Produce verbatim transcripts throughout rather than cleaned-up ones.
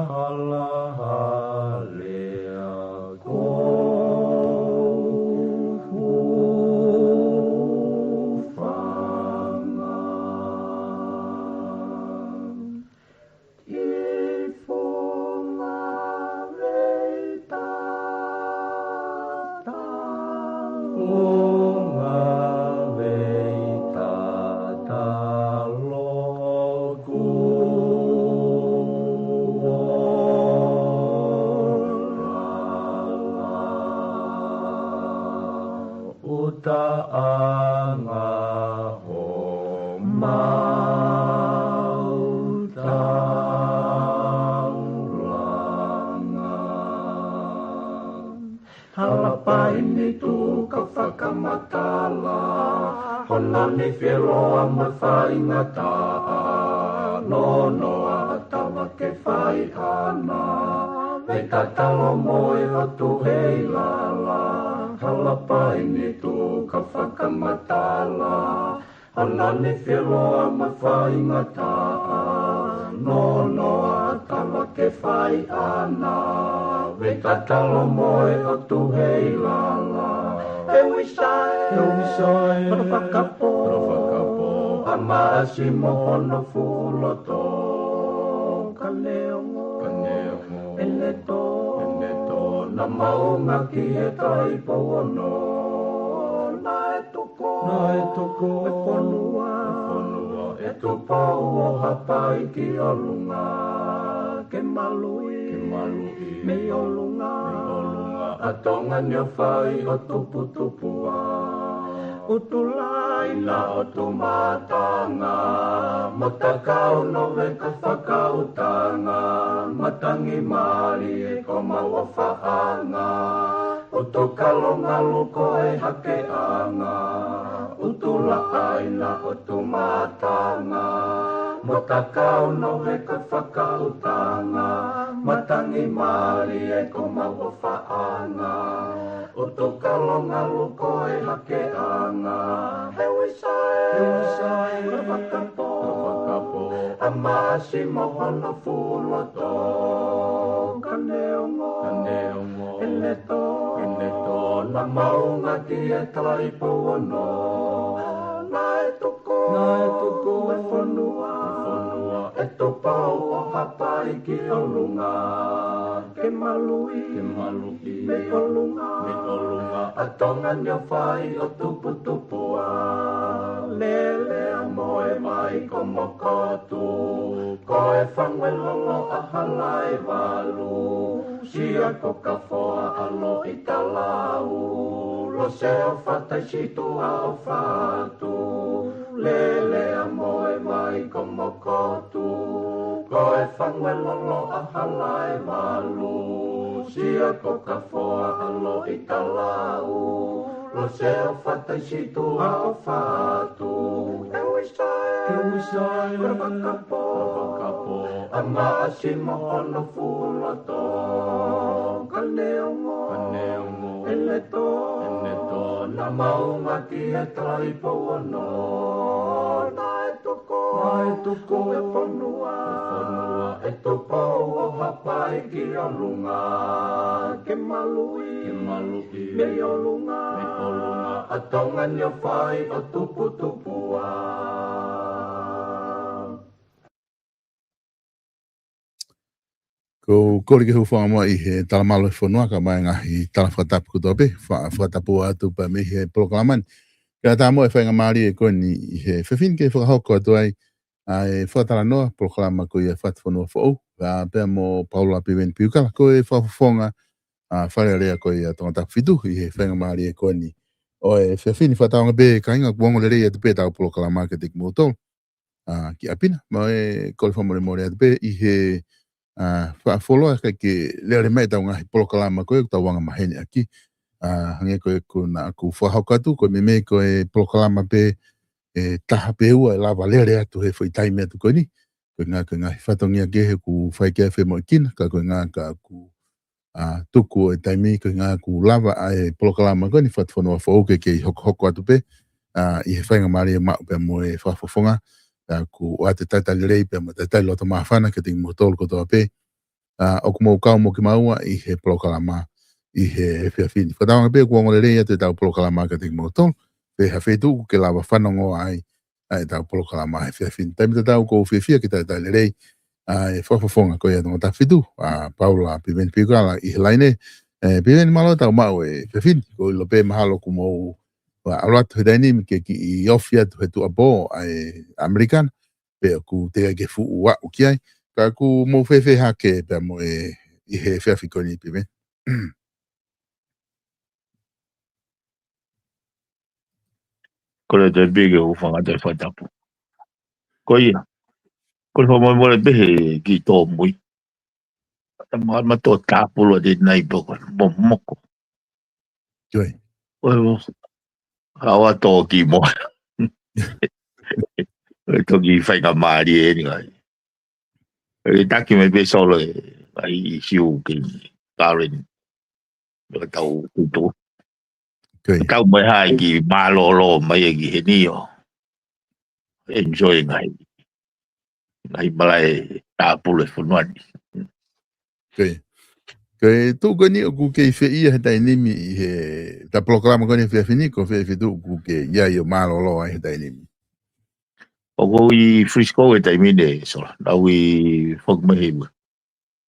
Halahale ko Hufanga. Ki Funga Vei Tata, Funga Vei Tata loku ola. Utaʻanga homau taulanga. Halapai ni tuʻu ka fakamatala, hono nifi ʻe loa mo e faingataʻa, nonoa ʻatava ke fai ʻana, vei tatalo mo e ʻOtu Heilala. Halapai ni tuʻu ka fakamatala, hono nifi ʻe loa mo e faingataʻa, nonoa ʻatava ke fai ʻana, vei tatalo mo e ʻOtu Heilala. ʻE Uisae, ʻe Uisae, hono fakapō, hono fakapō, ʻa Maʻasi mo hono fuʻu loto. Ka neongo, ka neongo, ʻene tō, ʻene tō, naʻa maunga ki he Taʻahipouono. Naʻe tuku, naʻe tuku e fonua, e fonua ʻe Tupou ʻo Haʻapai ki ʻolunga, ke maluʻi, ke maluʻi mei ʻolunga, mei ʻolunga ʻa Tonga ni ʻo fai ʻo tuputupu ʻa ʻUtulāina ʻo Tumatanga, mo Takaunove ko Fakautanga, Matangi Mālie ko Mauʻofaʻanga, ʻUtukalo Ngalu ko e Hakeʻanga, ʻUtulāina ʻo Tumatanga, mo Takaunove ko Fakautanga, Matangi Mālie ko Mauʻofaʻanga, ʻUtukalo Ngalu ko e Hakeʻanga. ʻE Uisae, ʻe Uisae, hono fakapō, hono fakapō, ʻa Maʻasi mo hono fuʻu loto. Ka neongo, ka neongo, ʻene tō, ʻene tō, naʻa maunga ki he Taʻahipouono. Naʻe tuku, naʻe tuku e fonua, e fonua ʻe Tupou ʻo Haʻapai ki ʻolunga, ke maluʻi, ke maluʻi mei ʻolunga, mei ʻolunga ʻa Tonga ni ʻo fai ʻo tuputupu ʻa Leleamoevaikomokotu. Ko e Fanguelolo ʻa Halaevalu, Siakokafoa ʻa Loʻitalau, Loseofa Taisituʻa ʻo Fatu, Leleamoevaikomokotu. Ko e Fanguelolo ʻa Halaevalu, Siakokafoa ʻa Loʻitalau, Loseofa Taisituʻa ʻo Fatu. ʻE Uisae, ʻe Uisae, hono fakapō, hono fakapō, ʻa Maʻasi mo hono fuʻu loto. Ka neongo, ka neongo, ʻene tō, ʻene tō, naʻa maunga ki he Taʻahipouono. Naʻe tuku, naʻe tuku e fonua, e fonua ʻe Tupou ʻo Haʻapai ki ʻolunga, ke maluʻi, ke maluʻi mei ʻolunga, mei ʻolunga ʻa Tonga ni ʻo fai ʻo tuputupu ʻa. Ko e kole ke u hūfanga muʻa ʻi he talamalu ʻo e fonua kae ʻumaʻā e ngaahi tala fakatapu kotoa pē, fa-, fakatapu atu pē mei he polokalama ni. Kae ʻatā muʻa e faingamālie ko eni ʻi he efiafi ni ke fakahoko atu ai ʻa e fakatalanoa polokalama ko ia Fatufonua Foʻou, ʻa, pea mo Paula Piveni Piukala, ko e fakafofonga ʻa e Fale Alea ko ia Tongatapu fitu ʻi he faingamālie ko eni ʻo e efiafi ni. Fakatauange pē kāinga kuo ongo lelei atu pē ʻetau polokalama kiate kimoutolu, ʻa, ki ʻapi na, mo e kole fakamolemole atu pē ʻi he, ʻa, fakafuoloa kae ʻikai ke lele mai ʻetau ngaahi polokalama ko ē ʻoku tau anga maheni ʻaki. ʻA, hangē ko ē ʻoku na, ʻoku fakahoko atu, ko e meimei ko e polokalama pē ʻe taha pe ua ʻe lava lele atu he foʻi taimi atu ko eni. Ko e ʻuhinga ko e ngaahi fatongia kehe ʻoku fai ki ai e femoʻuekina, ka ko e ʻuhinga ka ʻoku, ʻa, tuku ʻo e taimi, ko e ʻuhinga ʻoku lava ʻa e polokalama ko eni Fatufonua Foʻou ke kei hokohoko atu pē, ʻa, ʻi he faingamālie maʻu pea mo e fakafofonga, Pea ʻoku ʻoatu e talitali lelei pea mo e talitali loto māfana kiate kimoutolu kotoa pē ʻoku mou kau mo kimaua ʻi he polokalama ʻi he efiafi ni. Fakatauange pē ʻoku ongo lelei atu ʻetau polokalama kiate kimoutolu, pe ha feituʻu ʻoku ke lava fanongo ai ʻa ʻetau polokalama he efiafi ni. Taimi tatau ʻoku ou fiefia ke talitali lelei ʻa e fakafofonga ko ia ʻo Tongatapu fitu, ʻa Paula Piveni Piukala ʻi he laine. ʻE, Piveni, mālō ʻetau maʻu e efiafi ni, ʻoku ou ʻilo pē mahalo ʻoku mou ʻalu atu he taimi ni ke kiʻi ofi atu he tuʻuapō ʻa e ʻAmelika, pe ʻoku teʻeki ke fuʻu aʻu ki ai. Ka ʻoku mou fēfē hake pea mo e ʻi he efiafi ko eni, Piveni? Kole atu pē ke u hūfanga atu he fakatapu. Ko ia. Kole fakamolemole pē he kiʻi tōmui. Tama ma tō tāpulu ʻa te nai poko. Momoko. Ko ia. ʻOi, ʻo. Haʻu ʻo tō ki mo. ʻOi, toki faingamālie eni ngai. ʻE taki mai pē Solo e, ʻai ʻi siu ki Karen. ʻO tau tutu. Ko ia. Tau mai hai ki mālōlō mai e ki heni ʻo enjoy ngai. Ngai malaʻe tāpulu e fonua ni. Ko ia. Ko e tuʻu ko eni ʻoku ke ʻi fē ia he taimi ni ʻi he, ʻeta polokalama ko eni he efiafi ni, ko fē feituʻu ʻoku ke ʻi ai ʻo mālōlō ai he taimi ni? ʻOku ou ʻi Frisco he taimi ni, Solo. Naʻá ku foki mai he ua.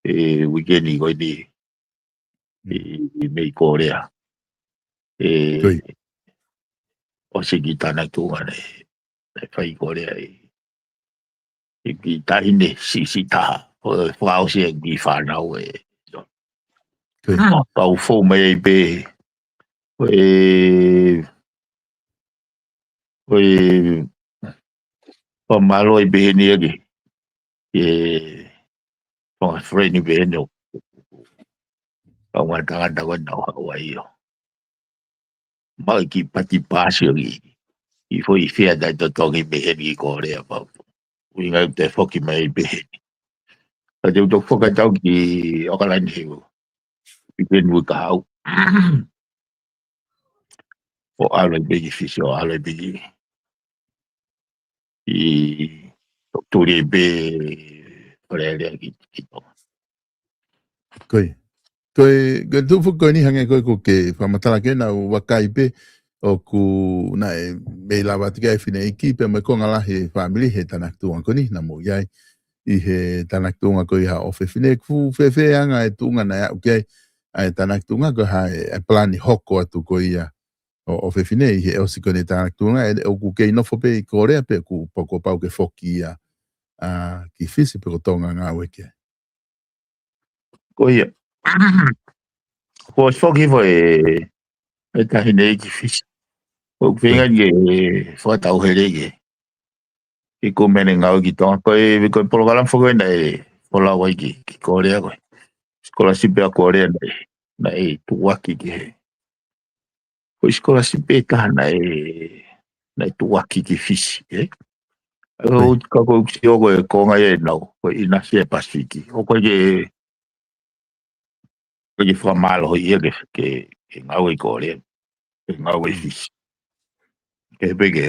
ʻE, weekend ko eni. ʻI, ʻi mei Kōlea. ʻE, Ko ia. ʻOsi ki tānaki tuʻunga ne, ne fai Kōlea ʻi, ʻi ki taʻahine siʻisiʻi taha. ʻO fakaʻosi e ki fānau ē. Ko ia. Pau fou mai ai pē. ʻOi, ʻOi, fakamālō ʻi peheni ake. ʻE, fanga friend ʻi peheni ʻo. Kaungā tangata ko ena ʻo Hawaii ʻo. Mau ki pati pasi ʻo ki. ʻI foʻi fea tai totongi peheni ki Kōlea pau. ʻUhinga te foki mai ʻi peheni. Ka te u toki fakatau ki ʻOkalani he ʻo. ʻI peheni ʻo ka hau. ʻO ʻalu ai pē ki Fisi, ʻo ʻalu ai pē ki, ʻi, tuli ai pē, ʻo lea lea ki, ki Tonga. Ko ia. Ko e, ko e tuʻu foki ko eni hangē ko e ʻoku ke fakamatala ki ai, naʻá ku vakai pē, ʻoku naʻe mei lava atu ki ai e fineʻeiki, pea mo e konga lahi e fāmili he tānaki tuʻunga ko eni, naʻa mou ʻi ai. ʻI he tānaki tuʻunga ko ia ʻo e fefine, ʻoku fēfē anga e tuʻunga naʻe aʻu ki ai, ʻa e tānaki tuʻunga ko e hā e, e palani hoko atu ko ia ʻo, ʻo e fefine ʻi he ʻosi ko eni tānaki tuʻunga, ʻe, ʻoku kei nofo pē ʻi Kōlea pe ʻoku pau, kuo pau ke foki ia, ʻa, ki Fisi pe ko Tonga ngāue ki ai? Ko ia. Kuo ʻosi foki hifo e, e taʻahine ki Fisi. ʻOku feinga ke fakatau he leke. ʻI ko mene ngāue ki Tonga ko e, ko e polokalama foki naʻe folau ai ki, ki Kōlea ko e. Scholarship ʻa Kōlea naʻe, naʻe tuʻuaki ki he. Ko e scholarship ʻe taha naʻe, naʻe tuʻuaki ki Fisi, ē? ʻOi. Ka ko e sio ko e konga ia ʻenau, ko e ʻinasi e Pasifiki. ʻOku ʻikai ke, ʻikai ke fakamālohi ia ke, ke, ke ngāue ʻi Kōlea. Ke ngāue ʻi Fisi. Ke pē ke,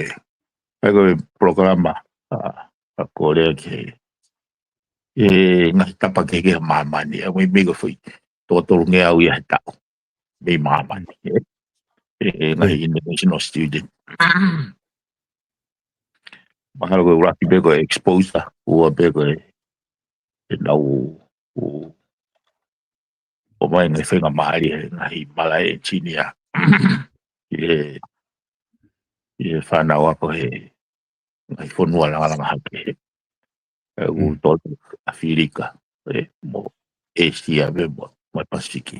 ʻai ko e polokalama, ʻa, ʻa Kōlea ke, ʻe ngaahi tapa kehekehe ʻa māmani, ʻa mei, mei ko e foʻi, toko tolungeau ia he taʻu. Mei māmani, ē. ʻE, ʻe ngaahi international student. Mahalo ko e ʻuluaki pē ko e exposure, ua pē ko e, ʻenau, ʻo, ʻomai ngaahi faingamālie, ngaahi malaʻe engineer. ʻI he, ʻi he fānau ako he, ngaahi fonua langalanga hake he. ʻE, ʻoku tō ʻAfilika, ē, mo ʻĒsia, ē, mo, mo e Pasifiki.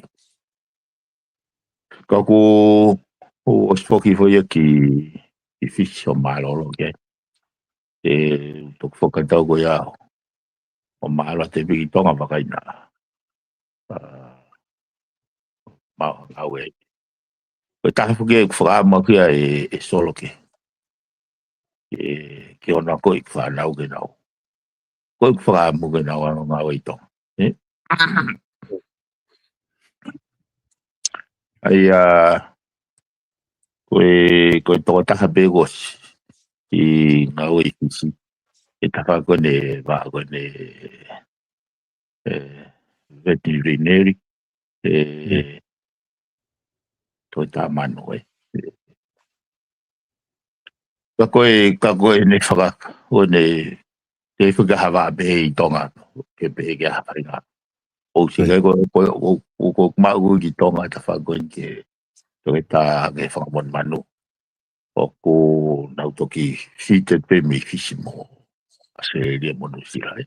Ka ʻoku, ʻoku ʻosi foki foʻi ia ki, ki Fisi ʻo mālōlō ki ai. ʻE, toki fakatau ko ia ʻo mālōlō atu pē ki Tonga vakai na. ʻA, mau ngāue. Ko e taha foki ʻeku fakaʻamu ki ai ʻe, ʻe Solo ke. ʻE, ke ʻoua ko e fānau ke nau. Ko e fakaʻamu ke nau ʻalu ngāue ʻi Tonga. Ē? ʻAi, ʻa, ko e, ko e tokotaha pē kuo ʻosi ngāue ʻi Fisi. ʻi he tafaʻaki ko eni, vaʻa ko eni, ē, veterinary, ē, Mm. toe tā manu, ē. Ka ko e, ka ko e ne faka, ko eni, te fika hava pē ʻi Tonga, ke pē ke ha faʻahinga. ʻO si Right. kai ko, ko, ko, ko, ko maʻu ki Tonga tafaʻaki ko eni ke, toe tā ke fakamonumanu. ʻOku nau toki fitted pē mei Fisi mo ʻAositelēlia mo Nuʻusila, ē.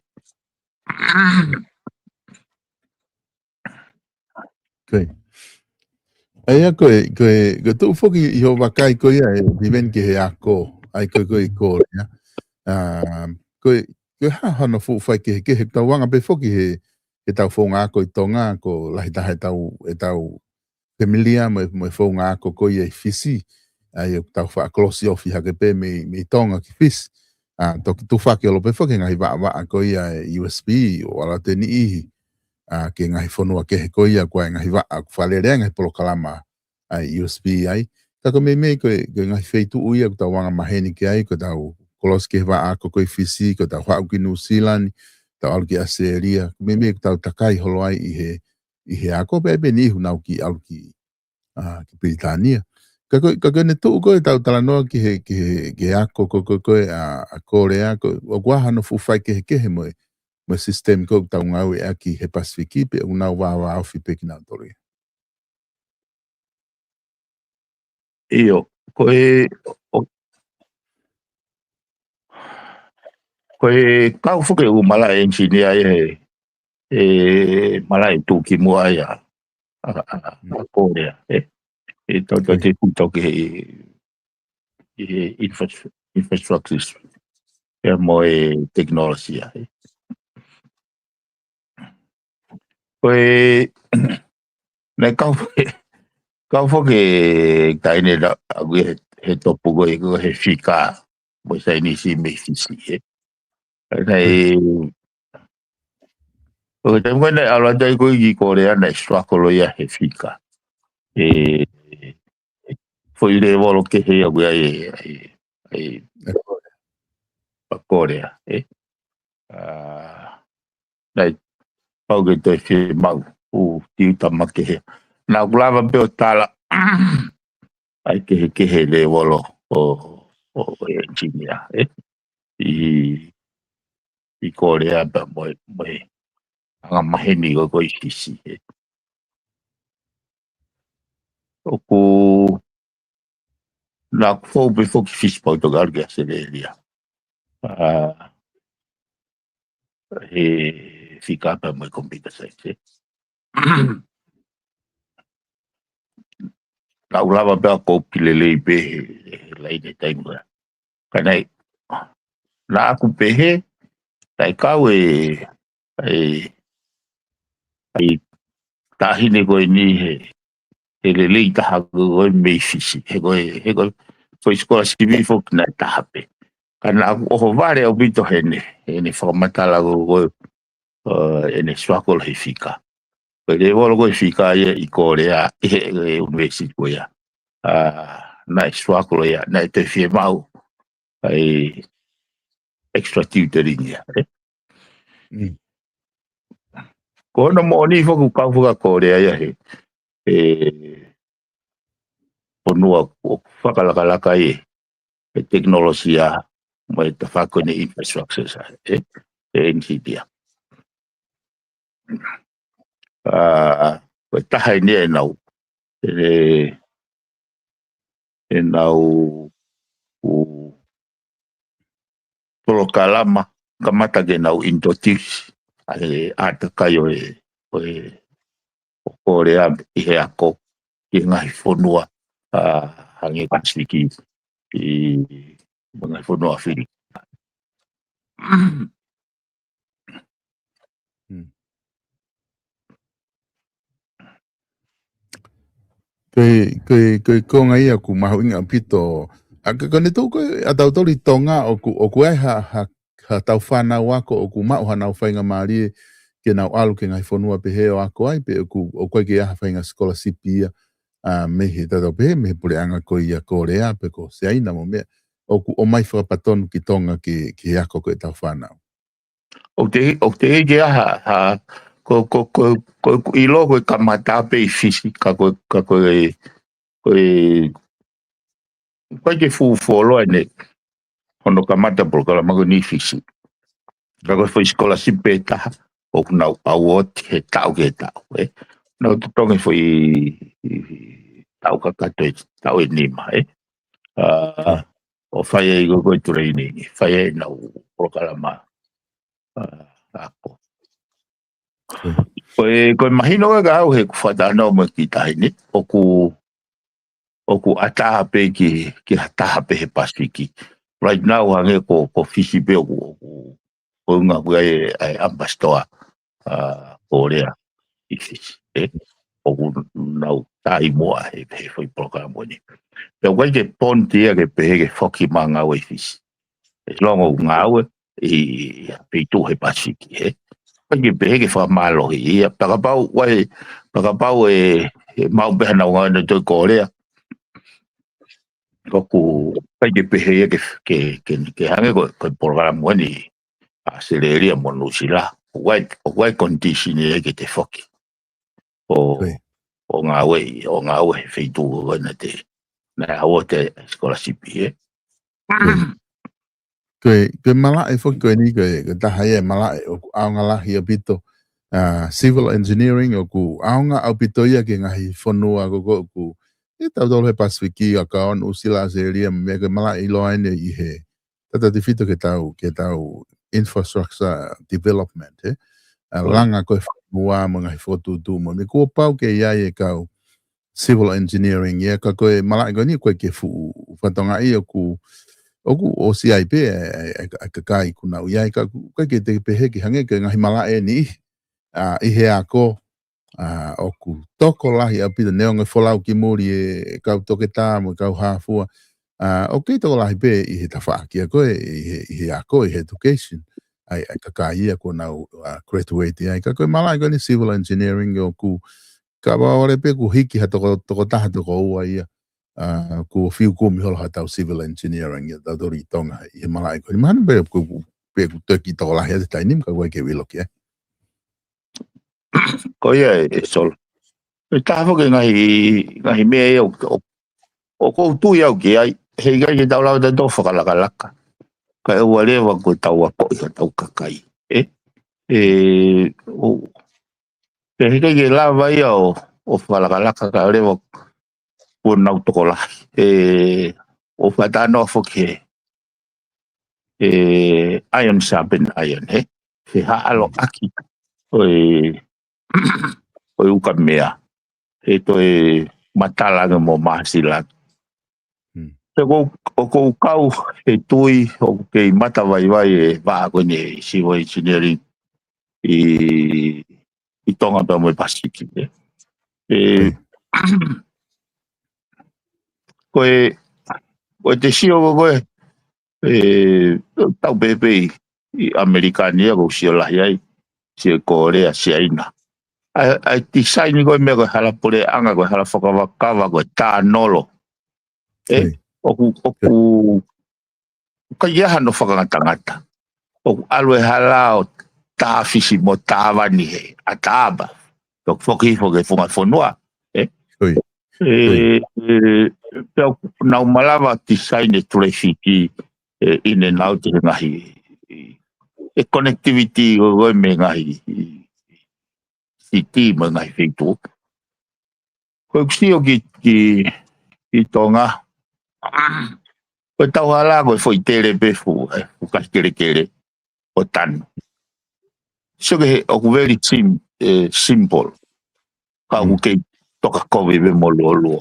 Ko ia. ʻA ia ko e, ko e, ko e tuʻu foki ʻi hoʻo vakai ko ia ē, hiveni ki he ako, ʻa ia ko e, ko e Kōlea. ʻA, ko e, ko e hā hano fuʻu faikehekehe, tau anga pē foki he, he tau founga ako ʻi Tonga, ko e lahi taha e tau, e tau familia mo e, mo e founga ako ko ia ʻi Fisi. ʻA ia ʻoku tau faʻa kolosi ofi hake pē mei, mei Tonga ki Fisi. ʻA, toki tufaki holo pē foki he ngaahi vaʻa, vaʻa ko ia ʻa e U S P ʻo ʻalu atu e niʻihi, ʻa, ki he ngaahi fonua kehe ko ia ko e ngaahi vaʻa, ʻoku fakalele ai e ngaahi polokalama ʻa e U S P ai. Ka ko e meimei ko e, ko e ngaahi feituʻu ia ʻoku tau anga maheni ki ai, ko e tau kolosi ki he vaʻa ako ko ē ʻi Fisi, ko e tau haʻu ki Nuʻusila ni, tau ʻalu ki ʻAositelēlia. Ko e meimei ʻoku tau takai holo ai ʻi he, ʻi he ako, pea ʻi ai pē niʻihi ʻoku nau kiʻi ʻalu ki, ʻa, ki Pilitānia. Ka ko e, ka ko ʻene tuʻu ko ē ʻetau talanoa ki he, ki he, ki he ako ko, ko, ko ē ʻa, ʻa Kōlea, ko e, ʻoku ʻi ai hano fuʻu faikehekehe mo e, mo e sisitemi ko ē ʻoku tau ngāueʻaki he Pasifiki, pe ʻoku nau vāvāofi pē kinautolu ia. ʻIo, ko e, ʻo, ko e kau foki ʻoku malaʻe engineer ia he, ʻe malaʻe tuʻukimuʻa ia ʻa, ʻa, ʻa, ʻa Kōlea, ē. ʻE tau, tau te fuʻu tau ki he, ʻi he infras-, infrastructures, ʻe mo e tekinolosia, ē. Ko e, naʻe kau, kau foki e taʻahine ʻaʻaku he, he topu ko ē, ko e fika, mo e saienisi mei Fisi, ē. Naʻe, ʻo te mo naʻe ʻalu atu ai ko ē ki Kōlea naʻe struggle ia he fika. ʻE, foʻi lēvolo kehe ʻaʻaku ia ʻi, ʻi, ʻi, ʻa Kōlea, ē. ʻA, naʻe pau ke toe fiemaʻu ʻū tiuta makehe. Naʻa ku lava pē ʻo tala ʻa e kehekehe lēvolo ʻo, ʻo, ʻo e engineer, ē. ʻI, ʻi Kōlea pea mo e, mo e anga maheni ko ē ʻi Fisi, ē. ʻOku, naʻa ku fou pē foki Fisi pea u toki ʻalu ki ʻAositelēlia. ʻA, he fika pea mo e computer science, ē. Naʻa ku lava pē ʻo kopi lelei pē he, he laine taimi ko ia. Ka naʻe, naʻa ku pehē, naʻe kau e, e, e taʻahine ko eni he, he lelei taha ko ē mei Fisi. He ko e, he ko e, ko e scholarship foki naʻe taha pē. Ka naʻa ku ʻohovale ʻaupito heʻene, heʻene fakamatala ko ē, ʻo, ʻene struggle he fika. Ko e lēvolo ko ē fika ia ʻi Kōlea, ʻi he, he university ko ia. ʻA, naʻe struggle ia, naʻe toe fiemaʻu ʻa e extra tutoring ia, ē. Mm. Ko hono moʻoni foki ʻoku kau faka-Kōlea ia he, he fonua ʻoku fakalakalaka ai e, e tekinolosia mo e tafaʻaki ko eni infrastructure sa, ē, e engineer. ʻA, ko e taha eni ʻenau, e, ʻenau, ʻū polokalama, kamata ke nau introduce ʻa e ʻātakai ʻo e, ʻo e, ʻo Kōlea ʻi he ako ki he ngaahi fonua, ʻa, hangē Pasifiki, ʻi he ngaahi fonua ʻAfilika. Mm. Ko e, ko e, ko e konga ia ʻoku mahuʻinga ʻaupito. ʻA, ka, ka ne tuʻu ko ē ʻa tautolu ʻi Tonga ʻoku, ʻoku ʻi ai ha, ha, ha tau fānau ako ʻoku maʻu hanau faingamālie ke nau ʻalu ki he ngaahi fonua pehē ʻo ako ai, pe ʻoku, ʻoku ʻi ai ke ʻi ai ha faʻahinga scholarship ia, ʻa, mei he tatau pehē, mei he puleʻanga ko ia Kōlea, pe ko Siaina mo meʻa. ʻoku ʻomai fakapatonu ki Tonga ki, ki he ako ko ʻetau fānau. ʻOku te, ʻoku te ʻeke ha, ha, ko, ko, ko, ko, ko ʻilo ko e kamata pē ʻi Fisi, ka ko, ka ko e, ko e, ko e ke fuʻu fuoloa ʻene, hono kamata polokalama ko eni ʻi Fisi. Ka ko e foʻi scholarship pē taha, ʻoku nau award he taʻu ki he taʻu, ē. Nau totongi foʻi, taʻu kakato ʻe, taʻu ʻe nima, ē. ʻA, ʻo fai ai ko, ko e training, fai ai ʻenau polokalama, ʻa, ako. Ko e, ko e mahino ka au he kuo fakatalanoa mo e kiʻi taha ni, ʻoku, ʻoku ʻatā pē ki, ki ha taha pē he Pasifiki. Right now, hangē ko, ko Fisi pē ʻoku, ʻoku, ʻoku ngāue ai ʻa e ambassador, ʻa, Korea ʻi Fisi, ē? ʻOku nau taʻimuʻa he, he foʻi polokalama ni. Pea ʻoku ʻikai ke ponti ia ke pehē ke foki mai ngāue ʻi Fisi. As long ʻoku ngāue ʻi, ʻi ha feituʻu he Pasifiki, ē? ʻIkai ke pehē ke fakamālohi ia, pea kapau ʻe, pea kapau ʻe, ʻe maʻu pē haʻanau ngāue ʻi Korea. ʻOku ʻikai ke pehē ia ke, ke, ke, ke hangē ko, ko e polokalama ni ʻAositelēlia mo Nuʻusila. ʻOku ʻi ai, ʻoku ʻi ai condition ia ke te foki. ʻO, ʻo ngāue, ʻo ngāue he feituʻu ko ē naʻa te, naʻe award e scholarship ē. Ko e, ko e malaʻe foki ko eni ko e, ko e taha ia e malaʻe ʻoku ʻaonga lahi ʻaupito, ʻa, civil engineering ʻoku ʻaonga ʻaupito ia ki he ngaahi fonua ko ē ʻoku, ʻi tautolu he Pasifiki ʻa ʻAkaone, Nuʻusila, ʻAositelēlia, mo e meʻa ko e malaʻe ʻiloa eni ʻi he, tautautefito ke tau, ke tau infrastructure development, ē? ʻA, langa ko ē fonua mo e ngaahi fokotuʻutuʻu mo e meʻa kuo pau ke ʻi ai e kau civil engineering, ia ka ko e malaʻe ko eni ʻoku ʻikai ke fuʻu fatongia ʻoku, ʻoku ʻosi ʻi ai pē e, e, e, e kakai ʻoku nau ʻi ai ka ʻoku ʻikai ke te pehē ke hangē ko e ngaahi malaʻe ni, ʻa, ʻi he ako, ʻa, ʻoku tokolahi ʻaupito neongo e folau ki muli e kau toketā mo e kau hā fua. ʻA, ʻoku kei tokolahi pē ʻi he tafaʻaki ko ē, ʻi he, ʻi he ako, ʻi he education. ʻA e, ʻa e kakai ia kuo nau, ʻa, graduate ai. Ka ko e malaʻe ko eni civil engineering ʻoku kava ʻole pē kuo hiki ha toko, toko taha toko ua ia. ʻA, kuo fiu kumi holo ha tau civil engineering ia tautolu ʻi Tonga ʻi he malaʻe ko eni. Mahalo pē ʻoku, pē ʻoku toe kiʻi tokolahi ʻa e taimi ni ka ʻoku ʻikai ke u ʻilo ki ai. Ko ia ē, ē Solo. ʻE taha foki e ngaahi, ngaahi meʻa ia ʻoku, ʻoku, ʻoku ou tui au ki ai, heʻikai ke tau lava tautolu fakalakalaka. Kae ʻoua leva ko e tau ako ʻi hotau kakai. Ē? Ē, ʻo, pea heʻikai ke lava ia ʻo, ʻo fakalakalaka kae ʻoua leva kuo nau tokolahi. Ē, ʻo fakatalanoa foki he, ē, iron sharpen iron, ē? He haʻaloʻaki ʻo e, ʻo e ukamea. He toe matala ange mo māsila ange. He ʻoku ou, ʻoku ou kau he tui ʻoku kei matavaivai e vaʻa ko eni civil engineering ʻi, ʻi Tonga pea mo e Pasifiki, ē. Ē, ko e, ko e te sio ko ē, ē, tau pēpē ʻi ʻAmelika ni ia ʻoku ou sio lahi ai, sio Korea, Siaina. ʻA e, ʻa e tisaini ko e meʻa ko e hala puleʻanga, ko e hala fakavakava, ko e tānolo. Ē, ʻoku, ʻoku, ʻoku ʻikai ke ʻi ai hano fakangatangata. ʻOku ʻalu e hala ʻo tāfisi mo tāvani he ʻataʻatā. ʻOku foki hifo ki he funga fonua. Ē? Ē, ē, pea ʻoku nau malava tisaini e tulefiki, ē, in and out he ngaahi, e connectivity ko ē mei he ngaahi, siti mo e ngaahi feituʻu. Ko ʻeku sio ki, ki, ki Tonga. Ko e tau hala ko e foʻi tele pē fuʻu, ē, fuʻu kahi kelekele ʻo tanu. Sio ki he ʻoku very sim-, ē, simple. Ka ʻoku kei toka kovi pē mo luoluo.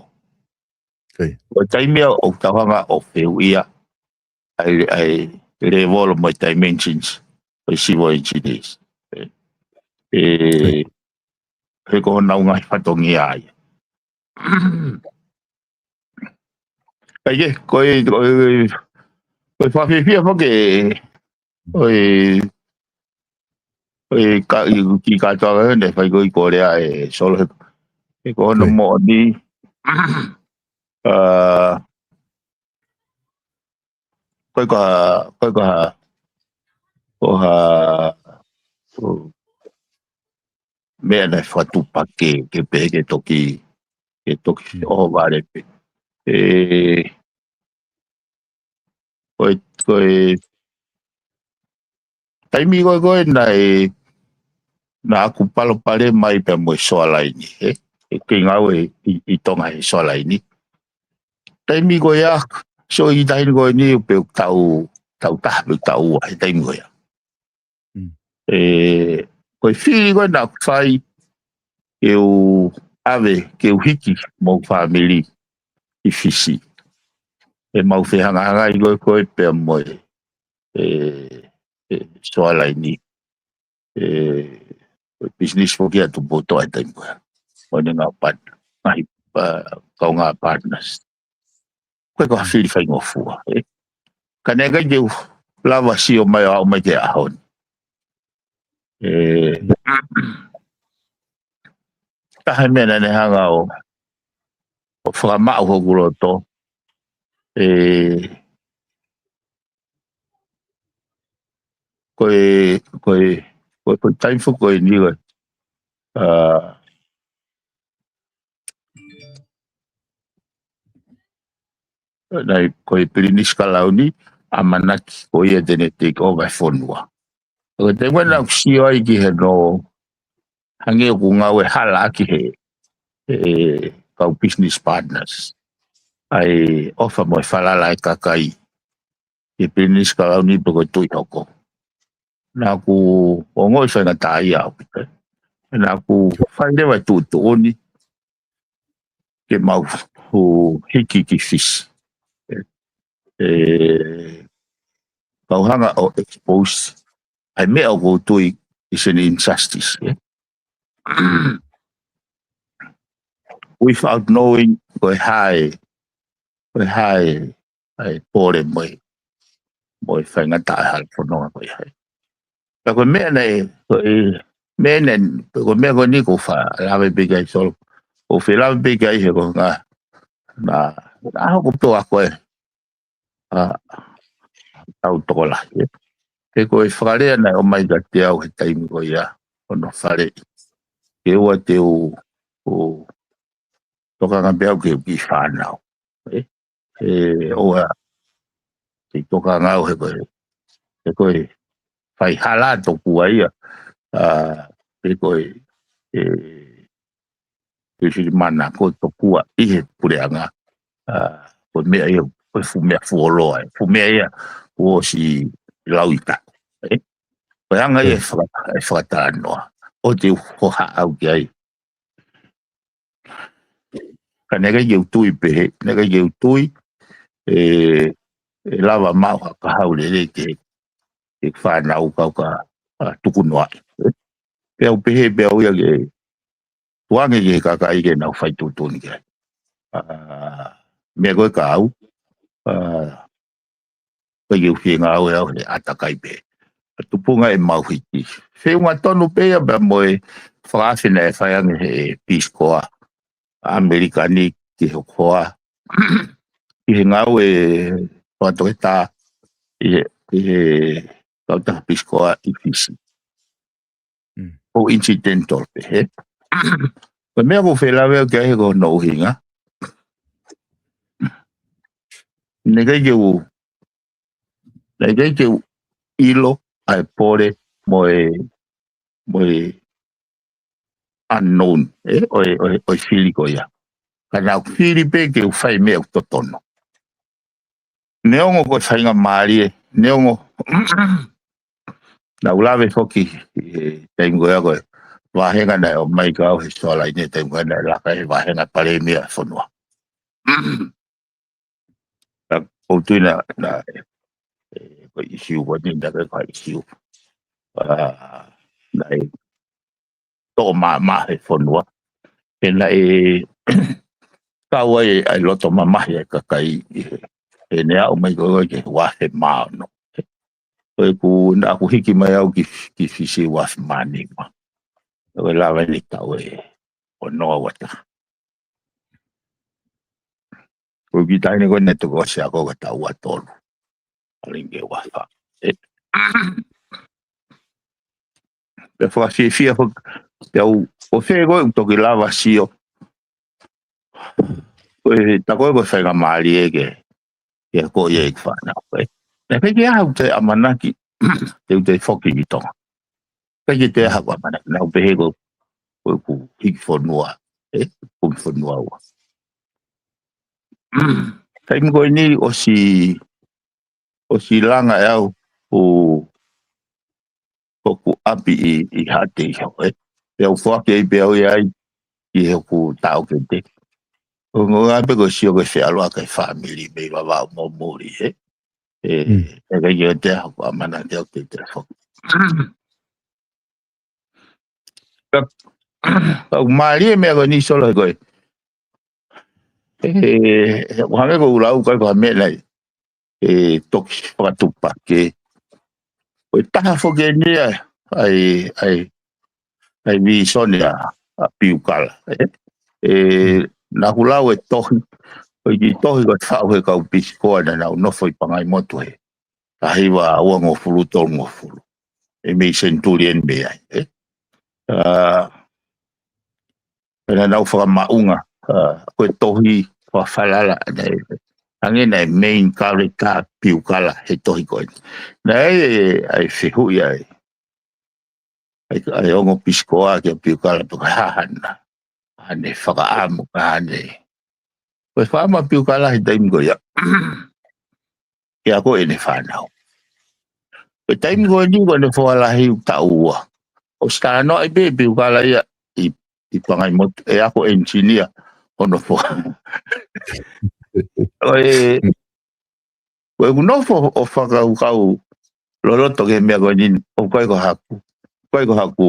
Ko e taimi ia ʻoku tau hanga ʻo fehuʻia ʻa e, ʻa e level mo e dimensions ʻo e civil engineers. Ē, ē, he ko honau ngaahi fatongia ia. Kae kehe, ko e, ko e, ko e fakafiefia foki ʻo e, ʻo e ka, ʻi, ki kātoa ʻene fai ko ē ʻi Korea ē Solo he, he ko hono moʻoni, ʻa, ko e ka, ko e ka, ko ha, ko meʻa naʻe fakatuʻupakē, ke pehē ke toki, ke toki ʻohovale pē. ʻE, ko e, ko e, taimi ko ē ko ē naʻe, naʻa ku palopalema ai pea mo e Soalaini, ē? ʻE kei ngāue ʻi, ʻi Tonga he Soalaini. Taimi ko ia, so ʻi he taimi ko eni pe taʻu, taʻu taha pe taʻu ua he taimi ko ia. ʻE, ko e fili ko ē naʻa ku fai ke u ʻave, ke u hiki mo e fāmili ʻi Fisi. ʻE mau fehangahangai ko ē ko ē pea mo e, ʻe, ʻe Soalaini. ʻE, ko e business foki ia Tupuʻotoʻa he taimi ko ia. Mo ʻene ngaahi pat-, ngaahi, ʻa, kaungā partners. Ko e ka fili faingofua, ē. Ka naʻe ʻikai ke u lava sio mai ʻo aʻu mai ki he ʻaho ni. ʻE, taha e meʻa naʻa ne hanga ʻo, ʻo fakamaʻu hoku loto. ʻE, ko e, ko e, ko e, ko e taimi foki ko eni ko e, ʻa, naʻe, ko e Pilinisi Kalauni, ʻamanaki ko ia te ne take over e fonua. Ko e taimi naʻa ku sio ai ki he no, hangē ʻoku ngāue hala ʻaki he, he kau business partners ʻa e ʻofa mo e falala e kakai ki he Pilinisi Kalauni pe ko e Tuʻi hoko. Naʻa ku ongoʻi faingataʻaʻia au. Naʻa ku fai leva e tuʻutuʻuni ke mau hiki ki Fisi. ʻE, ʻe, kau hanga ʻo expose ʻa e meʻa ʻoku ou tui is an injustice, ē? Without knowing ko e hā e, ko e hā e, ʻa e pole mo e, mo e faingataʻa hala fononga ko ia. Ka ko e meʻa naʻe, ko e, meʻa naʻe, ko e meʻa ko eni ʻoku ou faʻa lave pē ki ai Solo. ʻOku ou faʻa lave pē ki ai he ko e ngā, na, na hoko pē ʻa ko e, ʻa, ʻa e tokolahi, ē. He ko e fakalea naʻe ʻomai kiate au he taimi ko ia, ʻo ne faleʻi. Ke ʻoua te u, u tokanga pē au ki he kiʻi fānau, ē. He ʻoua te u tokanga au he ko e, he ko e fai hala tokua ia, ʻa, he ko e, ʻe, Tuʻi Filimana ko tokua ʻi he puleʻanga, ʻa, ko e meʻa ia, ko e fuʻu meʻa fuoloa, ʻe, fuʻu meʻa ia kuo ʻosi lauita, ē? Ko e anga ia ʻe faka-, ʻe fakatalanoa. ʻOua te u hohaʻa au ki ai. Ka naʻe ʻikai ke u tui pehē, naʻe ʻikai ke u tui, ʻe, ʻe lava maʻu ha kahaʻu lelei ke, ke fānau kau ka, ʻa, tukunoaʻi. Pea u pehē, pea u ia ke tuange ki he kakai ke nau fai tuʻutuʻuni ki ai. ʻA, meʻa ko ē ka au, ʻa, ʻikai ke u fie ngāue au he ʻātakai pē. ʻA tupunga ʻemau hiki. Feʻunga tonu pē ia pea mo e fakaafe naʻe fai ange he Peace Corps ʻa ʻAmelika ni ki he hoa. ʻI he ngāue fakatoketā ʻi he, ʻi he kautaha Peace Corps ʻi Fisi. ʻO incidental pē, ē? Ko e meʻa ʻoku ou faʻa lave au ki ai he ko hono ʻuhinga. Naʻe ʻikai ke u, naʻe ʻikai ke u ʻilo ʻa e pole mo e, mo e unknown, ē? ʻO e, ʻo e, ʻo e fili ko ia. Ka naʻa ku fili pē ke u fai meʻa ʻoku totonu. Neongo ko e faingamālie, neongo naʻa ku lave foki ʻi he taimi ko ia ko e vāhenga naʻe ʻomai kiate au he Soalaini he taimi ko ia naʻe laka he vāhenga palēmia e fonua. Ka ʻoku ou tui naʻa, naʻa, ʻe, ko e ʻisiū ko eni naʻe ʻikai ko ha ʻisiū. ʻA, naʻe toʻo maʻamaʻa he fonua. He naʻe kau ai ʻa e loto mamahi ʻa e kakai ʻi he, he naʻe aʻu mai ko ē ki he ua afe mā ono. Ko ʻeku, naʻa ku hiki mai au ki, ki Fisi ua afe mā nima. Ko e lava eni taʻu ʻe ono ua taha. Ko e kiʻi taʻahine ko ē naʻe toki ʻosi ako ka taʻu ua tolu. Palinge ua fā. ʻE. Pea fakafiefia foki, pea u, ʻo fē ko ē ʻoku toki lava sio. Ko e, tā ko ē ko e faingamālie ke, ke ko ia e fānau, ē. Naʻe ʻikai ke ʻi ai haʻaku toe ʻamanaki, te u toe foki ki Tonga. ʻIkai ke toe ʻi ai haʻaku ʻamanaki, naʻa ku pehē ko, ko ʻeku hiki fonua, ē, hiki fonua ua. Taimi ko eni ʻosi, ʻosi langa ʻe au ʻo, ʻoku ʻapi ʻi, ʻi Haʻateiho, ē. Pea u foaki ai pē au ia ai, ʻi heʻeku taʻokete. ʻO ngā pē ko e sio ko e feʻaluʻaki e fāmili mei Vavaʻu mo muli, ē. ʻE, Mm. ʻe ʻikai ke toe ʻi ai haʻaku ʻamanaki au te te foki. Ka, ka ʻoku mālie e meʻa ko eni Solo he ko e. ʻE, ʻe, ʻoku hangē ko ʻeku lau ko e ko ha meʻa naʻe, ʻe, toki fakatuʻupakē. Ko e taha foki eni ʻa e, ʻa e, ʻa e, ʻa e vīsone ʻa, ʻa Piukala, ē. ʻE, naʻa ku lau e tohi, ko e kiʻi tohi ko e faʻu he kau Pisikoa naʻa nau nofo ʻi Pangaimotu he taha hiva uangofulu tolungofulu. ʻE mei Senituli eni mei ai, ē. ʻA, pea naʻa nau fakamaʻunga, ʻa, ko e tohi fakafalala naʻe, hangē naʻe main character Piukala he tohi ko eni. Naʻe, ʻa e fehuʻi ʻa e, ʻa e, ʻa e ongo Pisikoa kia Piukala pe ko e hā haʻane, haʻane fakaʻamu, haʻane. Ko e fakaʻamu ʻa Piukala he taimi ko ia. Ke ako ʻene fānau. Ko e taimi ko eni ko ʻene foha lahi ʻoku taʻu ua. ʻOsi talanoa ai pē Piukala ia ʻi, ʻi Pangaimotu, ʻe ako engineer hono foha. Ko e, ko ʻeku nofo ʻo fakakaukau loloto ki he meʻa ko eni, ʻoku ʻikai ko haʻaku, ʻikai ko haʻaku,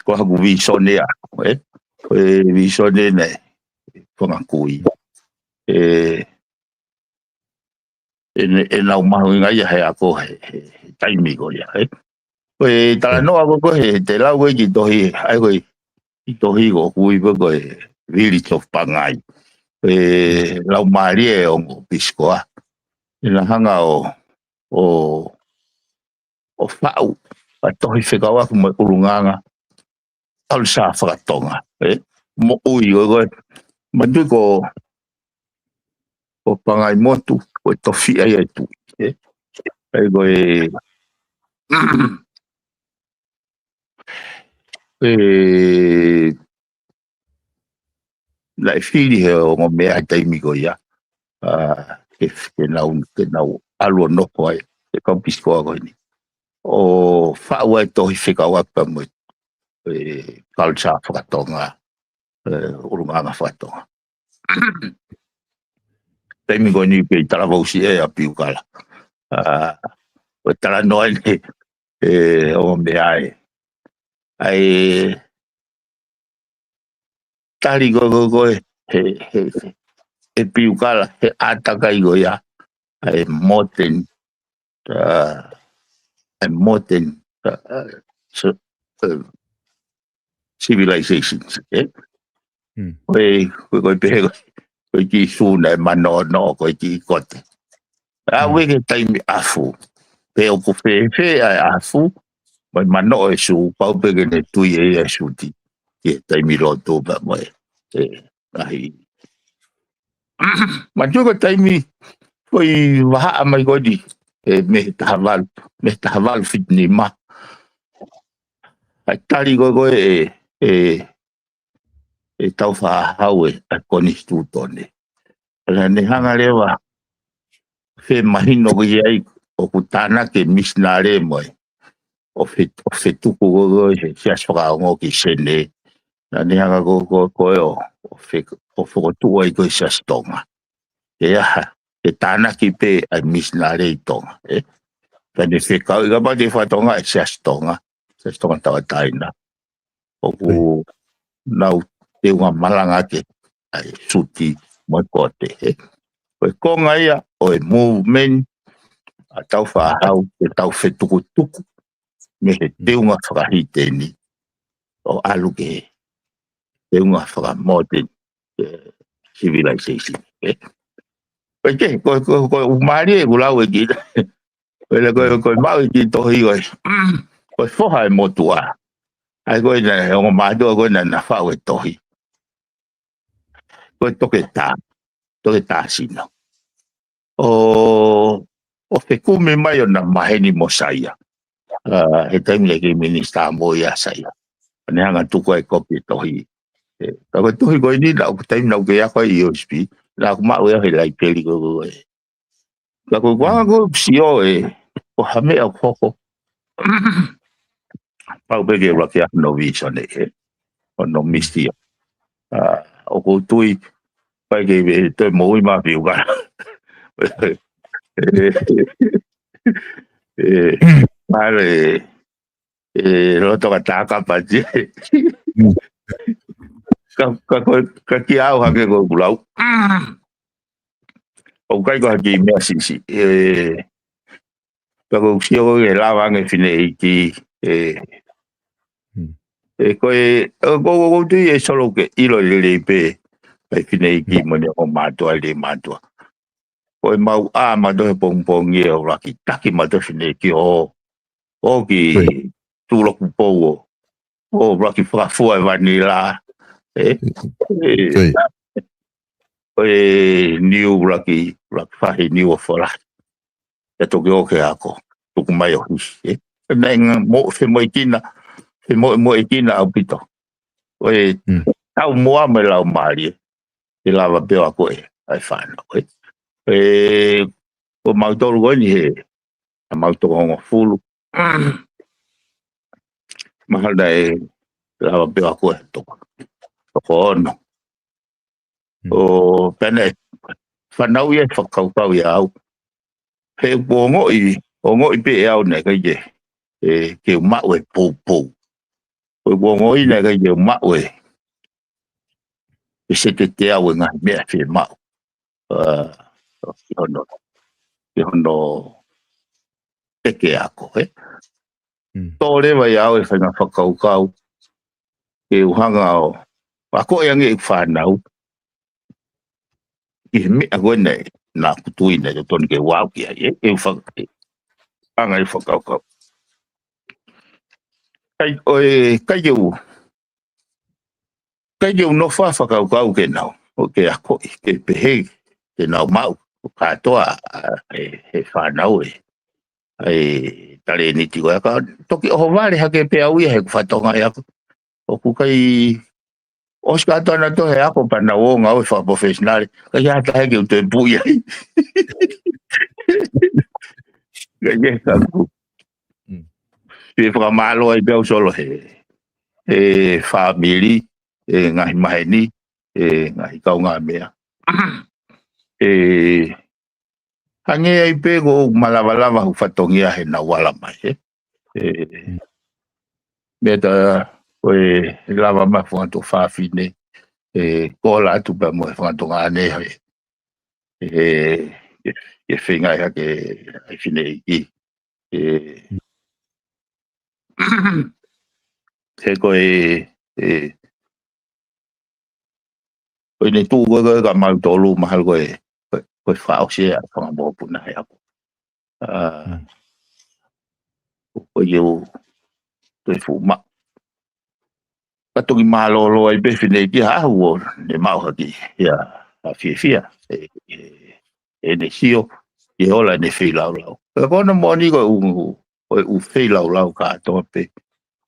ko haʻaku vīsone ia, ē? Ko e vīsone naʻe fanga kui. ʻE, ʻe, ʻenau mahuʻinga ia he ako he, he, he taimi ko ia, ē? Ko e talanoa ko ē ko ē he, te lau ko ē kiʻi tohi, ʻa e ko e, kiʻi tohi ko ē ʻoku ui ko ē ko e Village of Pangai. Ko e laumālie e ongo Pisikoa. ʻE na hanga ʻo, ʻo, ʻo faʻu ʻa e tohi fekauʻaki mo e ʻulungaanga culture faka-Tonga, ē? Moʻui, ko e, ko e, manatuʻi ko, ko Pangaimotu, ko e tofiʻa ia e tuʻi, ē? ʻA ia ko e, ē, naʻe fili he ongo meʻa he taimi ko ia, ʻa, ke, ke nau, ke nau ʻalu ʻo nofo ai, he kau Pisikoa ko eni. ʻO faʻu ai e tohi fekauʻaki pea mo e, ē, culture faka-Tonga, ē, ʻulungaanga faka-Tonga. Taimi ko eni pē ʻi talavou siʻi ʻa Piukala. ʻA, ʻo talanoa eni, ē, ongo meʻa ē. ʻA e, tali ko ē, ko ē, ko ē, he, he, he, he Piukala, he ʻātakai ko ia, ʻa e modern, ʻa, ʻa e modern, ʻa, ʻa, so, ʻa, civilizations, ē? Mm. Ko e, ko e, ko e pehē ko e, ko e kiʻi sū naʻe manoʻonoʻo, ko e kiʻi kote. ʻA, Mm. ʻoku ʻikai ke taimi ʻafu. Pe ʻoku fēfē ʻa e ʻafu, mo e manoʻo e sū, pau pē ke ne tui ʻe ia e suti. Ki he taimi lotu pea mo e, ē, ʻahi. Manatuʻi ko e taimi, ko e vahaʻa mai ko eni, ē, mei he taha valu, mei he taha valu fitu nima. ʻA e tali ko ē ko ē, ē, ē, ʻe Tāufaʻāhau ē, ʻa e konisitūtone. Pea naʻa ne hanga leva, femahino ki ai, ʻoku tānaki e misinale mo e, ʻo fe-, ʻo fetuku ko ē ko ē he siasi fakaongo ki Senē. Naʻa ne hanga ko, ko, ko ē ʻo, ʻo fe-, ʻo fokotuʻu ai ko ē Siasi Tonga. ʻE aha, ʻe tānaki pē ʻa e misinale ʻi Tonga, ē? Pea ne fekauʻi kapau te faka-Tonga e Siasi Tonga, Siasi Tonga Tauʻatāina. ʻOku Right. nau teunga malanga ke ʻai suti mo e kote, ē. Ko e konga ia ʻo e movement ʻa Tāufaʻāhau ke tau fetukutuku mei he teunga fakahīteni ʻo ʻalu ki he teunga fakamodern, ē, civilization, ē. Ko e ke, ko, ko, ko e ʻū mālie ʻeku lau ʻe kiʻi. Ko e, ko e, ko e maʻu e kiʻi tohi ko e. Ko e foha e motuʻa. ʻA ia ko e naʻe ongo mātuʻa ko e naʻa na faʻu e tohi. Ko e toketā. Toketā sino. ʻO, ʻo fekumi mai ʻo na maheni mo Saia. ʻA, he taimi naʻe kei minisitā mo ia Saia. ʻA ia ne hanga tuku ai kopi e tohi. ʻE, ka ko e tohi ko eni naʻa ku taimi naʻa ku kei ako ai ʻi O S P, naʻa ku maʻu ia he laipeli ko, ko e. Ka ko e kuanga ko sio ʻe, ko ha meʻa ʻoku hoko. Pau pē ke ʻuluaki ʻa hono visone ʻe, hono misio. ʻA, ʻoku ou tui, pai ke ʻe toe moʻui ma piu ka. ʻE, ʻe, ʻare, ʻe, loto ka taka pati. Ka, ka ko, ka kiʻi ʻau hake ko ʻeku lau. ʻOku ʻikai ko ha kiʻi meʻa siʻisiʻi. ʻE, ka ko sio ko e lava ange fineʻeiki. ʻE, ʻe ko e, ʻe ko, ko, ko tui ʻe solo ke ʻilo lelei pē. ʻAi fineʻeiki mo ne ʻo mātuʻa le mātuʻa. Ko e mau ʻā mātuʻa he pongipongi ʻe ʻuluaki taki mātuʻa fineʻeiki ʻo ʻo ki tūloku pou ʻo ʻuluaki fakafua e vanila. ʻE, ʻe, ʻo e niu ʻuluaki, ʻuluaki fahi niu ʻo folahi. ʻE toki ʻo ke ako, tuku mai ʻo hisi, ʻe. Naʻe ngā mo, femoʻuekina, femoʻuekina ʻaupito. ʻO e, tau moa mai lau mālie, ʻe lava pē ʻo ako ʻe, ʻai fānau, ʻe. ʻE, ko mautolu ko eni he, a mautolu hongofulu. Mahalo naʻe lava pē ʻo ako ʻe toko, toko ono. ʻO pene, fānau ia fakakaukau ia au. He ʻoku ongoʻi, ongoʻi pē ʻe au naʻe ʻikai ke, ʻe, ke u maʻu e poupou. ʻOku ongoʻi naʻe ʻikai ke u maʻu e, ʻe se te te au e ngaahi meʻa fiemaʻu. ʻA, ki hono, ki hono peke ako, ʻe. Tō leva ia au e faʻahinga fakakaukau, ʻe u hanga ʻo, ako ʻe ange ʻeku fānau, ʻi he meʻa ko eni, naʻa ku tui naʻe totonu ke u ʻau ki ai, ʻe, ʻe u fak-, ʻe, anga ʻeku fakakaukau. ʻIkai, ʻo e, ʻikai ke u, ʻikai ke u nofo ʻo fakakaukau ke nau, ʻo ke akoʻi, ke pehē, ke nau maʻu, ʻo kātoa, ʻa, ʻe, he fānau ʻe, ʻa e talēniti ko ē ka, toki ʻohovale hake pē au ia he ʻeku fatongia ʻe ako. ʻOku ʻikai, ʻosi kātoa nautolu he ako pea nau ō ngāue fakaprofessional, ʻikai ha taha ke u toe puʻi ai. ʻIkai ke ka ku. Pea fakamālō ai pē au solo he, he fāmili, ʻe ngaahi maheni, ʻe ngaahi kaungāmeʻa. ʻE hangē ai pē ko ʻeku malavalava hoku fatongia he naʻa ku ala mai, ʻe. ʻE, meʻa ta, ko e lava mai fanga tuofāfine, ʻe, ko la atu pē mo e fanga tuongaʻane, ʻe, ʻe, ʻe, ʻe feinga ia ke ʻai fineʻeiki. ʻE, he ko e, ʻe, ko ʻene tuʻu ko ē ka mautolu mahalo ko e, ko e, ko e fakaʻosi ʻa e fanga mokopuna he ako. ʻA, ko e u, ko e fuʻu maʻu. Ka toki mālōlō ai pē fineʻeiki ha ʻaho ʻo ne maʻu hake ia ʻa fiefia. ʻE, ʻe, ʻene sio, ʻe ola ʻene feilaulau. Ka ko hono moʻoni ko e ʻū, ko e ʻū feilaulau kātoa pē.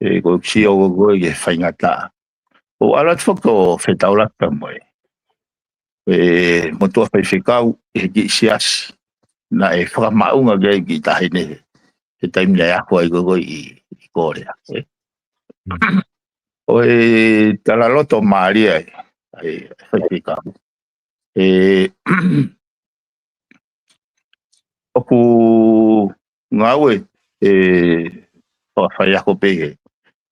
ʻE, ko e sio ko ē ki he faingataʻa. ʻO ala atu foki ʻo fetaulaki pea mo e, ʻe, motuʻa faifekau ʻi he kiʻi siasi. Naʻe fakamaʻunga ki ai kiʻi taʻahine he, he taimi naʻe ako ai ko ē ʻi, ʻi Kōlea, ʻe. ʻO e talaloto mālie ai, ʻa e faifekau. ʻE, ʻoku ngāue, ʻe, ʻo faiako pē he,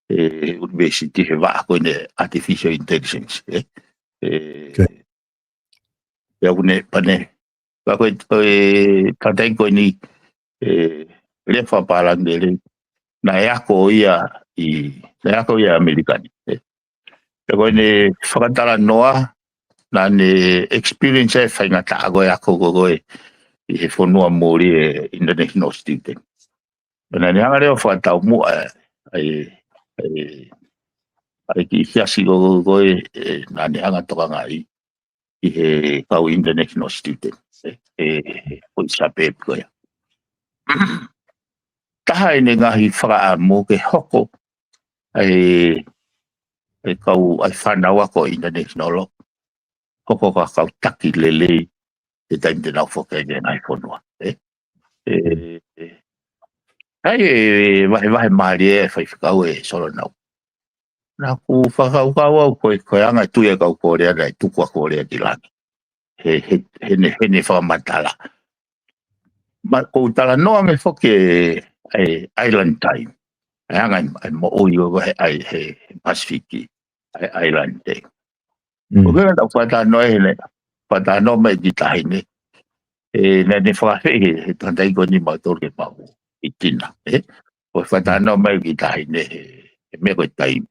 he university he vaʻa ko eni artificial intelligence, ʻe. ʻE, pea ʻoku ne pane, ka ko e, ʻe, tatai ko eni, ʻe, lea fakapālangi lelei, naʻe ako ia ʻi, naʻe ako ia ʻAmelika ni, ʻe. Pea ko ʻene fakatalanoa, naʻa ne experience e faingataʻa ko ē ako ko ē ʻi he fonua muli e international student. Pea naʻa ne hanga leva ʻo fakataumuʻa e, e, e kiʻi siasi ko ē, ko ē, e, naʻa ne hanga ʻo tokangaʻi ʻi he kau international student. E, e, ko e suburb ko ia. Taha ʻene ngaahi fakaʻamu ke hoko e, e kau, ʻa e fānau ako international, hoko ko ha kau taki lelei he taimi te nau foki ai ki he ngaahi fonua. E, e, e, ʻa ia e vahevahe mālie e faifekau e Solonau. Naʻa ku fakakaukau au ko e, ko e anga e tui e kau Kōlea naʻe tuku ʻa Kōlea ki langi. He, he, heʻene, heʻene fakamatala. Ma, ʻoku ou talanoa ange foki e, e island time. E anga e, e moʻui ʻo e, e, he Pasifiki, e island time. Mm. ʻOku ou kei fakatanoa he, ne, fakatanoa mai ki tahi ne. E, naʻa ne fakafeʻi he, he tangataʻeiki ko eni mautolu ke mau ʻi Tina, e? ʻOku ou fakatanoa mai ki tahi ne he, he meʻa ko e taimi.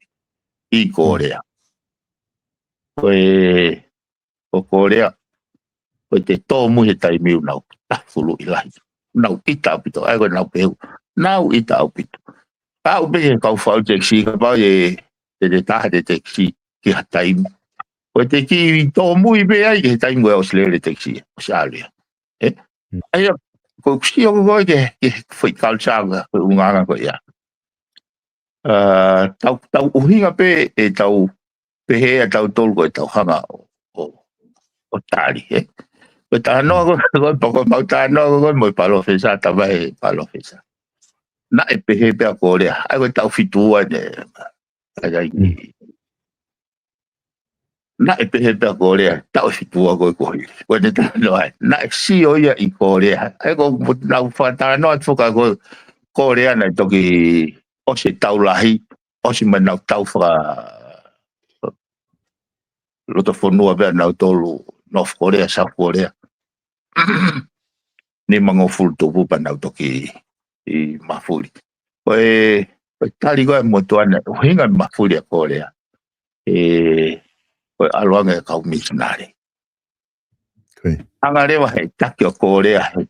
ʻI Kōlea. Ko e, ko Kōlea, ko e te tōmui he taimi ʻoku nau tafulu ʻi lahi. Nau ʻita ʻaupito, ʻa ia ko e nau pehu. Nau ʻita ʻaupito. Ka ʻoku pehē kau fau tekisi, kapau ʻe, te te taha te tekisi ki ha taimi. Ko e te kiʻi tōmui pē ai ki he taimi ko ē ʻosi lele tekisi, ʻosi ʻalu ia. E? Mm. ʻA ia, ko e sio ko ē ke, ke foʻi culture ko e ʻulungaanga ko ia. Ā, tau, tau ʻuhinga pē ʻetau pehē ʻa tautolu ko ʻetau hanga ʻo, ʻo, ʻo tali, e? Ko e talanoa ko ē, ko e poko mau talanoa ko ē mo e palōfesa, tava e palōfesa. Naʻe pehē pē ʻa Kōlea, ʻa ia ko e taʻu fitu ua ne, ʻa ia i, Mm. naʻe pehē pē ʻa Kōlea, taʻu fitu ua ko ē ko ē. Ko ʻene talanoa ai, naʻe sio ia ʻi Kōlea. ʻA ia ko ʻeku nau fakatalanoa atu foki ko ē Kōlea naʻe toki ʻosi e tau lahi, ʻosi mai nau tau faka-, loto fonua pē ʻa nautolu, North Korea, South Korea. Nimangofulu tupu pea nau toki ʻi mafuli. Ko e, ko e tali ko ē motuʻa naʻe ʻuhinga mafuli ʻa Kōlea. E, ko e ʻalu ange kau misinale. Ko e. Hanga leva he taki ʻo Kōlea he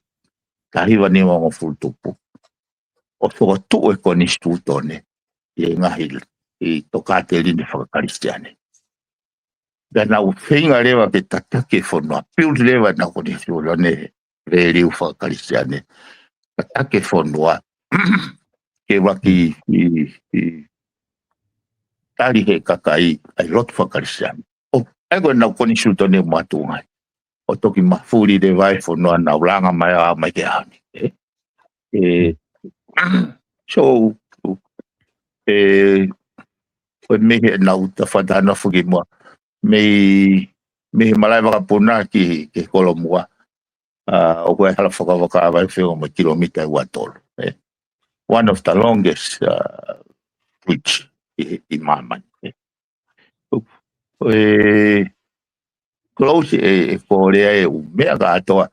taha hiva nimangofulu tupu ʻo fokotuʻu e konisitūtone ʻi he ngaahi, ʻi tokāteline fakakalisitiane. Pea nau feinga leva ke tataki e fonua, build leva ʻenau konisitūtone he value fakakalisitiane. Tataki e fonua ke vaki ʻi, ʻi tali he kakai ʻa e lotu fakakalisitiane. ʻO, ʻa ia ko ʻenau konisitūtone ʻoku mātuʻaki ʻo toki mafuli leva e fonua nau langa mai ʻo aʻu mai ki he ʻaho ni. E? E, so, e, ko e meʻa naʻa ta fakatalanoa foki muʻa. Mei, mei he malaʻe vakapuna ki, ki he kolo muʻa. Ā, ʻoku ʻi ai e hala fakavaka ʻe fiha mo e kilomita ʻe ua tolu, e. One of the longest, ā, bridge ʻi, ʻi māmani, e. ʻO, e, close e, e Kōlea e ʻū meʻa kātoa.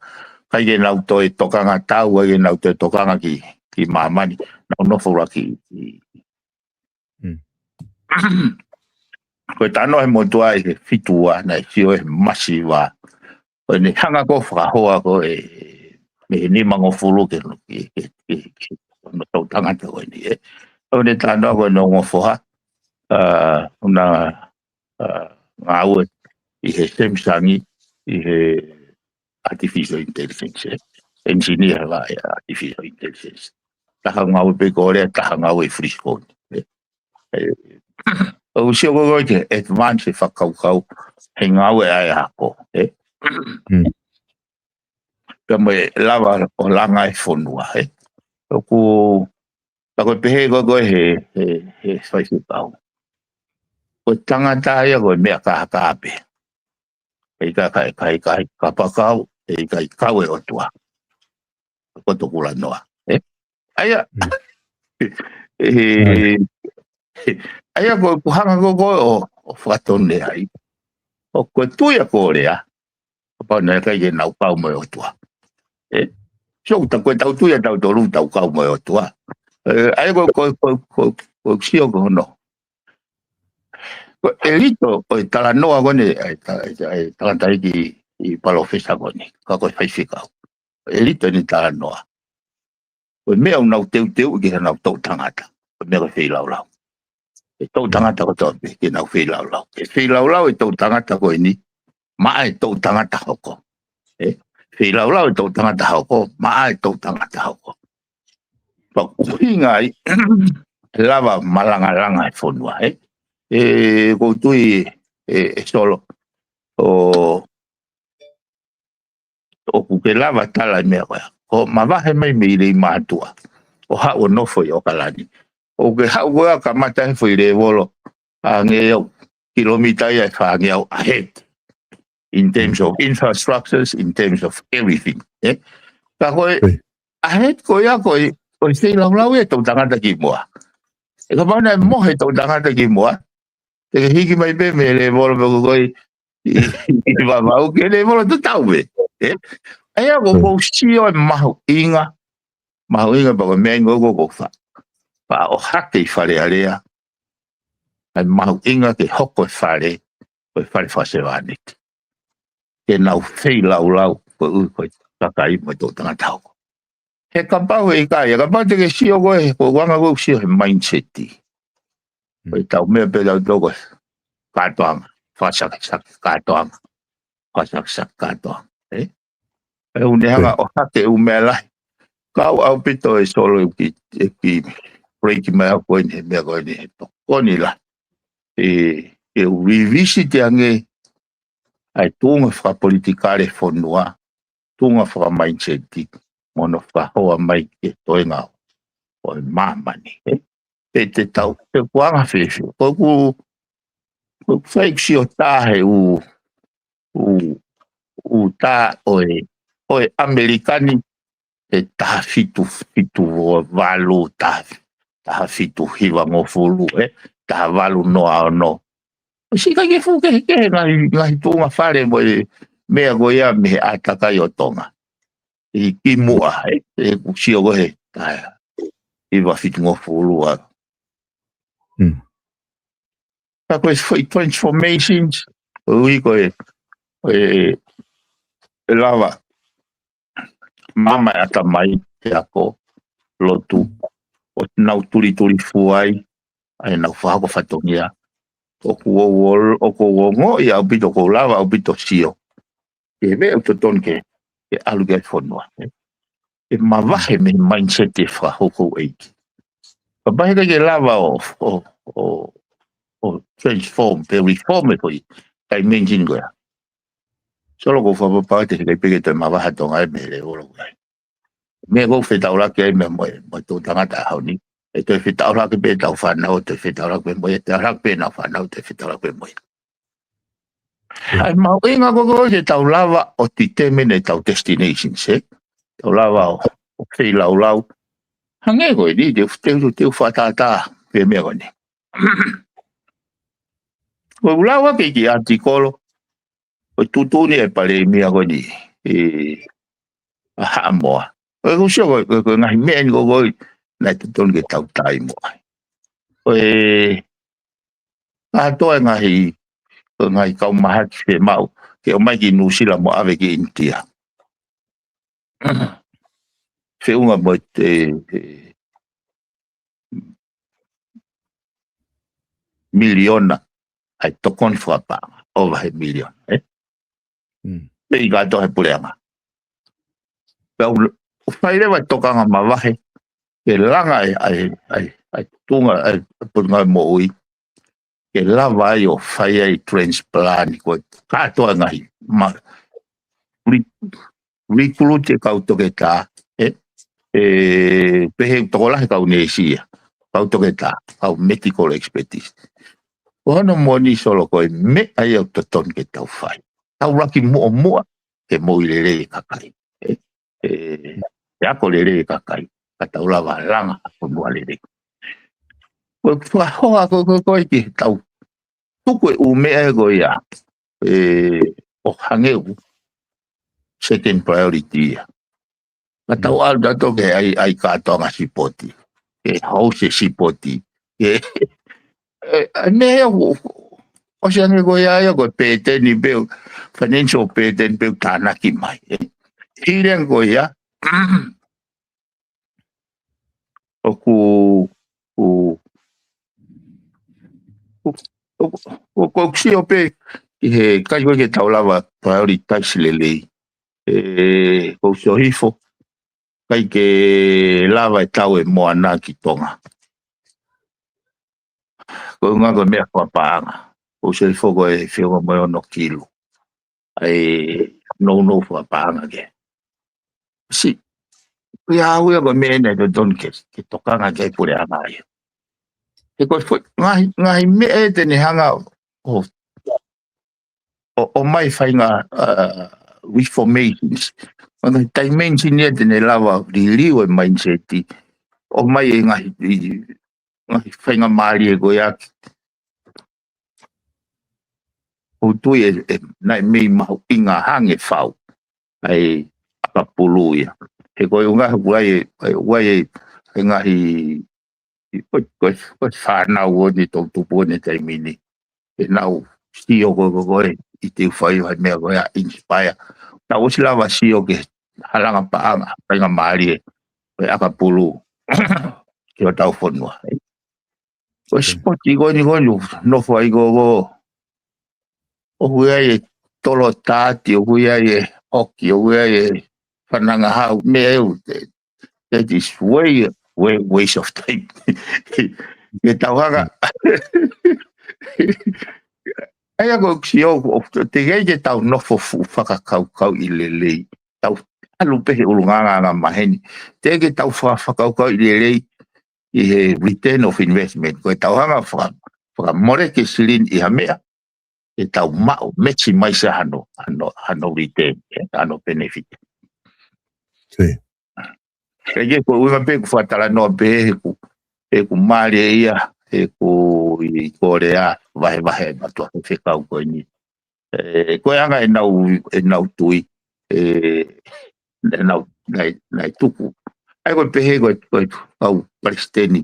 ʻIkai ke nau toe tokanga tau, ʻikai ke nau toe tokanga ki, ki māmani. Nau nofo ʻuluaki ʻi, Mm. Ko e talanoa he motuʻa ʻi he fitu ua, naʻe sio he masiva. Ko ʻene hanga ko ē ʻo fakahoa ko ē mei he nimangofulu ke, ke, ke, ke, ke, hono tau tangata ko eni, e. Ko ʻene talanoa ko ʻene ongo foha, ā, ʻena, ā, ngāue ʻi he Samsung, ʻi he artificial intelligence, e. Engineer la e artificial intelligence. Taha ngāue pē Kōlea, taha ngāue ʻi Frisco ni, e. E, ʻoku sio ko ē ke advance e fakakaukau he ngāue ʻa e ako, e. Mm. Pea mo e lava ʻo langa e fonua, e. ʻOku, ka ko e pehē ko ē ko ē he, he, he faifekau. Ko e tangata ia ko e meʻa kākā pē. ʻIkai, ʻikai, ʻikai, ʻikai kapakau, ʻikai kau e ʻOtua. Ko e tokula noa, e? ʻA ia. Mm. E, ʻa ia ko, ko e hanga ko ē ko ē ʻo, ʻo fakatonu ai. ʻOku tui ʻa Kōlea, kapau naʻe ʻikai ke nau kau mo e ʻOtua. E? So, ta ko e tau tui ʻa tautolu tau kau mo e ʻOtua. E, ʻa ia ko, ko, ko, ko, ko sio ko hono. Ko e ʻelito ʻo e talanoa ko eni, ʻa e ta-, ʻa e ta-, ʻa e tangataʻeiki ʻi palōfesa ko eni, ka ko e faifekau. ʻElito ʻene talanoa. Ko e meʻa ʻoku nau teuteu ki heʻenau toʻu tangata. Ko e meʻa ko e feilaulau. ʻE toʻu tangata kotoa pē ke nau feilaulau. ʻE feilaulau ʻe toʻu tangata ko eni, maʻa e toʻu tangata hoko. ʻE feilaulau ʻe toʻu tangata hoko, maʻa e toʻu tangata hoko. Pea ʻuhinga ai, ʻe lava malangalanga e fonua, ē. ʻE, ʻoku ou tui, ʻe, ʻe Solo, ʻo, ʻoku ke lava tala e meʻa ko ē. Ko e mavahe mai mei Leimātuʻa, ʻo haʻu ʻo nofo ʻi ʻOkalani. ʻOku ke haʻu ko ē ʻo kamata he foʻi lēvolo, hangē au, kilomita ia ʻe fāngeau ahead. In terms of infrastructures, in terms of everything, ē? Ka ko e, ʻOi. Ahead ko ia ko e, ko e feilaulau ia e toʻu tangata kimuʻa. ʻE kapau naʻe mohe e toʻu tangata kimuʻa, te ke hiki mai pē mei he lēvolo pē ko ē ʻi, ʻi, ʻi Vavaʻu ki he lēvolo tatau pē, ē? ʻA ia ʻoku ou sio e mahuʻinga, mahuʻinga pea ko e meʻa ʻoku ou, ʻoku ou fa-, faʻa ʻohake ʻi Fale Alea, ʻa e mahuʻinga ke hoko e fale, ko e fale fakasevāniti. Ke nau feilaulau, koeʻuhi ko e kakai mo e toʻu tangata hoko. He kapau ʻe ʻikai, he kapau te ke sio ko ē, ko e anga ko ē ʻoku sio he mindset. Ko e tau meʻa pē tau toko, kātoanga, fakasakisaki, kātoanga, fakasakisaki, kātoanga, ē? ʻE ʻuhinga ʻohake ʻū meʻa lahi. Kau ʻaupito ʻe Solo ʻeku kiʻi, ʻeku kiʻi break mai au ko eni he meʻa ko eni he tokoni lahi. ʻE, ʻe u revisit ange ʻa e tuʻunga fakapolitikale fonua, tuʻunga fakamindset, mo hono fakahoa mai ki he toenga ʻo e māmani, ē? Pe te tau, pe kuo anga fēfē. Ko ʻeku, ko ʻeku fai ʻeku sio tā he ʻū, ʻū, ʻū tā ʻo e, ʻo e ʻAmelika ni, he taha fitu, fitu valu, taha, taha fitu hivangofulu, ē, taha valu noa ono. ʻOsi ʻikai ke fuʻu kehekehe ngaahi, ngaahi tuʻunga fale mo e meʻa ko ia mei he ʻātakai ʻo Tonga. ʻI kimuʻa, ē, ʻeku sio ko ē he taha hiva fitungofulu ʻa. Ka ko e foʻi transformations, ʻoku ui ko e, ʻe, ʻe lava maama e ʻatamai, he ako, lotu, ʻo nau tulituli fuai, ʻa ʻenau fakahoko fatongia. ʻOku ou, ʻoku ou ongoʻi ʻaupito, ʻoku ou lava ʻaupito sio. Ke meʻa ʻoku totonu ke, ke ʻalu ki ai e fonua, ē. ʻE mavahe mei he mindset e fakahouhau ʻeiki. Kapau he ʻikai ke lava ʻo, ʻo, ʻo, ʻo transform, pe reform e foʻi dimension ko ia. Solo ʻoku ou fakapapau te heʻikai pē ke toe mavahe ʻa Tonga ia mei he lēvolo ko ia. Meʻa ʻoku fetaulaki ai meʻa mo e, mo e toʻu tangata ʻaho ni. ʻE toe fetaulaki pē ʻetau fānau, toe fetaulaki pē mo ia, toe fetaulaki pē ʻenau fānau, toe fetaulaki pē mo ia. ʻA e mahuʻinga ko ē ke tau lava ʻo determine ʻetau destinations, ē? Tau lava ʻo, ʻo feilaulau. Hangē ko eni, te u, te u, te u fakatātā pē meʻa ko eni. Ko ʻeku lau ʻaki e kiʻi ʻātikolo, ko e tuʻutuʻuni ʻa e palēmia ko eni, ē, ʻa Haʻamoa. Ko ʻeku sio ko e, ko e, ko e ngaahi meʻa eni ko ē, naʻe totonu ke tau taimi ai. Ko e, kātoa e ngaahi, ko e ngaahi kau mahaki fiemaʻu ke ʻomai ki Nuʻusila mo ʻave ki ʻInitia. Feʻunga mo e, e, miliona ʻa e tokoni fakapaʻanga, ʻova he miliona, ē? Pea ʻi kātoa he puleʻanga. Pea u, u fai leva e tokanga mavahe, ke langa e, ʻa e, ʻa e, ʻa e tuʻunga, ʻa e, ʻa e Potungāue Moʻui, ke lava ai ʻo fai ai transplant ko e kātoa e ngaahi ma-, re-, recruit e kau toketā, ē, ē, pehē tokolahi kau neesi ia, kau toketā, kau medical expertise. Ko hono moʻoni Solo ko e meʻa ia ʻoku totonu ke tau fai. Tau laki muʻomuʻa, ke moʻui lelei e kakai. Ē, ē, ke ako lelei e kakai. Ka tau lava langa ʻa e fonua lelei. Ko e fakahoa ko ē, ko ē, ko ē ke tau tuku e ʻū meʻa ko ia, ē, ʻo hangē ʻoku second priority ia. Ka tau ʻalu tautolu ke ʻai, ʻai kātoanga sipoti. Ke house sipoti. Ke, ē, ʻa e meʻa ia ʻoku, ʻOsi ange ko ia ia ko e pēteni pē ʻoku, financial pēteni pē ʻoku tānaki mai. Ē. Hili ange ko ia, ʻoku, ʻoku, ʻoku, ʻoku, ʻoku sio pē ʻi he ʻikai ko ē ke tau lava prioritize lelei. Ē, ʻoku sio hifo, ʻikai ke lava e tau e moana ki Tonga. Ko e ʻuhinga ko e meʻa fakapaʻanga. ʻOku sio hifo ko e feʻunga mo e ono kilu. ʻA e nounou fakapaʻanga ke. Si, ia au ia ko e meʻa ʻeni ʻe totonu ke, ke tokanga ki ai puleʻanga ia. He ko e foʻi, ngaahi, ngaahi meʻa ʻe te ne hanga ʻo, ʻo, ʻomai faʻahinga, uh, reformations. Ngaahi dimension ia te ne lava liliu e mindset. ʻOmai e ngaahi, i, ngaahi faingamālie ko ia ki ʻOku ou tui ʻe, ʻe, naʻe mei mahuʻinga hangē fau ʻa e ʻakapulu ia. He ko e ʻuhinga he ʻoku ʻi ai e, ʻoku ʻi ai e, e ngaahi, ko e, ko e, ko e fānau ʻo ne toʻutupu ʻo ne taimi ni. ʻE nau sio ko, ko, ko e, ʻi te u fai ʻo hai meʻa ko e ʻa inspire. Nau ʻosi lava sio ki he halanga paʻanga, faingamālie, ko e ʻakapulu, ki hotau fonua. Ko e sipoti ko eni ko eni, nofo ai ko, ko, ʻoku ʻi ai e tolo taati, ʻoku ʻi ai e hoki, ʻoku ʻi ai e fananga hau, meʻa ʻe ʻū, that is way, way, waste of time. Ke tau hanga. ʻAi ako si o, o, te kei ke tau nofo fuʻu fakakaukau ʻi lelei. Tau ʻalu pē he ʻulungaanga anga maheni. Te ke tau fa-, fakakaukau ʻi lelei ʻi he return of investment. Ko e tau hanga faka-, fakamole ke silini ʻi ha meʻa, ʻe tau maʻu, maximize hano, hano, hano return, ē, hano benefit. Sī. Ke ke ko e ʻuhinga pē ʻeku fakatalanoa pē he ʻoku, he ʻoku mālie ia, he ʻoku ʻi Kōlea, vahevahe ʻa e mātuʻa fefekau ko eni. Ē, ko e anga ʻenau, ʻenau tui, ē, ʻenau, naʻe, naʻe tuku. ʻAi ko e pehē ko e, ko e kau palesiteni,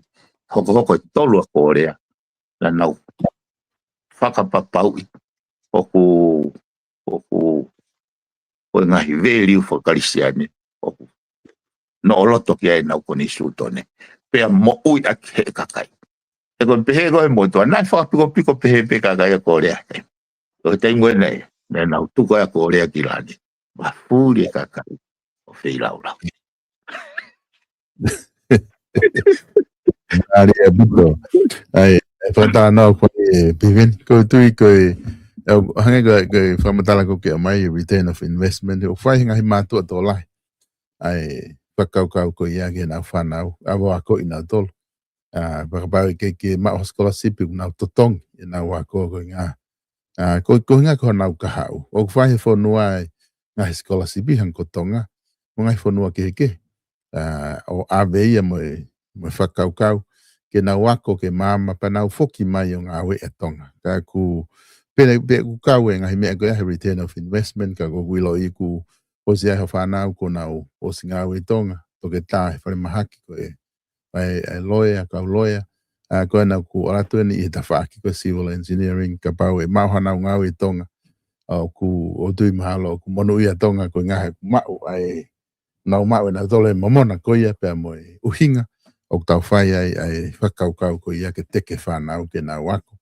hokohoko ʻe tolu ʻa Kōlea, naʻa nau fakapapauʻi, ʻoku, ʻoku, ko e ngaahi value faka-Kalisitiane, ʻoku noʻo loto ki ai ʻenau konisitūtone. Pea moʻui ʻaki he kakai. He ko e pehē ko e motuʻa, naʻe fakapikopiko pehē pē kakai ʻa Kōlea. Ko e taimi ko ē naʻe, naʻa nau tuku ʻa Kōlea ki lani. Mafuli e kakai ʻo feilaulau. Mālie ʻaupito. ʻAi, e fakatalanoa ko ē, Piveni, ko e tui ko e, ʻe, hangē ko e, ko e fakamatala ko ē ke ʻomai, return of investment, ʻoku fai he ngaahi mātuʻa tokolahi. ʻAi, fakakaukau ko ia ki heʻenau fānau, ʻa ʻo akoʻi nautolu. ʻA, fakapapauʻi ke, ke maʻu ha scholarship ʻoku nau totongi ʻenau ako ko e ʻuhinga. ʻA, ko, ko e ʻuhinga ko honau kahaʻu. ʻOku fai he fonua e ngaahi scholarship hangē ko Tonga, mo e ngaahi fonua kehekehe. ʻA, ʻo ʻave ia mo e, mo e fakakaukau, ke nau ako, ke maama, pea nau foki mai ʻo ngāueʻi ʻa Tonga. Ka ʻoku, pea, pea ʻoku kau e ngaahi meʻa ko ia he return of investment, ka ʻoku ou ʻiloʻi ʻoku ʻosi ʻi ai ha fānau kuo nau ʻosi ngāue ʻi Tonga, toketā he falemahaki ko e, ʻa e, ʻa e loea, kau loea, ʻa, ko ena ʻoku ʻalu atu eni ʻi he tafaʻaki ko e civil engineering, kapau ʻe maʻu haʻanau ngāue ʻi Tonga. ʻA, ʻoku ou tui mahalo, ʻoku monūʻia Tonga ko e ngaahi ʻoku maʻu, ʻa e, nau maʻu ʻenautolu e momona ko ia pea mo e ʻuhinga, ʻoku tau fai ai, ʻa e fakakaukau ko ia ke teke fānau ke nau ako,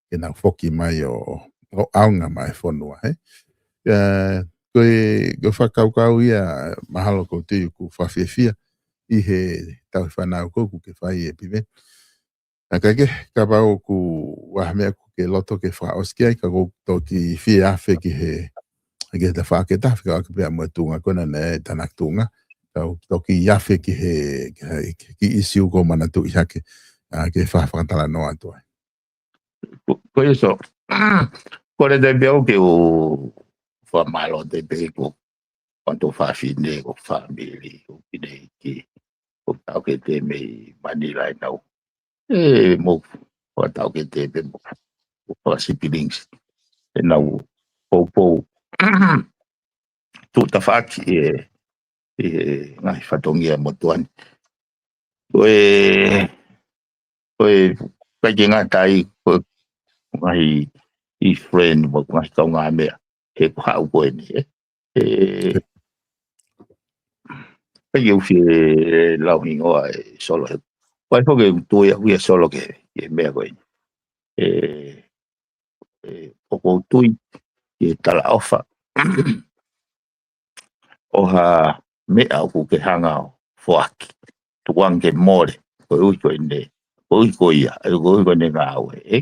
ke nau foki mai ʻo, ʻo ʻaonga mai e fonua, he? ʻA, ko e, ko e fakakaukau ia, mahalo ʻoku ou tui ʻoku fakafiefia ʻi he tauhi fānau ko ē ʻoku ke fai ē Piveni. ʻA ka ke, kapau ʻoku ʻi ai ha meʻa ʻoku ke loto ke fakaʻosi ki ai, ka ʻoku ou toki fie afe ki he, ki he tafaʻaki ʻe taha, fekauʻaki pea mo e tuʻunga ko ena naʻe tānaki tuʻunga, ka ʻoku ou toki afe ki he, ki he, ki he ʻīsiu ʻoku ou manatuʻi hake, ʻa, ke fa-, fakatalanoa atu ai. Ko, ko ia so. Ko e lea pē au ke u fakamālō atu pē ko, ko hoto fafine, ko e fāmili, ko e kiʻi, ko e taʻokete mei Manila ʻenau. ʻE, mo, ko e taʻokete pē mo, ko e siblings. ʻEnau, poupou. Tuʻutafaʻaki ē, ʻi he ngaahi fatongia motuʻa ni. Ko e, ko e, ʻikai ke ngata ai, ko e ngaahi ʻi friend mo e ngaahi kaungāmeʻa he ko haʻu ko eni, ē. ʻE, pea ke u fie lau hingoa ʻe Solo he. Ko e foki ʻeku tui au ia Solo ke, ke meʻa ko eni. ʻE, ʻe, ʻoku ou tui ke talaʻofa ʻo ha meʻa ʻoku ke hanga ʻo foaki. Tukuange ke mole, koeʻuhi ko ʻene, koeʻuhi ko ia, ʻe koeʻuhi ko ʻene ngāue, ē?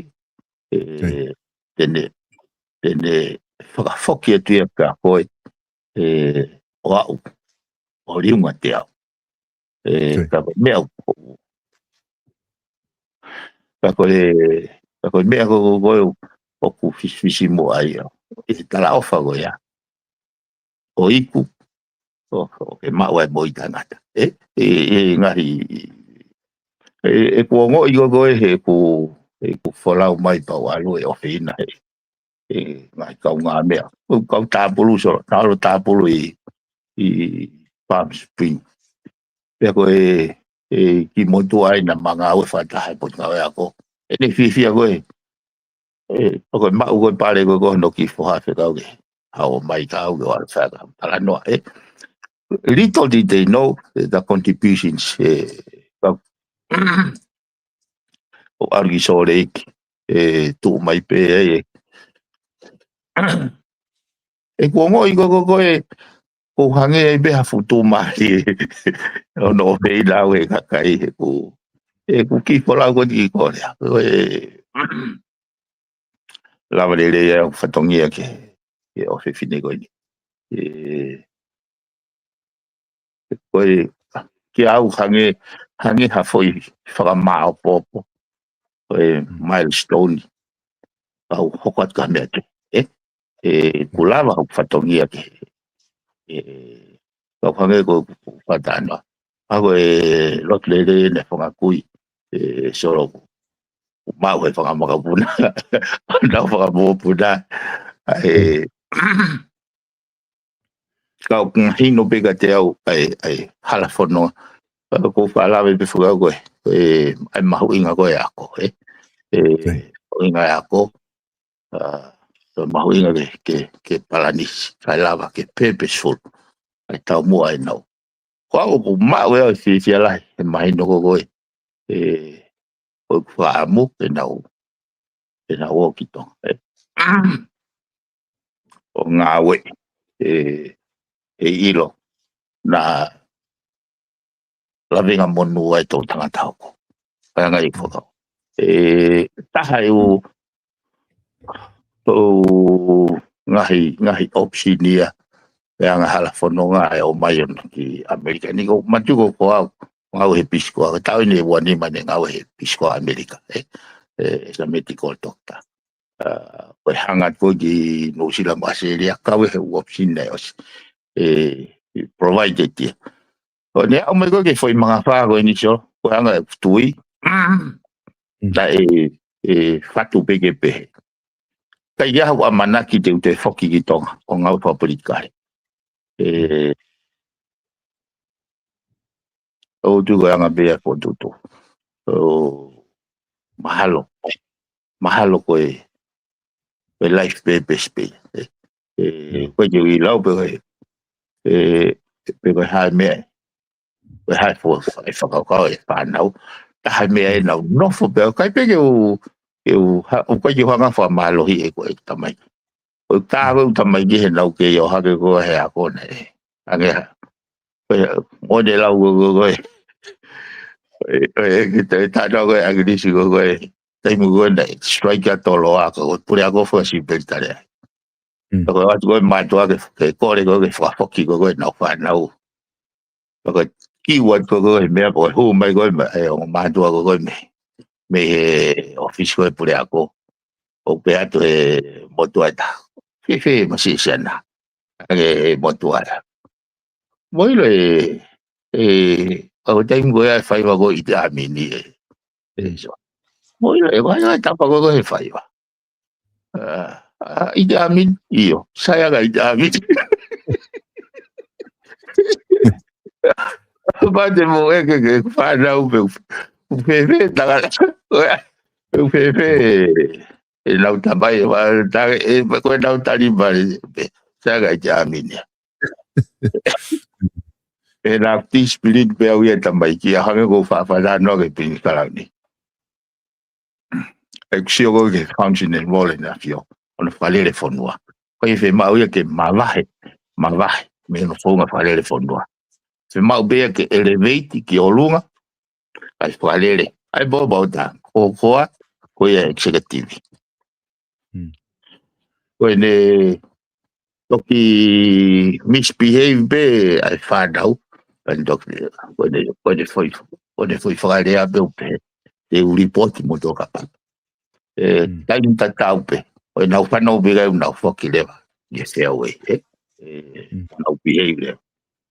ʻE, te ne, te ne fakafoki atu ia kia koe, ʻe, ʻo aʻu, ʻo liunga te au. ʻE, ka ko e meʻa ʻoku, ka ko e, ka ko e meʻa ko, ko, ko e ʻoku fisifisimuʻa ia. ʻE talaʻofa ko ia. ʻO iku, ʻo, ʻo ke maʻu ai mo e tangata. ʻE, ʻe, ʻe ngaahi, ʻe, ʻeku ongoʻi ko, ko e he ʻeku, ʻeku folau mai pau ʻalu ʻe ʻofeina he, ʻe ngaahi kaungāmeʻa. Ko e kau tāpulu Solo, naʻa ku ʻalu tāpulu ʻi, ʻi Palm Spring. Pea ko e, ʻe kiʻi motuʻa ʻi na manga au e fakataha e potungāue ako. ʻE ne fiefia ko e, ʻe, ʻo ko e maʻu ko e pale ko e ko hono kiʻi foha fekau ke. Hao mai ka au ke wala fea ka talanoa, ē. Little did they know the contributions, ē, ka, ʻo ʻalu ki Sōleki, ʻe, tuʻu mai pē, ē, ē. ʻEku ongoʻi ko, ko, ko e, ko hangē ai pē ha futu mai, ʻo no pē i lau e kakai, ʻeku, ʻeku kiʻi folau ko eni ki Kōlea. Ko e, lava lelei ʻa e fatongia ke, ke ʻofefine ko eni. ʻE, ko e, ke au hangē, hangē ha foʻi fakamāopoopo. Ko e milestone. Au hoko atu ka meʻa ke. ʻE, ʻeku lava hoku fatongia ke. ʻE, kau hangē ko, ko, ko Fatana. Ako e lotu lelei ʻene fanga kui, ʻe, Solo. Mau he fanga makapuna. Nau fanga mokopuna. ʻA e, kau kungahino pē ka te au, ʻa e, ʻa e, hala fono. Ka ko fa lave pē fukau ko e, ʻe, ʻa e mahuʻinga ko e ako, ē. ʻE, mahuʻinga e ako. ʻA, ko e mahuʻinga ke, ke, ke palanisi, kae lava ke purposeful. ʻA e taumuʻa ʻenau. Ko au ʻoku maʻu ʻe au e fiefia lahi, he mahino ko koe, ʻe, ʻoku fakaʻamu, ʻenau, ʻenau ō ki Tonga, ē. ʻO ngāue, ʻe, ʻe ʻilo, naʻa lavenga monū ai tō tangata hoko. Kae anga i fakaʻo. ʻE, taha ʻeku, tō ngaahi, ngaahi option ia, ʻe anga hala fononga ʻe ō mai ʻona ki ʻAmelika. Ni ko matu ko ko au, ngāue he Peace Corps, ka tau ʻi he ua nima ne ngāue he Peace Corps ʻAmelika, ē, ē, as a medical doctor. ʻA, ko e hanga ko ē ki Nuʻusila mo ʻAositelēlia, kau he option naʻe ʻosi. ʻE, provided ia. Ko ʻene aʻu mai ko ē ki he foʻi mangafā ko eni Solo, ko e anga e tui. Naʻe, ʻe, fatu pē ke pehē. Ka ʻi ai haʻaku ʻamanaki te u toe foki ki Tonga, ʻo ngāue fakapolitikale. ʻE, ʻo tu ko e anga pē ia fokotuʻutuʻu. ʻO, mahalo. Mahalo ko e, ko e life purpose pē. ʻE, ʻe, ko e ke ui lau pē ko e, ʻe, pē ko e hā e meʻa. Ko e hā e fo-, e fakakaukau e fānau. Taha e meʻa ʻenau nofo pē, ʻoku ʻikai pē ke u, ke u ha-, ʻoku ʻikai ke u hanga fakamālohi ʻe ko e tamai. ʻOku tā ko e tamai ki he nau ke ʻi ʻo hake ko e he ako ne. Ange ha. Ko e, mo ne lau ko, ko, ko e. Ko e, ko e, ki te, tā nau ko e ʻAngilisi ko, ko e. Taimi ko ē naʻe strike atu ʻa Toloa ka ko e pule ako fakasipeli tale ai. Ka ko e atu ko e mātuʻa ke, ke kole ko e ke fakafoki ko, ko e nau fānau. Ka ko e kiu atu ko, ko e meʻa ko e hū mai ko e ma-, ʻe, ʻo mātuʻa ko, ko e mei, mei he ʻōfisi ko e pule ako. ʻO pehē atu he motuʻa ʻe taha. Fēfē ma si siana. Ange he motuʻa ia. Mo ʻilo ʻe, ʻe, ʻa ko e taimi ko ia e faiva ko ʻi te ʻamini ē. ʻE, so. Mo ʻilo ʻe, ko e tapa ko, ko e faiva. ʻA, ʻa, ʻi te ʻamini, ʻio. Sai anga ʻi te ʻamini. Pea te mo ʻeke ke fānau pe, fēfē, tangata. Fēfē. ʻenau tamai, ʻe, ko ʻenau tali mai, pe, saka i te amini. ʻE na ti spirit pe au ia tamai ki a hange ko faʻafana noa ke pini kalauni. ʻE kusio ko ke function and role na fio, ʻo na fakalele fonua. Ko e fiemaʻu ia ke mavahe, mavahe, mei hono founga fakalele fonua. Fiemaʻu pē ia ke elevate ki ʻolunga, ʻa e fakalele. ʻA e bobo ta, ko koa, ko ia executive. Ko ʻene toki misbehave pē ʻa e fānau, ʻa ʻene toki, ko ʻene, ko ʻene foʻi, ko ʻene foʻi fakalea pē ʻo pehē, te u lipoti mo tō kapa. ʻE, taimi tatau pē, ʻo ʻenau fānau pē kai ʻenau foki leva, ʻi he fairway, ʻe, ʻenau behave leva.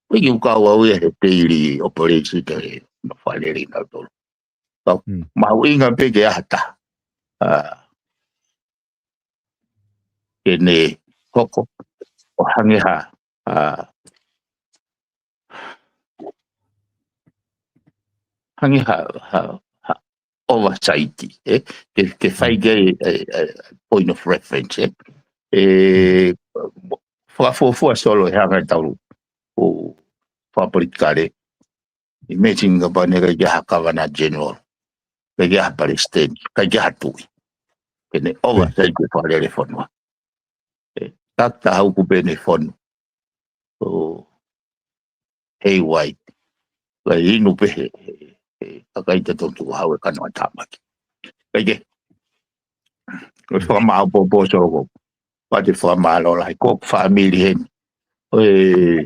Ko e kiʻi ʻuhinga au ia he daily operation te, ʻenau fakalele ʻenau tolo. Kau, mahuʻinga pē ke ʻata. ʻA, ke ne hoko, ʻo hangē ha, ʻa, hangē ha, ha, ha oversight, ʻe? Ke, ke fai ke, ʻe, ʻe, point of reference, ʻe? ʻE, fakafuafua solo ʻe hanga ʻe talu, ʻo fakapolitikale, imagine kapau ne ʻikai ke ha Governor General, ʻikai ke ha Palesiteni, ʻikai ke ha tuʻi. Ke ne ova sai ke fakalele fonua. ʻE, takta hau ku pene fonu. ʻO, hei wai. Kai inu pē he, he, he, kakai te tontu hau e kano a tamaki. Kai ke, ko e fakamāʻopoʻopo solo ko. Pate fakamālō lahi ko family heni. ʻOi,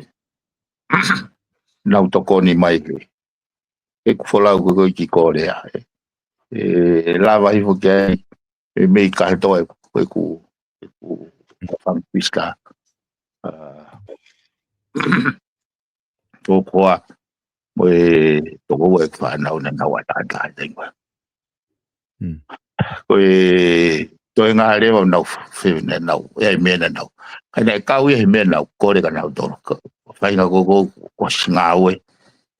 nau tokoni mai he. ʻE ku folau ko koe ki Korea, ʻe. ʻE lava hifo ki ai, ʻe mei ka he toa ʻe ku, ʻe ku, ʻe ku fanga piska. ʻA, tō koa, mo e toko ua e fānau naʻa nau ʻataʻatā ai taimi ko ē. Ko e toe ngā leva nau fe-, naʻa nau, ʻe ai meʻa naʻa nau. Ka naʻe kau ia he meʻa naʻa nau kole ka nau tolo. Ka, faʻahinga ko, ko, ko e ngāue.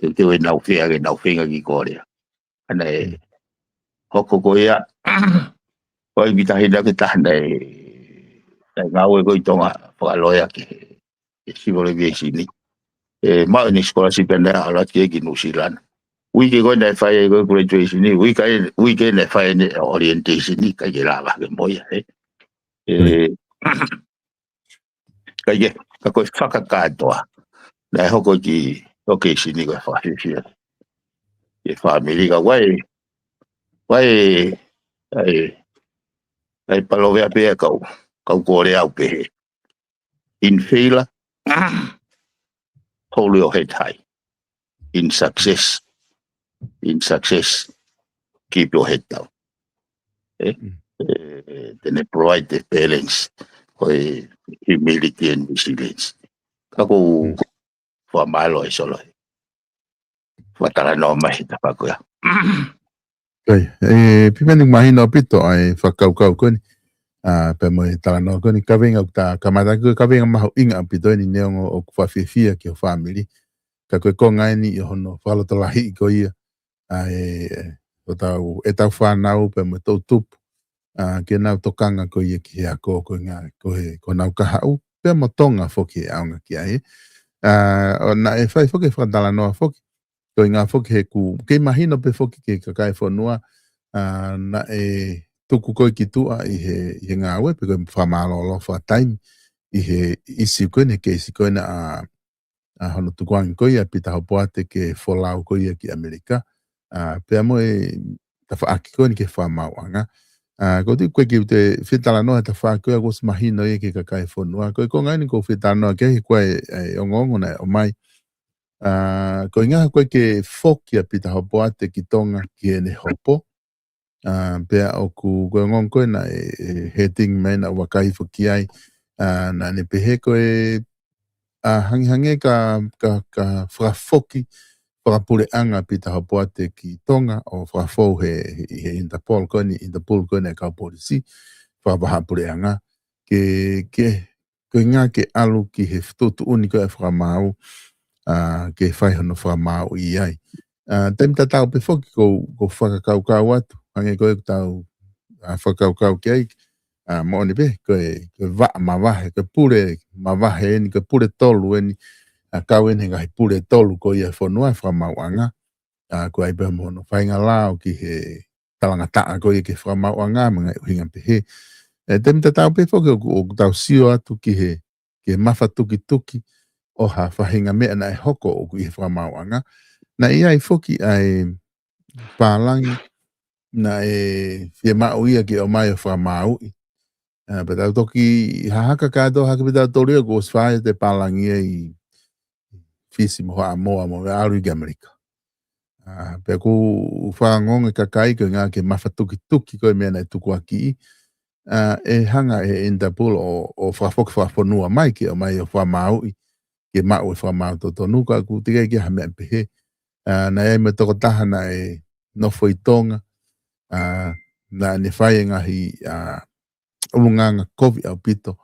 Teuteu ʻenau fea ke nau feinga ki Korea. Ka naʻe hoko ko ia. Ko e kiʻi taha hina ke taha naʻe, naʻe ngāue ko ē ʻi Tonga fakaloea ki he, he civil aviation ni. ʻE, maʻu ʻene scholarship ʻana ʻalu atu ki New Zealand. Uike ko ē naʻe fai ai ko e graduation ni, uike, uike naʻe fai ai ʻene orientation ni, ʻikai ke lava ke mo ia, ʻe. ʻE, ʻikai ke, ka ko e fakakātoa. Naʻe hoko ki, hoko ki Sini ko e fakafiefia. ʻI he family ka wai, wai, ʻai, ʻai palovea pē kau, kau Korea ʻo pehē. In failure, hold your head high. In success, in success, keep your head down. ʻE? ʻE, te ne provide the balance, ko e humility and resilience. Ka ko u fakamālō e solo he. Fakatalanoa mai he tafaʻaki ko ia. Kai, ʻe, pipeni mahino ʻaupito ʻa e fakakaukau ko eni. ʻA, pea mo e talanoa ko eni, kaveinga ʻoku ta kamata ko e kaveinga mahuʻinga ʻaupito eni neongo ʻoku fakafiefia ki ho family. Ka ko e konga eni ʻi hono fakalotolahiʻi ko ia. ʻA e, ʻo tau, ʻetau fānau pea mo e toʻutupu. ʻA, ke nau tokanga ko ia ki he ako ko e ngā, ko e, ko nau kahaʻu. Pea mo Tonga foki ʻe ʻaonga ki ai. ʻA, ʻo naʻe fai foki e fakatalanoa foki. Ko e ngā foki he ku, kei mahino pē foki ki he kakai fonua, ʻa, naʻe tuku ko ē ki tuʻa ʻi he, ʻi he ngāue, pe ko e fakamālōlō fakataimi, ʻi he ʻisi ko eni, keisi ko ena ʻa, ʻa hono tukuange ko ia Pita Hopoate ke folau ko ia ki ʻAmelika, ʻa, pea mo e tafaʻaki ko eni ki he fakamaauʻanga. ʻA, ko e tui ko ē ke u toe fie talanoa he tafaʻaki ko ia kuo ʻosi mahino ia ki he kakai fonua. Ko e konga eni ko u fie talanoa ki ai he ko e, e ongoongo naʻe ʻomai. ʻA, ko e ʻuhinga ko ē ke foki ʻa Pita Hopoate ki Tonga ki heʻene hopo. ʻA, pea ʻoku ko e ongoongo ko ena ʻe, ʻe heading mai naʻa ku vakai foki ai. ʻA, naʻa ne pehē ko e, ʻa, hangehangē ka, ka, ka fakafoki, fakapuleʻanga Pita Hopoate ki Tonga ʻo fakafou he, he, he Interpol ko eni, Interpol ko eni ʻa e kau polisi, fakavahaʻapuleʻanga. Ke, ke, ko e ʻuhinga ke ʻalu ki he tuʻutuʻuni ko ē ʻa e fakamaau, ʻa, ke fai hono fakamaauʻi ai. ʻA, taimi tatau pē foki ko, ko u fakakaukau atu, hangē ko ē ʻoku tau, ʻa, fakakaukau ki ai, ʻA, moʻoni pē, ko e, ko e vaʻa mavahe, ko e pule mavahe eni, ko e pule tolu eni, ʻa, kau eni he ngaahi pule tolu ko ia e fonua, e fakamaauʻanga. ʻA, ko ai pē mo hono faʻahinga lao ki he talangataʻa ko ia ki he fakamaauʻanga, mo e ngaahi ʻuhinga pehē. ʻE, taimi tatau pē foki ʻoku, ʻoku tau sio atu ki he, ki he mafatukituki ʻo ha faʻahinga meʻa naʻe hoko ʻoku ʻi he fakamaauʻanga. Naʻe ʻi ai foki ʻa e pālangi naʻe fiemaʻu ia ke ʻomai ʻo fakamāuʻi. ʻA, pea tau toki hahaka kātoa hake pē tautolu ia kuo ʻosi fai ʻa e pālangi ia ʻi Fisi mo Haʻamoa mo e ʻalu ki ʻAmelika. ʻA, pea ʻoku fanongo e kakai ko e ngaahi ke mafatukituki ko e meʻa naʻe tukuakiʻi. ʻA, ʻe hanga ʻe he Interpol ʻo, ʻo fakafoki fakafonua mai ke ʻomai ʻo fakamāuʻi, ke maʻu e fakamaau totonu ka ʻoku teʻeki ke ha meʻa pehē. ʻA, naʻe ʻi ai mo e tokotaha naʻe nofo ʻi Tonga. ʻA, naʻa ne fai e ngaahi, ʻa, ʻulungaanga kovi ʻaupito,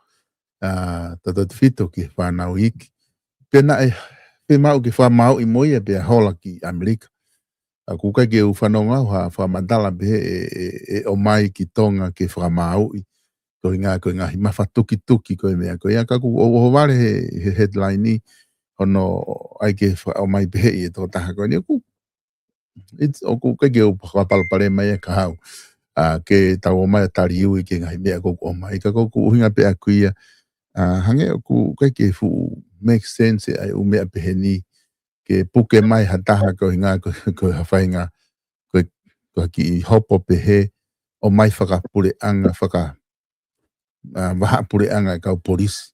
ʻa, tautautefito ki he fānau iiki. Pea naʻe fiemaʻu ke fakamāuʻi mo ia pea hola ki ʻAmelika. ʻA, ʻoku ʻikai ke u fanongo au ha fakamatala pehē ʻe, ʻe, ʻe ʻomai ki Tonga ke fakamāuʻi. Ko e ngaahi, ko e ngaahi mafatukituki ko e meʻa ko ia ka ʻoku ʻo, ʻohovale he, he headline ni, hono ʻai ke fa-, ʻomai pehē ʻe he tokotaha ko eni ʻoku it's, ʻoku ʻikai ke u fakapalopalema ia ka hau. ʻA, ke tau ō mai ʻo taliui ki he ngaahi meʻa ʻoku ʻomai. Ka ko ʻeku ʻuhinga pē ʻaku ia, ʻa, hangē ʻoku ʻikai ke fuʻu make sense ʻa e ʻū meʻa pehē ni, ke puke mai ha taha ko e ʻuhinga ko, ko ha faʻahinga, ko, ko ha kiʻi hopo pehē, ʻomai fakapuleʻanga, faka-, ʻa, vahaʻa puleʻanga e kau polisi.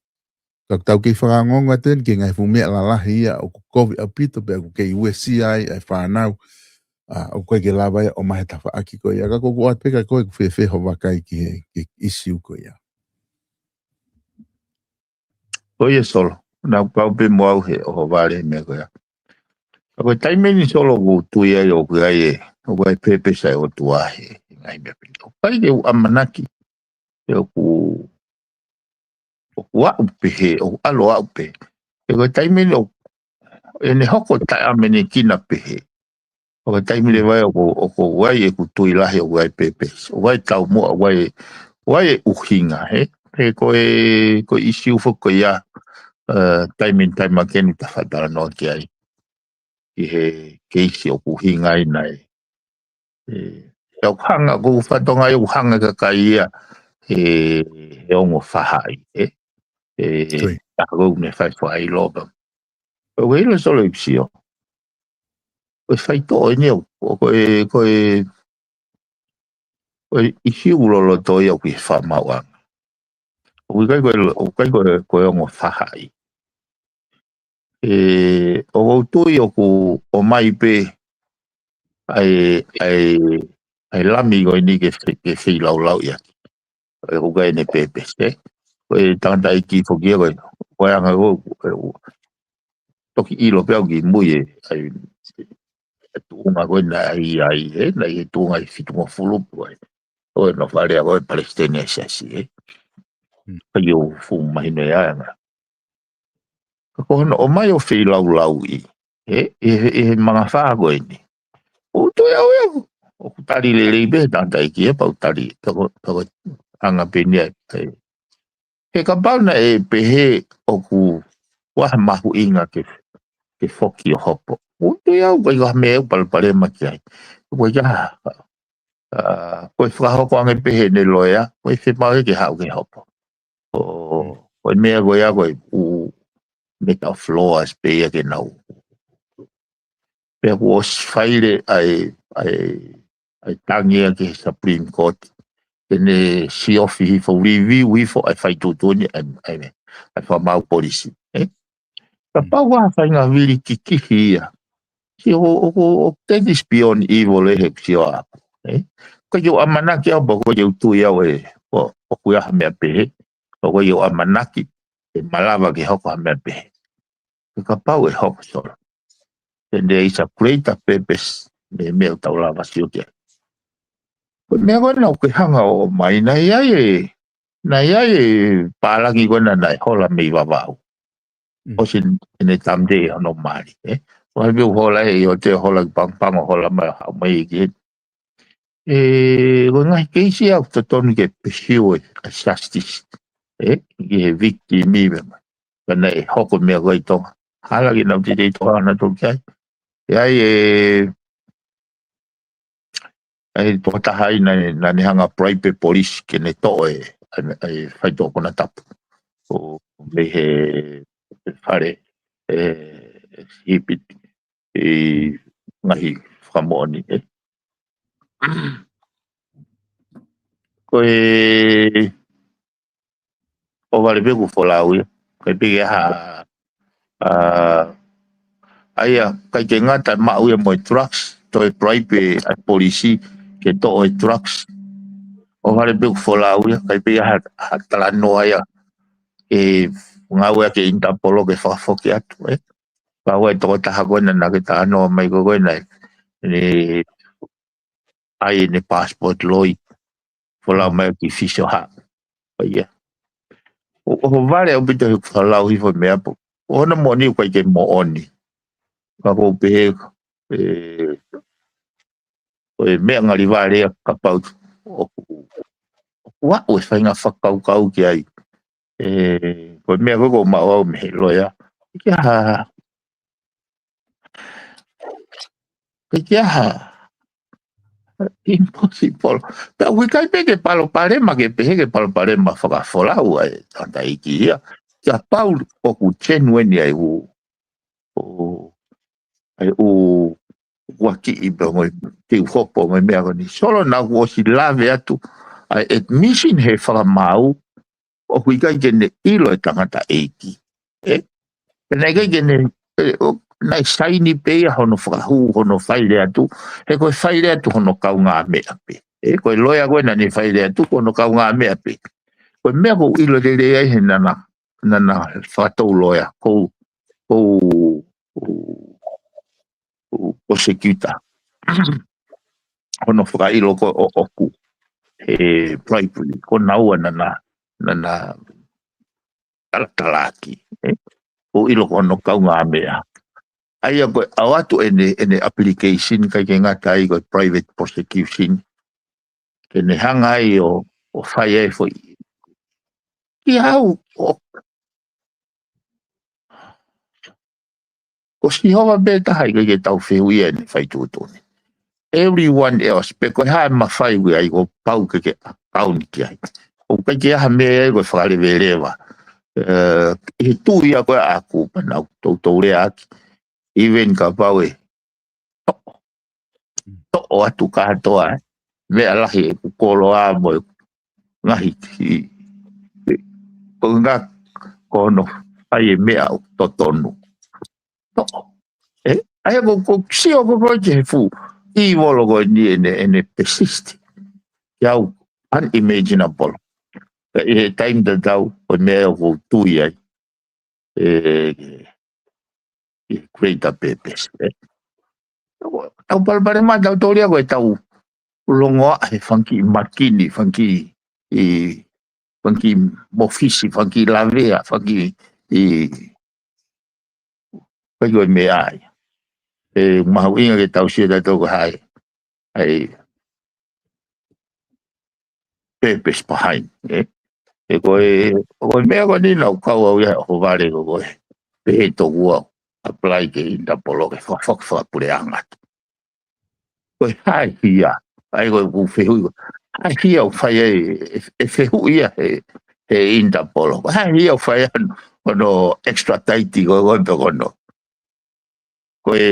Ka tau kei fakaongoongo atu eni ki he ngaahi fuʻu meʻa lalahi ia ʻoku kovi ʻaupito pea ʻoku kei uesia ai ʻa e fānau. ʻA, ʻoku ʻikai ke lava ia ʻo ʻomai he tafaʻaki ko ia. Ka ko ʻeku ʻoatu pē kia koe ʻoku fēfē hoʻo vakai ki he, ki he ʻisiū ko ia. Ko ia Solo, naʻa ku kau pē mo au he ʻohovale he meʻa ko ia. Ka ko e taimi ni Solo ʻoku ou tui ai ʻoku ʻi ai e, ʻoku ʻi ai e pēpesi ʻa e ʻOtua he, he ngaahi meʻa pehē ni. ʻOku ʻikai ke u ʻamanaki, he ʻoku, ʻoku aʻu pehē, ʻoku ʻalu aʻu pē. He ko e taimi ni ʻoku, ʻene hoko taʻeʻamanekina pehē. Ko e taimi leva ia ʻoku, ʻoku ʻi ai ʻeku tui lahi ʻoku ʻi ai e pēpesi. ʻOku ʻi ai e taumuʻa, ʻoku ʻi ai, ʻoku ʻi ai e ʻuhinga, he? He ko e, ko e ʻisiū foki ko ia, ʻa, taimi ni taimi ʻa Keni ta fakatalanoa ki ai. ʻI he keisi ʻoku ʻuhinga ai nai. ʻE, ʻe ʻoku hanga, ʻoku fatongia ʻoku hanga e kakai ia, ʻe, ʻe ongo fahaʻi, ʻe, ʻe, Tui. Taha ʻoku ne fai fakaʻilo pē. ʻOku ʻilo Solo ʻeku sio. Ko e faitoʻo eni ʻoku, ʻoku ʻi ai, ko e, ko e ʻisiū loloto ia ʻoku ʻi he fakamaauʻanga. ʻOku ʻikai ko e, ʻoku ʻikai ko e, ko e ongo fahaʻi. ʻE, ʻoku ou tui ʻoku ʻomai pē ʻa e, ʻa e, ʻa e lami ko eni ke fe-, ke feilaulauʻi ʻaki. ʻOku ʻi ai ʻene pēpesi, ʻe? Ko e tangataʻeiki foki ia ko e, ko e anga ko e, toki ʻilo pē au ki mui ʻe, ʻa e, ʻa e tuʻunga ko ē naʻe ʻi ai, ʻe, naʻe ʻi he tuʻunga ʻi he fitungofulu ko ē. Ko e nofo ʻa e ko e palesiteni ʻa e siasi, ʻe. Mm. ʻIkai ke u fuʻu mahino ia ʻa e anga. Ka ko hono ʻomai ʻo feilaulauʻi, ʻe, ʻi he, ʻi he mangafā ko eni. ʻOku tui au ia, ʻoku tali lelei pē he tangataʻeiki ia, pau tali, pea ko, pea ko e anga pē eni ia, ʻe. He kapau naʻe pehē ʻoku ʻi ai ha mahuʻinga ke, ke foki ʻo hopo. ʻOku tui au, ʻikai ko ha meʻa ʻoku palopalema ki ai. ʻOku ʻikai ha, ʻa, ko e fakahoko ange pē heʻene loea, ko e fiemaʻu ia ke haʻu ke hopo. ʻO, Mm. ko e meʻa ko ia ko e ʻū metaphors pē ia ke nau. Pea kuo ʻosi faile ʻa e, ʻa e, ʻa e tangi ia ki he Supreme Court. Ke ne siofi hifo, review hifo ʻa e faituʻutuʻuni ʻa e, ʻa e, ʻa e fakamaau polisi, ʻe? Kapau ʻoku ʻi ai ha faʻahinga vili kikihi ia. Sio, ʻo, ʻo, ʻo, ʻo, that is beyond evil ʻe he sio ʻaku, ʻe? ʻOku ʻikai ke u ʻamanaki au, pea ʻoku ʻikai ke u tui au ʻe, ʻo, ʻoku ʻi ai ha meʻa pehē. ʻOku ʻikai ke u ʻamanaki ʻe malava ke hoko ha meʻa pehē. Ka kapau ʻe hoko Solo. Then there is a greater purpose mei he meʻa ʻoku tau lava sio ki ai. Ko e meʻa ko ena ʻoku ke hanga ʻo ʻomai, naʻe ʻi ai e, naʻe ʻi ai e pālangi ko ena naʻe hola mei Vavaʻu. Mm. ʻOsi ʻene tamde hono mali, ʻe? ʻOku ʻi ai e meʻa ʻoku hola ʻe, ʻi ʻoku te hola ki Pago Pago, hola mai, haʻu mai ki heni. ʻE, ko e ngaahi keisi ʻoku totonu ke pursue ʻa e justice. ʻE, ki he victim ia. Ka naʻe hoko e meʻa ko ē ʻi Tonga. Hala ke nau titei toka ana toki ai. ʻE ai e, ai tokotaha ai naʻa ne, naʻa ne hanga bribe e polisi ke ne toʻo e, ʻa e, ʻa e faitoʻo konatapu. ʻO mei he fale, ʻe, hipi, ʻi he ngaahi fakamoʻoni, ʻe. Ko e, ʻo vale pē kuo folau ia. ʻIkai pē ke ʻi ai ha, ʻa, ʻa ia, ʻikai ke ngata maʻu ia mo e drugs, toe bribe ʻa e polisi ke toʻo e drugs. ʻO vale pē kuo folau ia, ʻikai pē ke ʻi ai ha, ha talanoa ia, ʻe ngāueʻaki e Interpol ke fakafoki atu, ʻe. Ka ʻoku ʻi ai e tokotaha ko ena naʻa ke talanoa mai ko ē ko ena, ʻe, ʻai ʻene passport loi, folau mai ki Fisoha. ʻA ia. ʻO, ʻo vale ʻaupito he folau hifo e meʻa pē. ʻO hono moʻoni ʻoku ʻikai ke moʻoni. Ka ʻoku ou pehē, ʻe, ko e meʻa ngali vale ia kapau ʻoku, ʻoku aʻu e faʻahinga fakakaukau ki ai. ʻE, ko e meʻa ko ē ʻoku ou maʻu au mei he loea. ʻIkai ke ʻi ai ha, ʻikai ke ʻi ai ha, impossible. Pea ʻoku ʻikai pē ke palopalema ke pehē ke palopalema fakafolau ʻa e tangataʻeiki ia. Kapau ʻoku genuine ai ʻoku, ʻo, ʻa e ʻū, ʻū kiʻi pea mo e teu hopo mo e meʻa ko eni. Solo naʻa ku ʻosi lave atu ʻa e admission he fakamaau, ʻoku ʻikai ke ne ʻilo e tangataʻeiki. ʻE? Pea naʻe ʻikai ke ne, ʻe, ʻo, naʻe saini pē ia hono fakahū, hono faile atu, he ko e faile atu hono kaungāmeʻa pē. ʻE, ko e loea ko ē naʻa ne faile atu, ko hono kaungāmeʻa pē. Ko e meʻa ʻoku ou ʻilo lelei ai he naʻa na, naʻa na fakatou loea, ko, ko, ko, ko prosecutor. Hono fakaʻilo ko ē ʻoʻoku he bribery, ko naua naʻa na, naʻa na talatalaaki, ʻe? ʻO ʻilo ko hono kaungāmeʻa. ʻA ia ko e ʻoatu ʻene, ʻene application ʻikai ke ngata ai ko e private prosecution. Ke ne hanga ai ʻo, ʻo fai ai foʻi. Ki au, ʻo, ko Sihova pē taha ʻikai ke tau fehuʻia ʻene fai tuʻutuʻuni. Everyone else, pe ko e hā e mafai ʻoku ʻi ai kuo pau ke ke account ki ai. ʻOku ʻikai ke ʻi ai ha meʻa ia ko e fakaleveleva. ʻE, ʻi he tui ia ko ē ʻaʻaku, pea naʻa ku toutou lea ʻaki. Even kapau ʻe toʻo, toʻo atu kātoa, ʻe. Meʻa lahi ʻeku koloa mo e ngaahi ki, ko e ngaahi ko hono fai e meʻa ʻoku totonu. Toʻo. ʻE, ʻa ia ko, ko sio ko ko ki he fuʻu ʻīvolo ko eni ʻene, ʻene persist. Kiate au unimaginable. Ka ʻi he taimi tatau, ko e meʻa ʻoku ou tui ai. ʻE, ʻi he greater purpose, ʻe. Tau palopalema, tau tōlia ko e tau longoaʻa he fanga kiʻi makini, fanga kiʻi, ʻi, fanga kiʻi mōfisi, fanga kiʻi lavea, fanga kiʻi, ʻi, fai ko e meʻa ai. ʻE mahuʻinga ke tau sio tautolu ko hai, ʻa e purpose behind, ʻe. ʻE ko e, ko e meʻa ko eni naʻa ku kau au ia ʻo vale ko ē. Pehē tokua, apply ki he Interpol ke faka-, faka-, fakapuleʻanga atu. Ko e hā e hia, ʻa ia ko e ʻū fehuʻi ko ē. Hā e hia ʻoku fai ai, ʻe, ʻe fehuʻi ia he, he Interpol. Ko e hā e hia ʻoku fai ai hono extradite ko ē, ko ē pē ko hono. Ko e,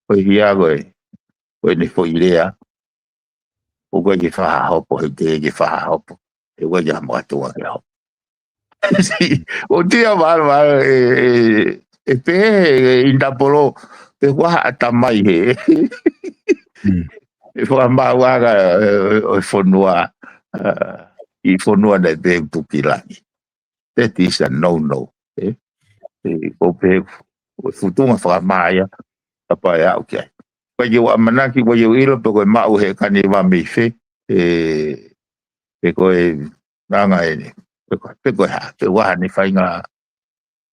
ko e hia ko ē, ko ʻene foʻi lea. ʻOku ʻikai ke fakahopo, he ʻikai ke fakahopo. He ʻoku ʻikai ke ha makatuʻunga ke hopo. ʻO tia ma, ma, ʻe, ʻe, ʻe pehē, ʻe Interpol, pe ko e hā ʻa e tamai he. Mm. ʻE fakamāuʻanga, ʻe, ʻo e fonua, ʻa, ʻi fonua naʻe pehē tuki langi. That is a no-no, ʻe. ʻE, ʻoku pehē, ʻo e futunga fakamā ia, kapau ʻe aʻu ki ai. ʻIkai ke u ʻamanaki, ʻikai ke u ʻilo, pe ko e maʻu he kani vā mei fē, ʻe, pe ko e anga ʻeni, pe ko, pe ko e hā, pe ʻoku ʻi ai haʻane faʻahinga,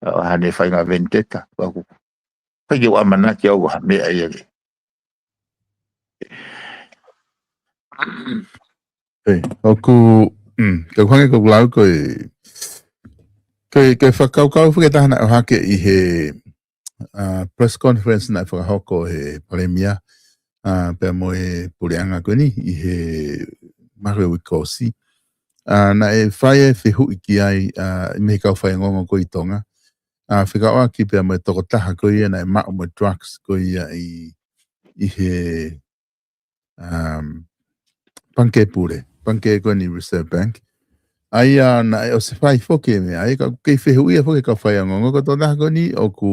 ʻa, haʻane faʻahinga vendetta, ʻoku, ʻikai ke u ʻamanaki au ko ha meʻa ia ke. Hei, ʻoku, mm, kau hangē ko ʻeku lau ko e, ko e, ko e fakakaukau fakataha naʻe ʻohake ʻi he, ʻa, press conference naʻe fakahoko he palēmia, ʻa, pea mo e puleʻanga ko eni ʻi he mahue uike kuo ʻosi. ʻA, naʻe fai e fehuʻi ki ai, ʻa, mei he kau faiongoongo ko ē ʻi Tonga. ʻA, fekauʻaki pea mo e tokotaha ko ia naʻe maʻu mo e drugs ko ia ʻi, ʻi he, um, pangikē pule, pangikē ko eni Reserve Bank. ʻA ia naʻe ʻosi fai foki e meʻa, ʻa ia ka kei fehuʻia foki e kau faiongoongo, ko e tokotaha ko eni ʻoku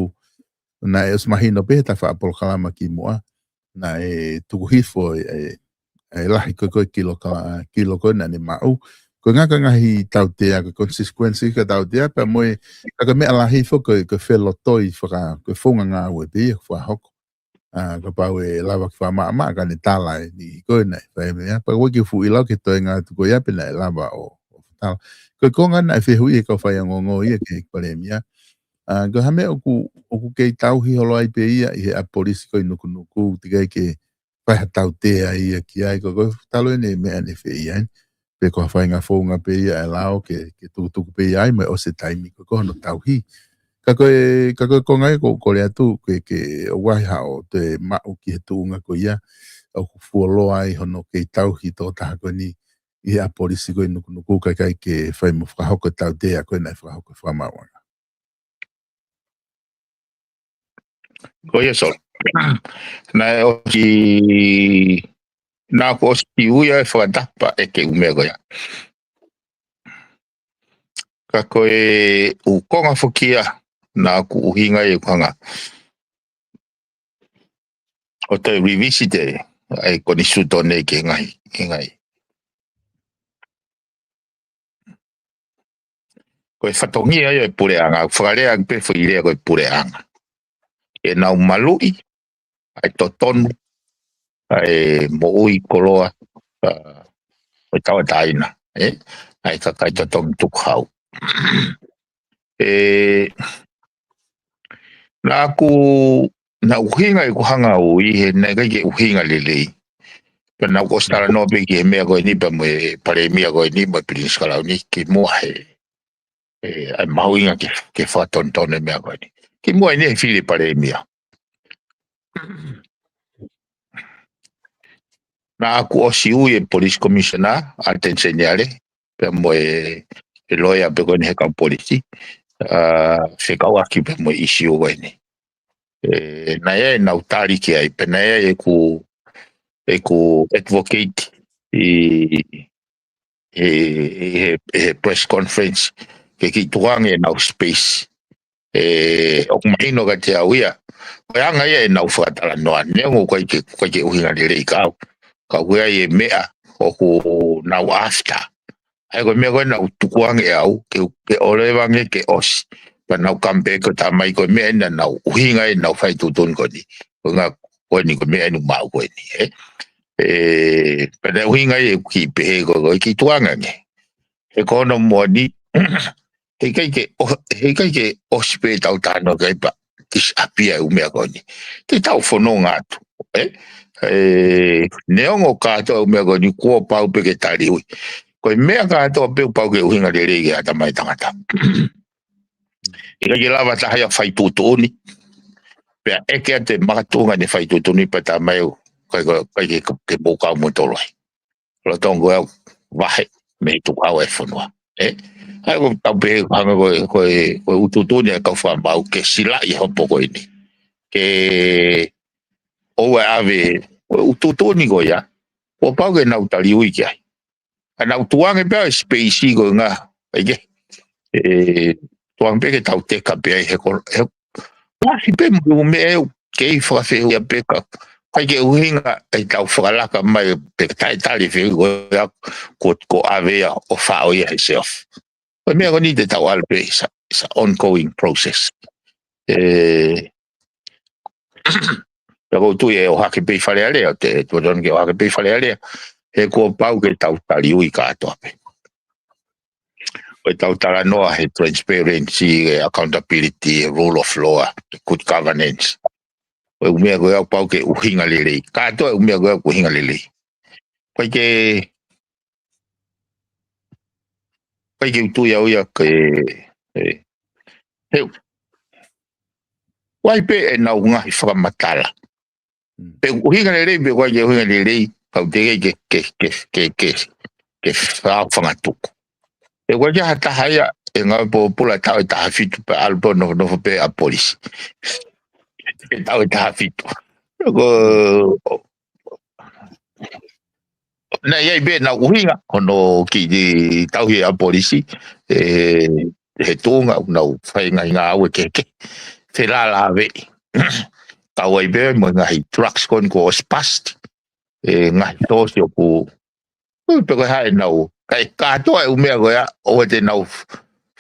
naʻe ʻosi mahino pē he tafaʻaki polokalama kimuʻa, naʻe tuku hifo e, e, e lahi ko ē ko ē kilo ka, kilo ko ē naʻa ne maʻu. Ko e ngaahi, ngaahi tautea, ko e consequence ki he tautea, pea mo e, ka ko e meʻa lahi foki ko e, ko e felotoi faka, ko e founga ngāue pē ia ʻoku fakahoko. ʻA, kapau ʻe lava ke fakamaʻamaʻa ka ne tala e niʻihi ko ē naʻe fai e meʻa. Pea ʻoku ʻikai ke u fuʻu ʻilo ki he toenga atu ko ia pe naʻe lava ʻo, ʻo tala. Ko e konga naʻe fehuʻi e kau faiongoongo ia ki he palēmia. ʻA, ko e hā e meʻa ʻoku, ʻoku kei tauhi holo ai pē ia ʻi he ʻapi polisi ko ē ʻi Nukunuku, teʻeki ai ke fai ha tautea ia ki ai, ko, ko e talu eni e meʻa ne fai ai. Pe ko ha faʻahinga founga pē ia ʻe lao ke, ke tukutuku pē ia ai mo e ʻosi e taimi ko, ko hono tauhi. Ka ko e, ka ko e konga ia ʻoku ou kole atu ke, ke ʻoua ʻe haʻo toe maʻu ki he tuʻunga ko ia ʻoku fuoloa ai hono kei tauhi tokotaha ko eni ʻi he ʻapi polisi ko ē ʻi Nukunuku kae ʻikai ke fai mo fakahoko e tautea ko ē naʻe fakahoko ʻe he fakamaauʻanga. Ko ia, Solo. Naʻe ʻosi, naʻa ku ʻosi ui ai e fakataha pea ʻeke e ʻū meʻa ko ia. Ka ko e ʻū konga foki ia naʻa ku ʻuhinga ai ʻeku hanga ʻo toe revisit e, ʻa e konisitūtone ki he ngaahi, ki he ngaahi. Ko e fatongia ia e puleʻanga, fakalea pē foʻi lea ko e puleʻanga. ʻEnau maluʻi, ʻa e totonu, ʻa e moʻui koloa, ʻa, ʻo e tauʻatāina, ē? ʻA e kakai totongi tukuhau. ʻE, naʻa ku, naʻa ku ʻuhinga ʻeku hanga ʻo ui he naʻe ʻikai ke ʻuhinga lelei. Pea naʻa ku ʻosi talanoa pē ki he meʻa ko eni pea mo e palēmia ko eni mo e Pilinisi Kalauni kimuʻa he, ʻe, ʻa e mahuʻinga ke, ke fakatonutonu e meʻa ko eni. Kimuʻa eni he fili palēmia. Naʻa ku ʻosi ui e police commissioner, Ateni Seniale, pea mo e, e loea pē ko eni he kau polisi, ʻa, fekauʻaki pē mo e ʻisiū ko eni. ʻE, naʻe ʻi ai ʻenau tali ki ai, pea naʻe ʻi ai ʻeku, ʻeku advocate ʻi, ʻi, ʻi he, ʻi he press conference, ke kiʻi tukuange ʻenau space. ʻE, ʻoku mahino kiate au ia. Ko e anga ia ʻenau fakatalanoa, neongo ʻoku ʻikai ke, ʻikai ke ʻuhinga lelei kia au. Ka ʻoku ʻi ai e meʻa ʻoku nau after. ʻA ia ko e meʻa ko ē naʻa ku tukuange ʻe au, ke, ke ʻoleva ange ke ʻosi. Pea nau come back ʻo talamai ko e meʻa eni naʻa nau ʻuhinga ai ʻenau fai tuʻutuʻuni ko eni. Ko e ʻuhinga ko eni ko e meʻa eni ʻoku maʻu ko eni, ē. ʻE, pea naʻe ʻuhinga ai ʻeku kiʻi pehē ko, ko e kiʻi tukuange ange. He ko hono moʻoni, heʻikai ke ʻo-, heʻikai ke ʻosi pē ʻetau talanoa ki ai pea kiʻi ʻapia e ʻū meʻa ko eni. Ke tau fononga atu, ē? ʻE, neongo kātoa e ʻū meʻa ko eni kuo pau pē ke taliui. Ko e meʻa kātoa pē kuo pau ke ʻuhinga lelei ki he ʻatamai tangata. ʻIkai ke lava taha ia ʻo fai tuʻutuʻuni. Pea ʻeke atu e makatuʻunga ʻene fai tuʻutuʻuni pea talamai ʻoku ʻikai, ʻikai ke, ke mou kau mo toloi. Lolotonga ko e vahe mei tukuhau e fonua. Ē? ʻA ia ko ʻetau pehē hangē ko e, ko e, ko e ʻū tuʻutuʻuni ʻa e kau fakamaau ke silaʻi e hopo ko eni. Ke ʻoua ʻe ʻave, ko e ʻū tuʻutuʻuni ko ia, kuo pau ke nau taliui ki ai. Ka nau tukuange pē ʻa e space ko ē ngā, ʻai ke, ʻe, tukuange pē ke tau teka pē ai he ko, he, lahi pē mo e ʻū meʻa ʻoku kei fakafehuʻia pē ka, ʻikai ke ʻuhinga ʻetau fakalaka mai pe taʻetali fehuʻi ko ia kuo, kuo ʻave ia ʻo faʻo ia he shelf. Ko e meʻa ko eni te tau ʻalu pē, it's a, it's a ongoing process. ʻE, pea ʻoku ou tui ʻe ʻohake pē ʻi Fale Alea, te, te totonu ke ʻohake pē ʻi Fale Alea, he kuo pau ke tau taliui kātoa pē. Ko ʻetau talanoa he transparency, he accountability, he rule of law, he good governance. Ko e ʻū meʻa ko ia kuo pau ke ʻuhinga lelei. Kātoa e ʻū meʻa ko ia kuo ʻuhinga lelei. Ko ʻikai ke, ʻikai ke u tui au ia ke, ē, he, ʻoku ʻi ai pē ʻenau ngaahi fakamatala. Mm. Pe ʻuhinga lelei, pe ʻoku ʻikai ke ʻuhinga lelei, kau te ke, ke, ke, ke, ke, ke fā fangatuku. Pe ʻoku ʻikai ha taha ia, ʻe ngāue pōpula taʻu ʻe taha fitu pea ʻalu pē ʻo nofo, nofo pē ʻa polisi. ʻE taʻu ʻe taha fitu. Ko, naʻe ʻi ai pē ʻenau ʻuhinga, hono kiʻi tauhi ʻa polisi, ē, he tuʻunga, ʻoku nau fai ngaahi ngāue kehekehe. Felālāveʻi. Kau ai pē mo e ngaahi drugs ko eni kuo ʻosi pasi. Ē, ngaahi toosi ʻoku, ʻoku pe ko e hā ʻenau. Kae kātoa e ʻū meʻa ko ia, ʻoua te nau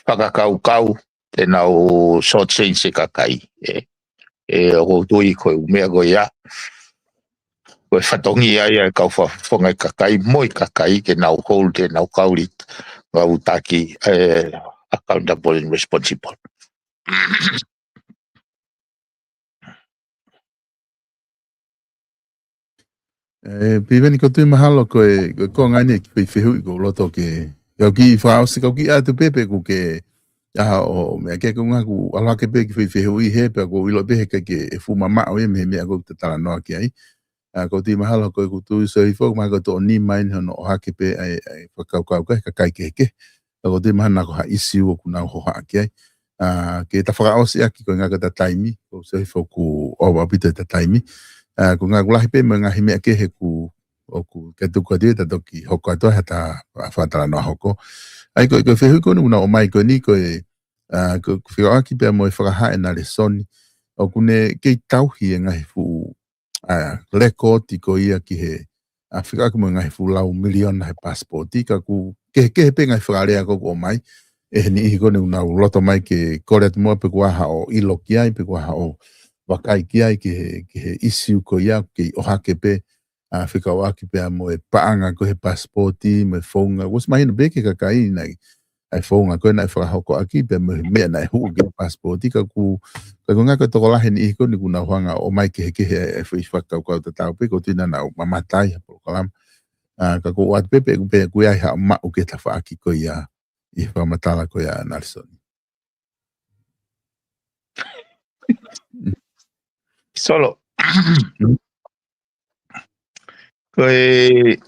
fakakaukau, te nau short change e kakai. Ē, ē, ʻoku ou tui ko e ʻū meʻa ko ia. Ko e fatongia ia e kau fakafofonga e kakai, mo e kakai, ke nau hold, ke nau kauli, ngāue taki, ē, accountable and responsible. Ē, Piveni, ʻoku ou tui mahalo ko e, ko e konga eni e kiʻi fehuʻi ʻoku ou loto ke, kau kiʻi fakaʻosi, kau kiʻi ʻatu pē pe ʻoku ke, ʻa, ʻo, meʻa ke ko ngā ʻoku ʻalu hake pē kiʻi fehuʻi he, pea ʻoku ou ʻilo pē he ʻikai ke fuʻu mamaʻo ia mei he meʻa ʻoku ta talanoa ki ai. ʻA, ʻoku ou tui mahalo ko e ʻoku ou tui Sohifo, mahalo ko e toʻo nima eni hono ʻohake pē ʻa e, ʻa e fakakaukau ko e kakai kehekehe. ʻOku ou tui mahalo ko ha issue ʻoku nau hohaʻa ki ai. ʻA, ke ta fakaʻosi ʻaki ko e ngaahi ko ʻeta taimi, ko Sohifo ʻoku ʻova ʻaupito ʻeta taimi. ʻA, ko e ngaahi ʻoku lahi pē mo e ngaahi meʻa kehe ʻoku, ʻoku ke tuku atu ia ta toki hoko atu ai ha ta fa-, fakatalanoa hoko. ʻA ia ko e, ko e fehuʻi ko eni ʻoku nau ʻomai ko eni ko e, ʻa, ko e fekauʻaki pea mo e fakahā ʻe Nalesoni. ʻOku ne kei tauhi e ngaahi fuʻu ʻa, lēkooti ko ia ki he, ʻa, fekauʻaki mo e ngaahi fuʻu lau miliona he passport, ka ʻoku kehekehe pē ngaahi fakalea ko ē ʻoku ʻomai, ʻe he niʻihi ko eni ʻoku nau loto mai ke kole atu muʻa pe ko e hā haʻo ʻilo ki ai, pe ko e hā haʻo vakai ki ai, ki he, ki he issue ko ia, kei ʻohake pē, ʻa, fekauʻaki pea mo e paʻanga ko ē he passport, mo e founga, ʻoku ʻosi mahino pē ki he kakai naʻe ʻa e founga ko ē naʻe fakahoko ʻaki pea mo e meʻa naʻe hū ki he passport ka ʻoku, ka ʻoku ngā ko e tokolahi e niʻihi ko eni ʻoku nau hanga ʻo ʻomai kehekehe e foʻi fakakaukau tatau pē ʻoku ou tui naʻa nau mamata ai ha polokalama. ʻA, ka ʻoku ou ʻoatu pē pe, pe ʻoku ʻi ai haʻo maʻu ki he tafaʻaki ko ia ʻi he fakamatala ko ia ʻa Nalesoni. Solo. Ko e,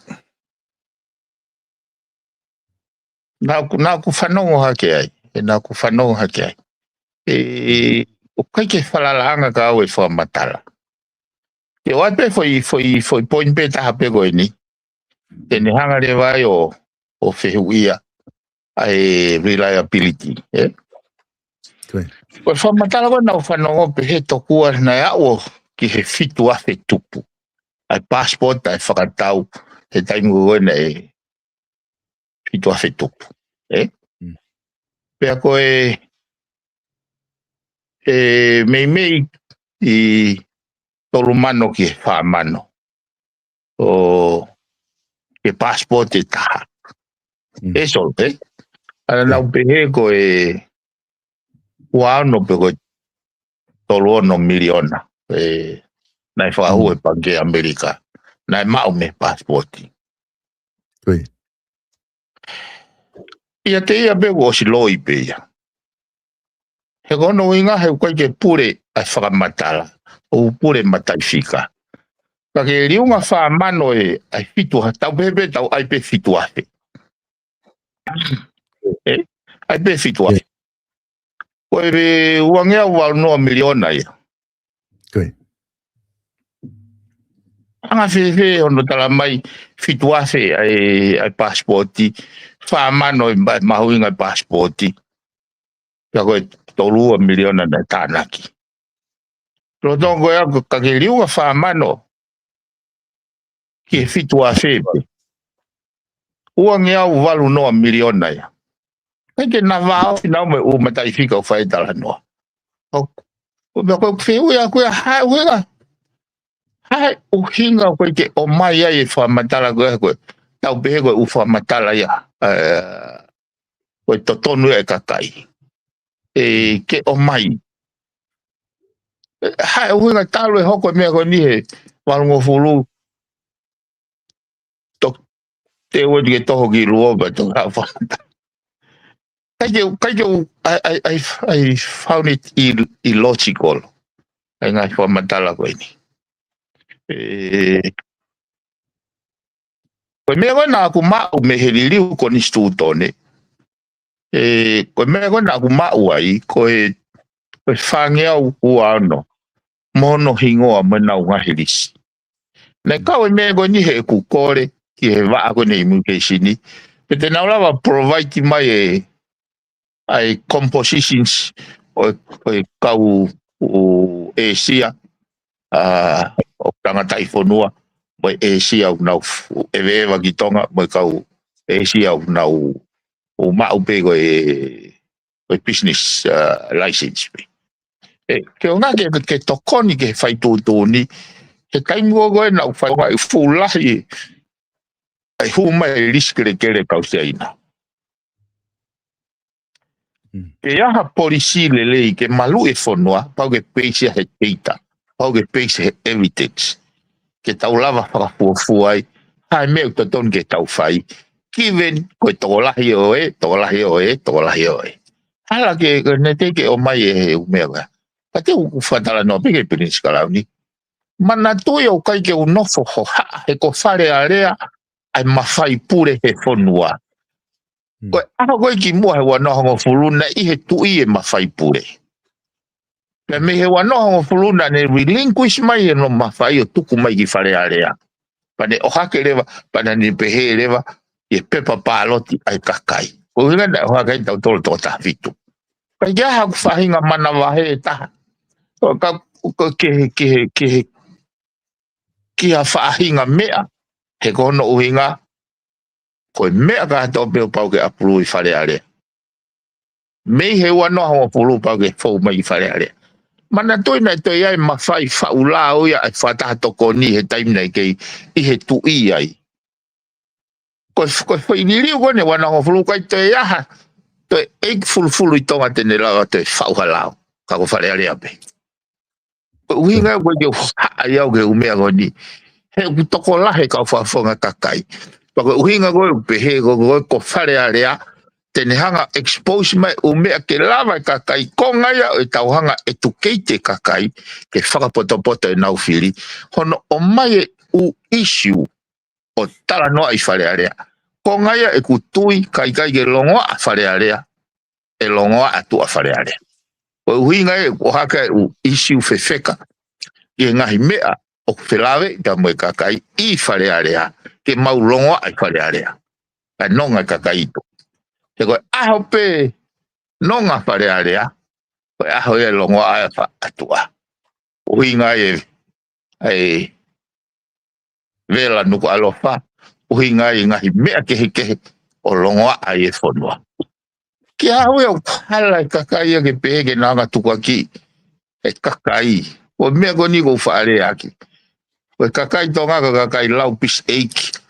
naʻa ku, naʻa ku fanongo hake ai, ē, naʻa ku fanongo hake ai. ʻE, ʻoku ʻikai ke falalaʻanga ka au e fakamatala. Ke ʻoatu pē foʻi, foʻi, foʻi point pē taha pē ko eni. Te ne hanga leva ai ʻo, ʻo fehuʻia ʻa e reliability, ē? Ko e. Ko e fakamatala ko ē naʻa ku fanongo pē he tokua naʻe aʻu ki he fitu afe tupu. ʻA e passport, ʻa e fakatau, he taimi ko ē naʻe fitu afe tupu, ē? Mm. Pea ko e, ʻe meimei ʻi tolu mano ki he fā mano. ʻO ke passport ʻe taha. Mm. ʻE Solo, ē? ʻA ia naʻa ku pehē ko e ua ono pe ko e tolu ono miliona. ʻE, naʻe fakahū ʻe he Pangikē ʻAmelika. Naʻe maʻu mei he passport. Ko ia. ʻIate ia pē kuo ʻosi loi pē ia. He ko hono ʻuhinga he ʻoku ʻikai ke pule ʻa e fakamatala, ʻoku pule mataʻifika. Ka ke liunga fā mano ē, ʻa e fitu afe, tau pehē pē tau ʻai pē fitu afe. ʻE, ʻai pē fitu afe. Ko e pē uangeau valu noa miliona ia. Ko ia. Anga fēfē hono tala mai fitu afe ʻa e, ʻa e passport, fā mano e ma-, mahuʻinga e passport. Ka ko e tolu ua miliona naʻe tānaki. Lolotonga ko ia ka ke liunga fā mano ki he fitu afe pē. Uangeau valu noa miliona ia. ʻIkai ke na vāofi naua mo e ʻū mataʻifika ʻoku fai talanoa. ʻO, ʻo, ʻo, ko e fehuʻi ʻaʻaku ia, hā e ʻuhinga. Hā e ʻuhinga ʻoku ʻikai ke ʻomai ai e fakamatala ko ē ko ē. Tau pehē ko e ʻū fakamatala ia. ʻE, ko e totonu ia e kakai. ʻE, ke ʻomai. ʻE, hā e ʻuhinga talu e hoko e meʻa ko eni he valungofulu. Tok-, te ua ke toho ki luo pea toki haʻu fakamatala. Kai ke, kai ke, I, I, I, I found it il-, illogical. ʻA e ngaahi fakamatala ko eni. ʻE, ko e meʻa ko ē naʻa ku maʻu mei he liliu konisitūtone. ʻE, ko e meʻa ko ē naʻa ku maʻu ai, ko e, ko e fāngeau ua ono. Mo hono hingoa mo ʻenau ngaahi lisi. Naʻe kau e meʻa ko eni heʻeku kole ki he vaʻa ko eni immigration. Pe te nau lava provide mai e, ʻa e compositions ʻo e, ʻo e kau ʻo ʻĒsia, ʻa, ʻo tangataʻi fonua, mo e ʻĒsia ʻoku nau fu-, ʻeveʻeva ki Tonga, mo e kau ʻĒsia ʻoku nau ʻo maʻu pē ko e, ko e business, uh, license pē. ʻE, ke ʻaonga ke, ke tokoni ke fai tuʻutuʻuni, he taimi ko ē naʻa ku fai ʻa e fuʻu lahi, ʻa e hū mai e lisi kelekele kau Siaina. Mm. Ke ʻi ai ha polisi lelei ke maluʻi e fonua, pau ke peisi he data, pau ke peisi he evidence. Ke tau lava fakafuafua ai, ha meʻa ʻoku totonu ke tau fai, given ko e tokolahi ʻo e, tokolahi ʻo e, tokolahi ʻo e. Hala ke, ke ne te ke ʻomai e he ʻū meʻa ko ē. Ka te u fakatalanoa pē ki he Pilinisi Kalauni. Manatuʻi ʻoku ʻikai ke u nofo hohaʻa he ko Fale Alea ʻa e mafai pule he fonua. Mm. Ko e ʻaho ko ē kimuʻa he ua noa hongofulu naʻe ʻi he tuʻi e mafai pule. Pea mei he ua noa hongofulu naʻa ne relinquish mai hono mafai ʻo tuku mai ki Fale Alea. Pea ne ʻohake leva, pea naʻa ne pehē leva, ʻi he pepa pāloti ʻa e kakai. Ko e ʻuhinga naʻe ʻohake ai tautolu toko taha fitu. Ka ʻikai ke ʻi ai haku faʻahinga manavahē ʻe taha. Ko ka, ko ke, ke, ke, ki ha faʻahinga meʻa, he ko hono ʻuhinga, ko e meʻa kātoa pē ʻoku pau ke approve ʻi Fale Alea. Mei he ua noa hongofulu pau ke fou mai ki Fale Alea. Manatuʻi naʻe toe ʻi ai e mafai faʻu lao ia ʻa e fakataha tokoni he taimi naʻe kei ʻi he tuʻi ai. Ko e f-, ko e foʻi liliu ko eni ua noa hongofulu ʻikai toe ʻi ai ha, toe ʻeiki fulufulu ʻi Tonga te ne lava toe faʻu ha lao. Ka ko Fale Alea pē. Ko e ʻuhinga ia ʻoku ʻikai ke u haʻi au ki he ʻū meʻa ko eni. He ʻoku tokolahi e kau fakafofonga kakai. Pea ko e ʻuhinga ko ē ʻoku pehē ko, ko, ko Fale Alea, te ne hanga expose mai ʻū meʻa ke lava e kakai, konga ia ʻo ʻetau hanga educate e kakai, ke fakapotopoto ʻenau fili. Hono ʻomai e ʻū issue ʻo talanoa ʻi Fale Alea. Konga ia ʻeku tui, ka ʻikai ke longoaʻa Fale Alea, ʻe longoaʻa atu ʻa Fale Alea. Ko e ʻuhinga ia ʻoku ʻohake e ʻū issue fefeka ʻi he ngaahi meʻa ʻoku felāveʻi pea mo e kakai ʻi Fale Alea, ke mau longoaʻa ʻi Fale Alea. Kae nonga e kakai ʻi tuʻa. He ko e ʻaho pē nonga Fale Alea, ko e ʻaho ia ʻe longoaʻa ai ʻa Fale Alea. ʻUhinga ia ʻa e vela Nukuʻalofa, ʻuhinga ia ʻi he ngaahi meʻa kehekehe ʻo longoaʻa ai e fonua. Ke ʻaho ia ʻoku hala e kakai ia ke pehē ke nau hanga tukuakiʻi e kakai. Ko e meʻa ko eni ʻoku ou faʻa lea ʻaki. Ko e kakai Tonga ko e kakai lau pisi ʻeiki.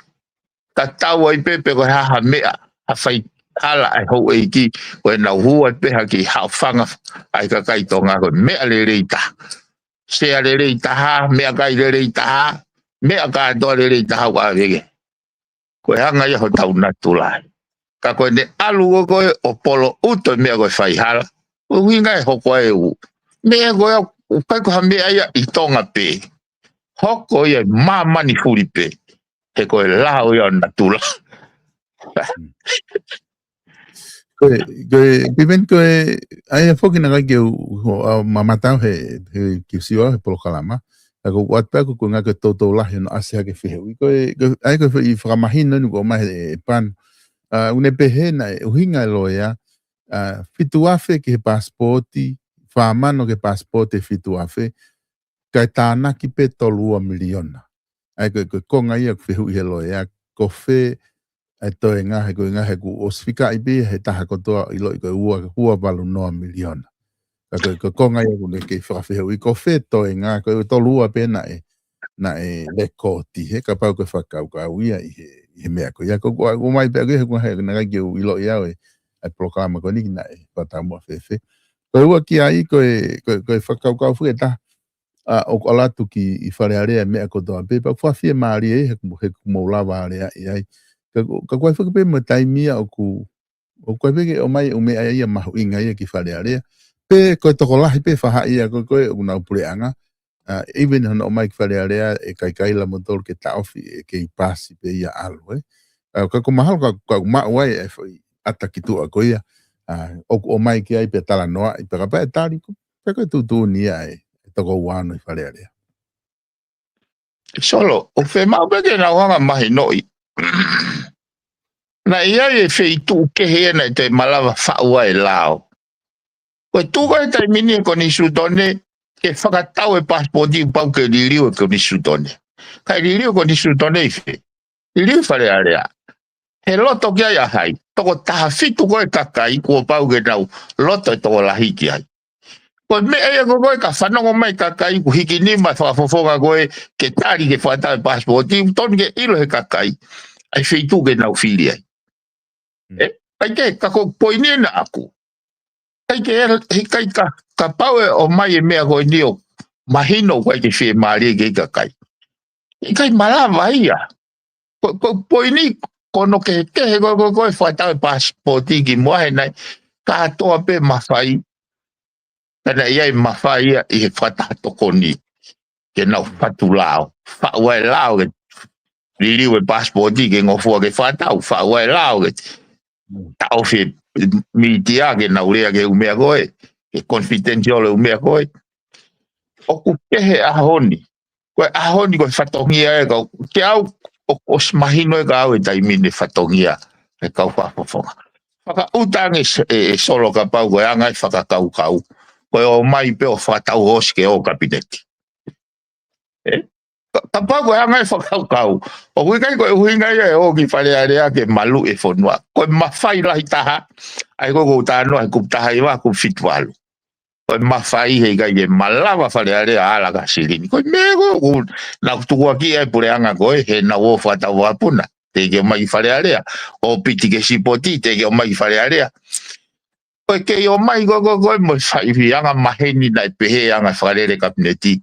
Tatau ai pē pe ko e hā ha meʻa, ha fai hala ʻa e houʻeiki, ko ʻenau hū ai pē ha kiʻi haʻofanga ʻa e kakai Tonga ko e meʻa lelei taha. Sea lelei taha, meʻakai lelei taha, meʻa kātoa lelei taha ʻoku ʻave ki ai. Ko e hanga ia hotau natula. Ka ko ʻene ʻalu ko ē ʻo polo ʻuto e meʻa ko e faihala. Ko e ʻuhinga e hoko ai e ʻū meʻa ko ē ʻoku ʻikai ko ha meʻa ia ʻi Tonga pē. Hoko ia ʻi māmani fuli pē. He ko e lao ia ʻo natula. Ko e, ko e, Piven ko e, ʻa ia foki naʻe ʻikai ke u, u, ʻa, mamata au he, he kiʻi sio au he polokalama. Ka ko u ʻoatu pē ʻeku ʻuhinga ko e toutou lahi hono ʻasi hake fehuʻi. Ko e, ko e, ʻa ia ko e foʻi fakamahino eni ʻoku ʻomai he, he pan. ʻA, ʻoku ne pehē naʻe ʻuhinga e loea, ʻa, fitu afe ki he pasipoti, fā mano ki he pasipoti ʻe fitu afe, kae tānaki pē tolu ua miliona. ʻA ia ko e, ko e konga ia ʻoku fehuʻi he loea, ko fē ʻa e toenga, he ko e ʻuhinga he kuo ʻosi fikaʻi pē he taha kotoa ʻiloʻi ko e ua, ua valu noa miliona. Ka ko e, ko e konga ia ʻoku ne kei fakafehuʻi, ko fē toenga, ko e tolu ua pē naʻe, naʻe lēkooti, he kapau ko e fakakaukau ia ʻi he, ʻi he meʻa ko ia. Ko, ko, ʻomai pē ʻaku ia he ʻuhinga he naʻe ʻikai ke u ʻiloʻi au e, ʻa e polokalama ko eni naʻe fakataumuʻa fēfē. Ko e ua ki ai, ko e, ko e, ko e fakakaukau foki ʻe taha, ʻa, ʻoku ʻalu atu ki ʻi Fale Alea e meʻa kotoa pē, pea ʻoku fiemālie he kuo, he kuo mou lava aleaʻi ai. Ka, ka ʻoku ʻi ai foki pē mo e taimi ia ʻoku, ʻoku ʻi ai pē ke ʻomai ʻū meʻa ia mahuʻinga ia ki Fale Alea. Pe ko e tokolahi pē faʻahi ia ko ē ʻoku nau puleʻanga. ʻA, even hono ʻomai ki Fale Alea ʻe kaikaila mo tolu ke taʻofi ʻe kei paasi pē ia ʻalu, ē. ʻA, ka ʻoku mahalo ka, ka ʻoku maʻu ai e foʻi ʻata ki tuʻa ko ia. ʻA, ʻoku ʻomai ki ai pē talanoaʻi, pea kapau ʻe tali ko, pea ko e tuʻutuʻuni ia ʻe, ʻe toko ua ono ʻi Fale Alea. Solo, ʻoku fiemaʻu pē ke nau hanga mahinoʻi. Naʻe ʻi ai e feituʻu kehe ia naʻe toe malava faʻu ai e lao. Ko e tuʻu ko ē taimi ni he konisitūtone, ke fakatau e paasipooti pau ke liliu e konisitūtone. Kae liliu e konisitūtone ʻi fē? Liliu Fale Alea. He loto ki ai ʻa hai? Toko taha fitu ko ē kakai kuo pau ke nau loto e tokolahi ki ai. Ko e meʻa ia ko ē ka fanongo mai kakai ʻoku hiki nima e fakafofonga ko ē ke tali ke fakatau e paasipooti, tonu ke ʻilo he kakai ʻa e feituʻu ke nau fili ai. Mm. ʻE, ʻikai ke, ka ko e poini ena ʻaku. ʻIkai ke, he ʻikai ka, kapau ʻe ʻomai e meʻa ko eni ʻo mahino ʻoku ʻikai ke fiemālie ki ai kakai. ʻIkai malava ia. Ko, ko e poini, ko hono kehekehe ko, ko, ko e fakatau e paasipooti ki muʻa he naʻe kātoa pē mafai. Ka naʻe ʻi ai e mafai ia ʻi he fakataha tokoni. Ke nau fatu lao. Faʻu ai e lao ke liliu e paasipooti ke ngofua ke fakatau. Faʻu ai e lao ke taʻofi e mītia ke nau lea ki he ʻū meʻa ko ē. Ke confidential e ʻū meʻa ko ē. ʻOku kehe ʻaho ni. Ko e ʻaho ni ko e fatongia ē kau, ke au, ʻo, ʻosi mahino ʻe au e taimi ni e fatongia e kau fakafofonga. Fakaʻuta ange s-, ʻe, ʻe Solo kapau ko e anga e fakakaukau. Ko e ʻomai pē ʻo fakatau hoosi ke ō kapineti. ʻE? Ka, kapau ko e anga e fakakaukau. ʻOku ʻikai ko e ʻuhinga ia e ō ki Fale Alea ke maluʻi e fonua. Ko e mafai lahi taha. ʻA ia ko ē ʻoku ou talanoa he kupu taha hiva, kupu fitu valu. Ko e mafai he ʻikai ke malava Fale Alea ʻo ala ki ha silini. Ko e meʻa ko ē, ʻoku nau tukuakiʻi ai e puleʻanga ko ē, he nau ō fakatau vakapuna. Teʻeki ke ō mai ki Fale Alea. ʻO piti ke sipoti, teʻeki ke ō mai ki Fale Alea. Ko e kei ō mai ko ē, ko ē, ko ē, mo e fai anga maheni naʻe pehē anga fakalele kapineti.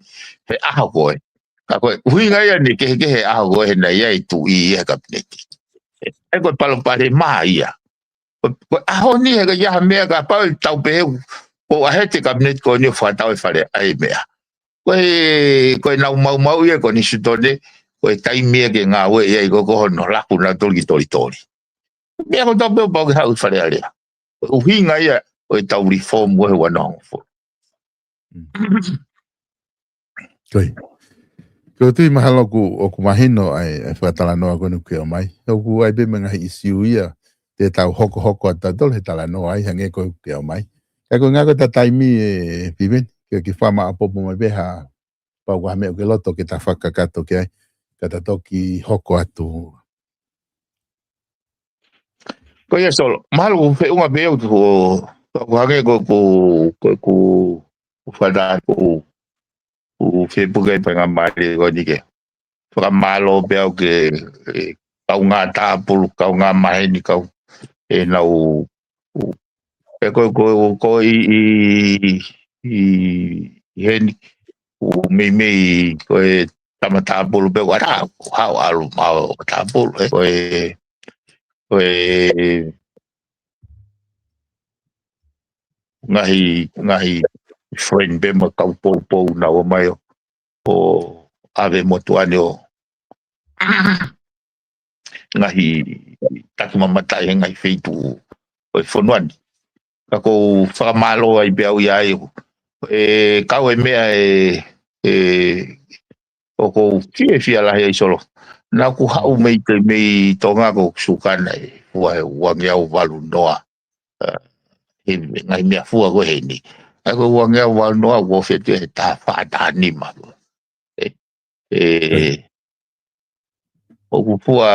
He ʻaho ko ē. Ka ko e ʻuhinga ia naʻe kehekehe he ʻaho ko ē, he naʻe ʻi ai e tuʻi ia he kapineti. ʻE, ko e palopalema ia. Ko, ko e ʻaho ni he ʻikai ha meʻa kapau ʻe tau pehē, ko e ʻaho ē te kapineti ko eni ʻo fakatau e Fale ʻa e meʻa. Ko e, ko ʻenau maumauʻi e konisitūtone, ko e taimi ia ke ngāueʻi ai ko ē ko hono laku nautolu ki Tolitoli. Meʻa ko ē tau pehē pau ke haʻu ki Fale Alea. Ko e ʻuhinga ia ʻo ʻetau lifoomu ʻo e ua noa hongofulu. Mm. Ko ia. Ko e tui mahalo ʻoku, ʻoku mahino ai, ʻa e fakatalanoa ko eni ʻoku ke ʻomai. ʻOku ʻi ai pē mo e ngaahi ʻisiū ia, te tau hokohoko atu tautolu he talanoa ai, hangē ko ē ʻoku ke ʻomai. Ka ko e ngaahi ko e taimi ē, Piveni, ke, ke fakamaʻopoʻopo mai pē ha, pau ko ha meʻa ʻoku ke loto ke ta fakakakato ki ai, ka ta toki hoko atu. Ko ia Solo, mahalo ʻoku feʻunga pē ʻoku, ʻoku hangē ko, ko, ko, ko, ko fana ko, ko fepuke pe ngā mali ko eni ke. Fakamālō pē au ki he, ʻe, kaungā tāpulu, kaungā maheni kau, ʻenau, ʻe ko, ko, ko ʻi, ʻi, ʻi, ʻi heni, ʻoku meimei, ko e tama tāpulu pē ʻoku ʻatā, ʻoku haʻu ʻalu maʻu tāpulu, ʻe, ko e, ko e ngaahi, ngaahi friend pē mo e kau poupou naʻa nau ō mai ʻo, ʻo ʻave motuʻa ni ʻo ngaahi taki mamata he ngaahi feituʻu ʻo e fonua ni. Ka ʻoku ou fakamālō ai pē au ia ai ʻoku, ʻe, kau e meʻa ʻe, ʻe, ʻoku ou fiefia lahi ai Solo. Naʻa ku haʻu mei te, mei Tonga ko ʻeku sukana ʻi he fua he ua ngeau valu noa. ʻA, he ngaahi meʻa fua ko ē heni. ʻA ia ko e ua ngeau valu noa, ʻoku ou fetue he taha fā taha nima. ʻE, ʻe, ʻoku fua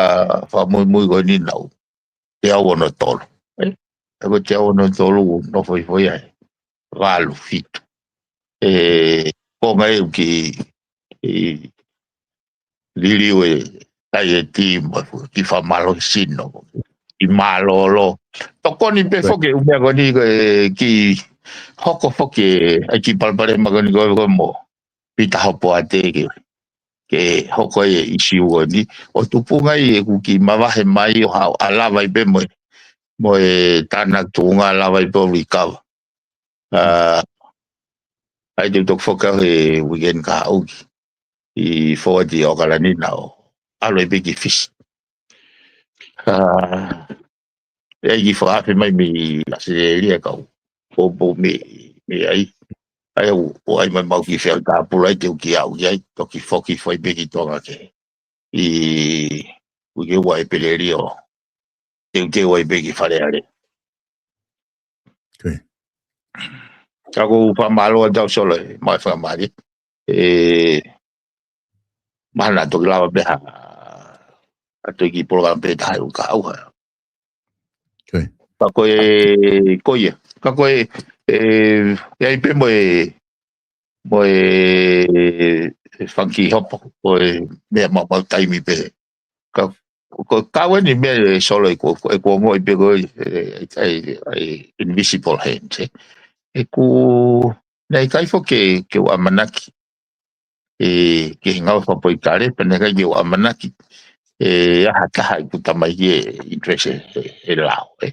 fakamuimui ko eni naʻu teau ono tolu. ʻE, ʻa ia ko e teau ono tolu ʻoku nofo hifo ia he valu fitu. ʻE, ko e ngaahi ʻoku ki, ʻi, liliu e tai e tī mo e kiʻi fakamālohisino. Kiʻi mālōlō. Tokoni pē foki e ʻū meʻa ko eni ko e kiʻi hoko foki e, ʻa e kiʻi palopalema ko eni ko e, ko e mo Pita Hopoate ke. ke hoko ai e ʻisiū ko eni. ʻO tupunga ai ʻeku kiʻi mavahe mai ʻo haʻu ʻo lava ai pē mo e, mo e tānaki tuʻunga lava ai pē ʻo recover. ʻA, ʻai te u toki foki au he weekend ka haʻu ki, ʻi forward ʻi ʻAokalani na ʻo ʻalu ai pē ki Fisi. ʻA, ʻe ʻai ke fakaafe mai mei ʻAositelēlia kau. Poupou mei, mei ai. ʻAi au, ʻo ʻai mai mau ki fea tāpula ai te u kiʻi aʻu ki ai, toki foki foʻi pē ki Tonga ke. ʻI, uike ua ʻEpeleli ʻo teuteu ai pē ki Fale Alea. Okay. Ka ʻoku ou fakamālō atu au Solo, ʻe, mai fakamālō. ʻE, mahalo naʻa toki lava pē ha, ʻa toki polokalama pē taha ʻe ua ka ʻauha. Okay. Ka ko e, ko ia. Ka ko e, ʻe, ʻe ʻai pē mo e, mo e, e fanga kiʻi hopo, ko e meʻa maumau taimi pē. Ka, ko e kau eni meʻa ʻe Solo ʻi ko, ko e kuo ongoʻi pē ko e, e, e, e invisible hand, ē. ʻE ku, naʻe ʻikai foki ke, ke u ʻamanaki, ʻe, ke ngāue fakapolitikale, pea naʻe ʻikai ke u ʻamanaki, ʻe, ʻa ha taha ʻi ku tamai ke interest ʻe, ʻe, ʻe lao, ē.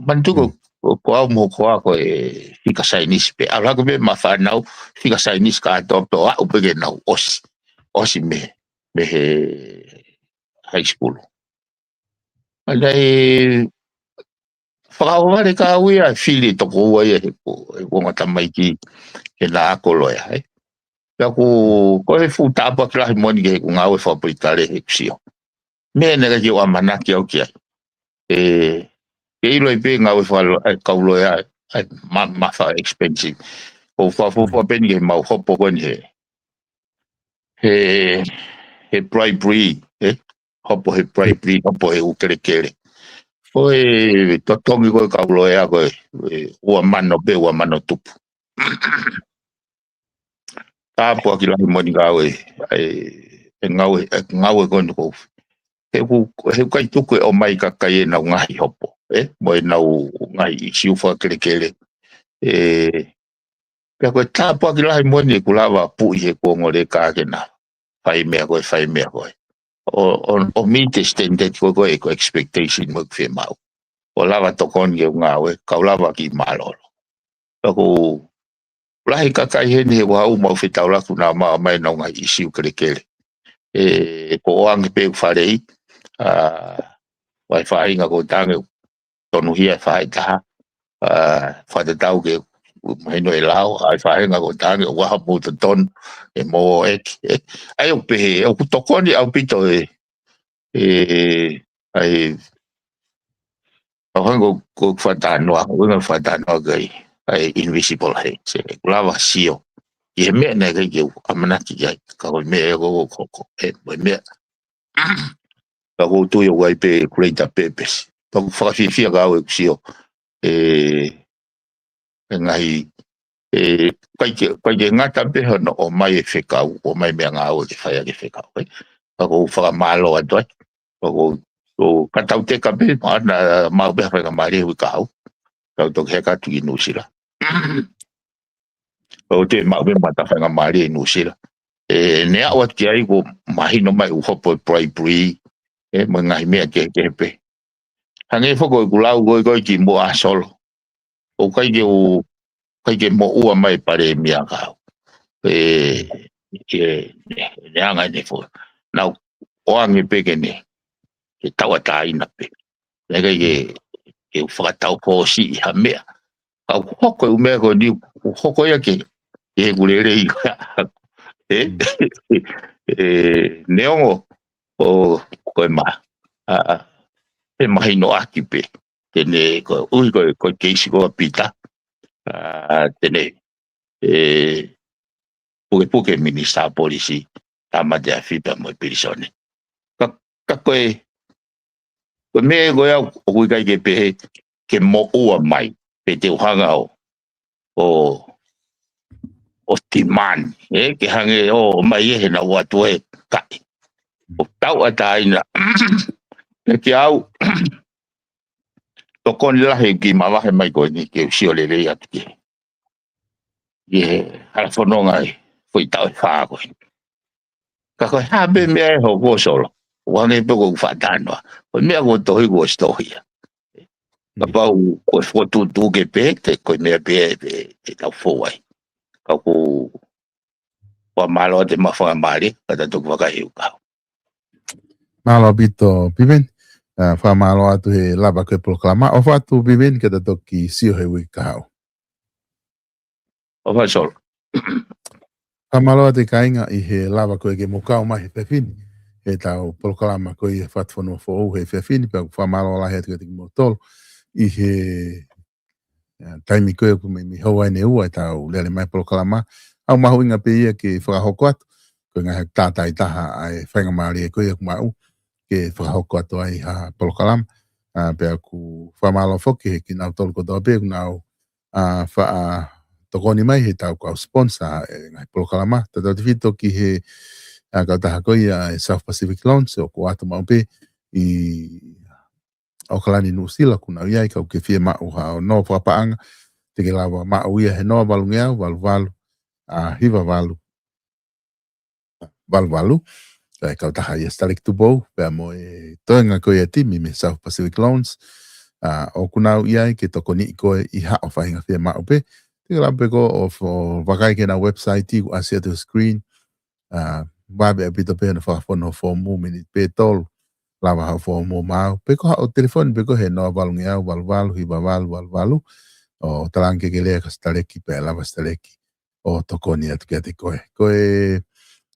Manatuʻi ko, Mm. ko, ko au mo ko a ko e fika saienisi pē. ʻAlu hake pē mo e fānau, fika saienisi kātoa pē ʻo aʻu pē ke nau ʻosi. ʻOsi mei, mei he high school. ʻA ia ʻe fakaʻohovale ka au ia, fili toko ua ia he ko, he kuonga tamaiki ke na ako loea, ē. Pea ʻoku, ko e fuʻu tāpuaki lahi moʻoni ki heʻeku ngāue fakapolitikale heʻeku sio. Meʻa naʻe ʻikai ke u ʻamanaki au ki ai. ʻE, ke ʻilo ai pē ngāue fakalo-, ʻa e kau loea, ʻa e ma-, ma fa expensive. ʻOku ou fakafuofua pē eni ke mau hopo ko eni he, he, he bribery, ē? Hopo he bribery, hopo he ʻū kelekele. Ko e totongi ko e kau loea ko e, e ua mano pē, ua mano tupu. Tāpuaki lahi moʻoni ka au ʻe, ʻe, ʻe ngāue, ʻe ngāue ko eni ko. He ʻoku, he ʻoku ʻikai tuku ʻe ʻomai kakai ʻenau ngaahi hopo, ē? Mo ʻenau ngaahi ʻisiū fakakelekele. ʻE, pea ko e tāpuaki lahi moʻoni ʻeku lava puʻi he kuonga leka ke na fai meʻa ko ē, fai meʻa ko ē. ʻO, ʻo, ʻo meet the standard ko ē, ko e, ko e expectation mo ʻeku fiemaʻu. ʻO lava tokoni ke u ngāue, kau lava ke mālōlō. Pea ʻoku lahi kakai heni he ʻoku haʻu mau fetaulaki naʻa mau ʻomai ʻenau ngaahi ʻisiū kelekele. ʻE, ko ʻoange pē ʻeku fale ʻi, ʻa, ʻa e faʻahinga ko e tangi, tonuhia e faʻahitaha, ʻa, fakatatau ke mahino e lao, ʻa e faʻahinga ko e tangi, ʻoku ʻaho mo totonu, ʻe mo eki, ē. ʻA ia ʻoku pehē, ʻoku tokoni ʻaupito e, e, ʻa e, ʻa e hangē ko, ko e fakatalanoa, ko e fakatalanoa ki ai, ʻa e invisible hand, ʻe, ʻoku lava sio. ʻI he meʻa naʻe ʻikai ke u ʻamanaki ki ai, ka ko e meʻa ʻoku, ko, ko, ʻe, mo e meʻa. Ka ʻoku ou tui ʻoku ʻi ai pē greater purpose. Pea ʻoku fakafiefia ka au ʻeku sio, ʻe, ʻe ngaahi, ʻe, ʻikai ke, ʻikai ke ngata pē hono ʻomai e fekau, ʻomai meʻangāue ke fai ʻaki e fekau, ē. Ka ʻoku ou fakamālō atu ai. Ka ʻoku ou, ʻo ka tau teka pē, ma-, naʻa mau pē ha faingamālie hui ka au. Tau toki heka atu ki Nuʻusila. ʻO te mau pē mo ha faingamālie ʻi Nuʻusila. ʻE, ne aʻu atu ki ai ʻoku mahino mai ʻoku hopo e bribery, ʻe, mo e ngaahi meʻa kehekehe pē. Hangē foki ko ʻeku lau ko ē ko ē kimuʻa Solo. ʻOku ʻikai ke u, ʻikai ke moʻua mai e palēmia ka au. ʻE, ʻe, ne, ne anga ne fo. Naʻa ku ʻoange pē ke ne, ke tauʻatāina pē. Naʻe ʻikai ke, ke u fakatau fōsiʻi ha meʻa. Ka ʻoku hoko e ʻū meʻa ko eni, ʻoku hoko ia ke, ke heʻeku lelei. ʻE, Mm. ʻe, neongo, ʻo, ko e ma-, ʻa, ʻa, ʻe mahino ʻaki pē. Te ne, ko, ui ko, ko e keisi ko Pita. ʻA, te ne, ʻe, pukepuke minisitā polisi, tāmate afi pea mo e pilīsone. Ka, ka ko e, ko e meʻa ko ē au, ʻoku ʻikai ke pehē, ke moʻua mai, pe te u hanga ʻo, ʻo, ʻo demand, ʻe, ke hangē ʻo, ʻomai ʻe he naʻa ʻoatu ʻe kakai. ʻO tauʻatāina, ʻe ke au, tokoni lahi ke mavahe mai ko eni ke u sio lelei atu ki he, ki he hala fononga ʻi he foʻi taʻu ʻe fā ko eni. Ka ko e hā pē meʻa ʻe hoko Solo. ʻOku hangē pē ko e faʻa talanoa. Ko e meʻa ko e tohi ko e story ia. Kapau ko e fokotuʻutuʻu ke pehē, te ko e meʻa pē ʻe, ʻe, ʻe tau fou ai. Ka ʻoku fakamālō atu e maʻu faingamālie, ka tau toki vakai ʻe ʻukaho. Mālō ʻaupito, Piveni. ʻA, fakamālō atu he lava ko e polokalama. ʻOfa atu, Piveni, ke ta toki sio he uike kahaʻu. ʻOfa Solo. Fakamālō atu e kāinga ʻi he lava ko ē ke mou kau mai he efiafi ni. He tau polokalama ko ia Fatufonua Foʻou he efiafi ni, pea ʻoku fakamālō lahi atu kiate kimoutolu ʻi he, ʻa, taimi ko ē ʻoku mei, mei houa ʻe ua ʻetau lele mai polokalama. ʻOku mahuʻinga pē ia ke fakahoko atu. Ko e ngaahi tātātaha ʻa e faingamālie ko ia ʻoku maʻu ke fakahoko atu ai ha polokalama. ʻA, pea ʻoku fakamālō foki he kinautolu kotoa pē ʻoku nau, ʻa, faʻa tokoni mai he tau kau sponsor e ngaahi polokalama. Tautautefito ki he, ʻa, kautaha ko ia e South Pacific Loans, ʻoku ʻoatu maʻu pē ʻi ʻAokalani, Nuʻusila, ʻoku nau ʻi ai, kapau ʻoku ke fiemaʻu ha noa fakapaʻanga, te ke lava maʻu ia he noa valungeau, valu valu, ʻa, hiva valu, valu valu. Ko e kautaha ia ʻa Sitaleki Tupou, pea mo e toenga ko ia e timi mei South Pacific Loans, ʻa, ʻoku nau ʻi ai ke tokoniʻi koe ʻi haʻo faʻahinga fiemaʻu pē. Te ke lava pē koe ʻo fo-, vakai ki heʻenau website ʻoku ʻasi atu he screen. ʻA, vave ʻaupito pē hono fakafonu ho foomu, miniti pē ʻe tolu, lava haʻo foomu maʻu. Pe ko haʻo telefoni pē koe he noa valungeau, valu valu, hiva valu, valu valu. ʻO talaange ke ke lea kia Sitaleki pea lava Sitaleki ʻo tokoni atu kiate koe. Ko e,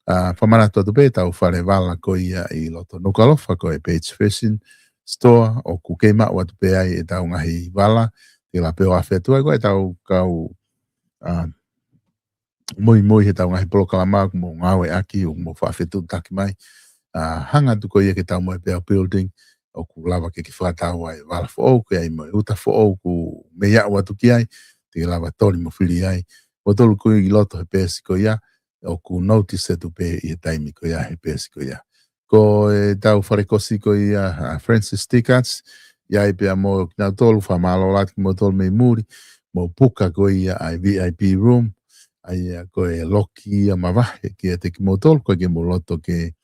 ʻa, fakamanatu atu pē ʻetau fale vala ko ia ʻi loto Nukuʻalofa, ko e Page Fashion Store, ʻoku kei maʻu atu pē ai ʻetau ngaahi vala, te ke lava pē ʻo afe atu ai koe ʻetau kau, ʻa, muimui he tau ngaahi polokalama ʻoku mou ngāueʻaki, ʻoku mou faʻa fetuʻutaki mai. ʻA, hanga atu ko ia ki he Taumoepeau Building, ʻoku lava ke ke fakatau ai e vala foʻou, ke ʻai mo e uta foʻou ʻoku mei aʻu atu ki ai, te ke lava toli mo fili ai. Kimoutolu ʻoku ʻi loto he peesi ko ia, ʻoku notice atu pē ʻi he taimi ko ia he peesi ko ia. Ko ʻetau fale kosi ko ia, ʻa, Francis Tickets, ʻi ai pea mo kinautolu, fakamālō lahi atu kimoutolu mei muli, mou puka ko ia ʻa e V I P room, ʻa ia ko e loki ia mavahe kiate kimoutolu, ʻoku ʻikai ke mou loto ke,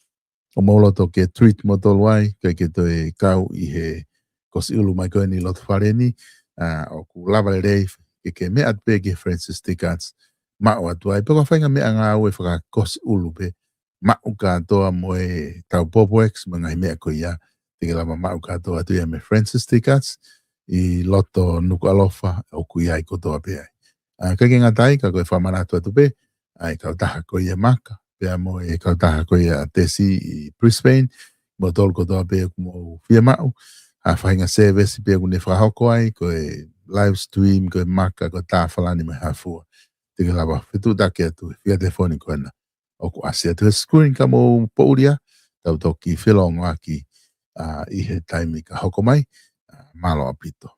ʻoku mou loto ke treat moutolu ai, ʻikai ke toe kau ʻi he kosi ʻulu mai ko eni ʻi loto fale ni, ʻa, ʻoku lava lelei ke ke meʻa atu pē ki he Francis Tickets, maʻu atu ai, pe ko ha faʻahinga meʻangāue fakakosi ʻulu pē, maʻu kātoa mo e tau Bob Wax mo e ngaahi meʻa ko ia, te ke lava maʻu kātoa atu ia mei Francis Tickets, ʻi loto Nukuʻalofa ʻoku ʻi ai kotoa pē ai. ʻA, ʻikai ke ngata ai, ka ko e fakamanatu atu pē, ʻa e kautaha ko ia Maka, pea mo e kautaha ko ia Tesi ʻi Brisbane, kimoutolu kotoa pē ʻoku mou fiemaʻu ha faʻahinga service pē ʻoku ne fakahoko ai, ko e live stream, ko e maka, ko e tāfalani mo e hā fua. Te ke lava fetuʻutaki atu he fika telefoni ko ena ʻoku ʻasi atu he screen ka mou poʻuli ā, tau toki felōngoaki, ʻa, ʻi he taimi ka hoko mai, ʻa, mālō ʻaupito.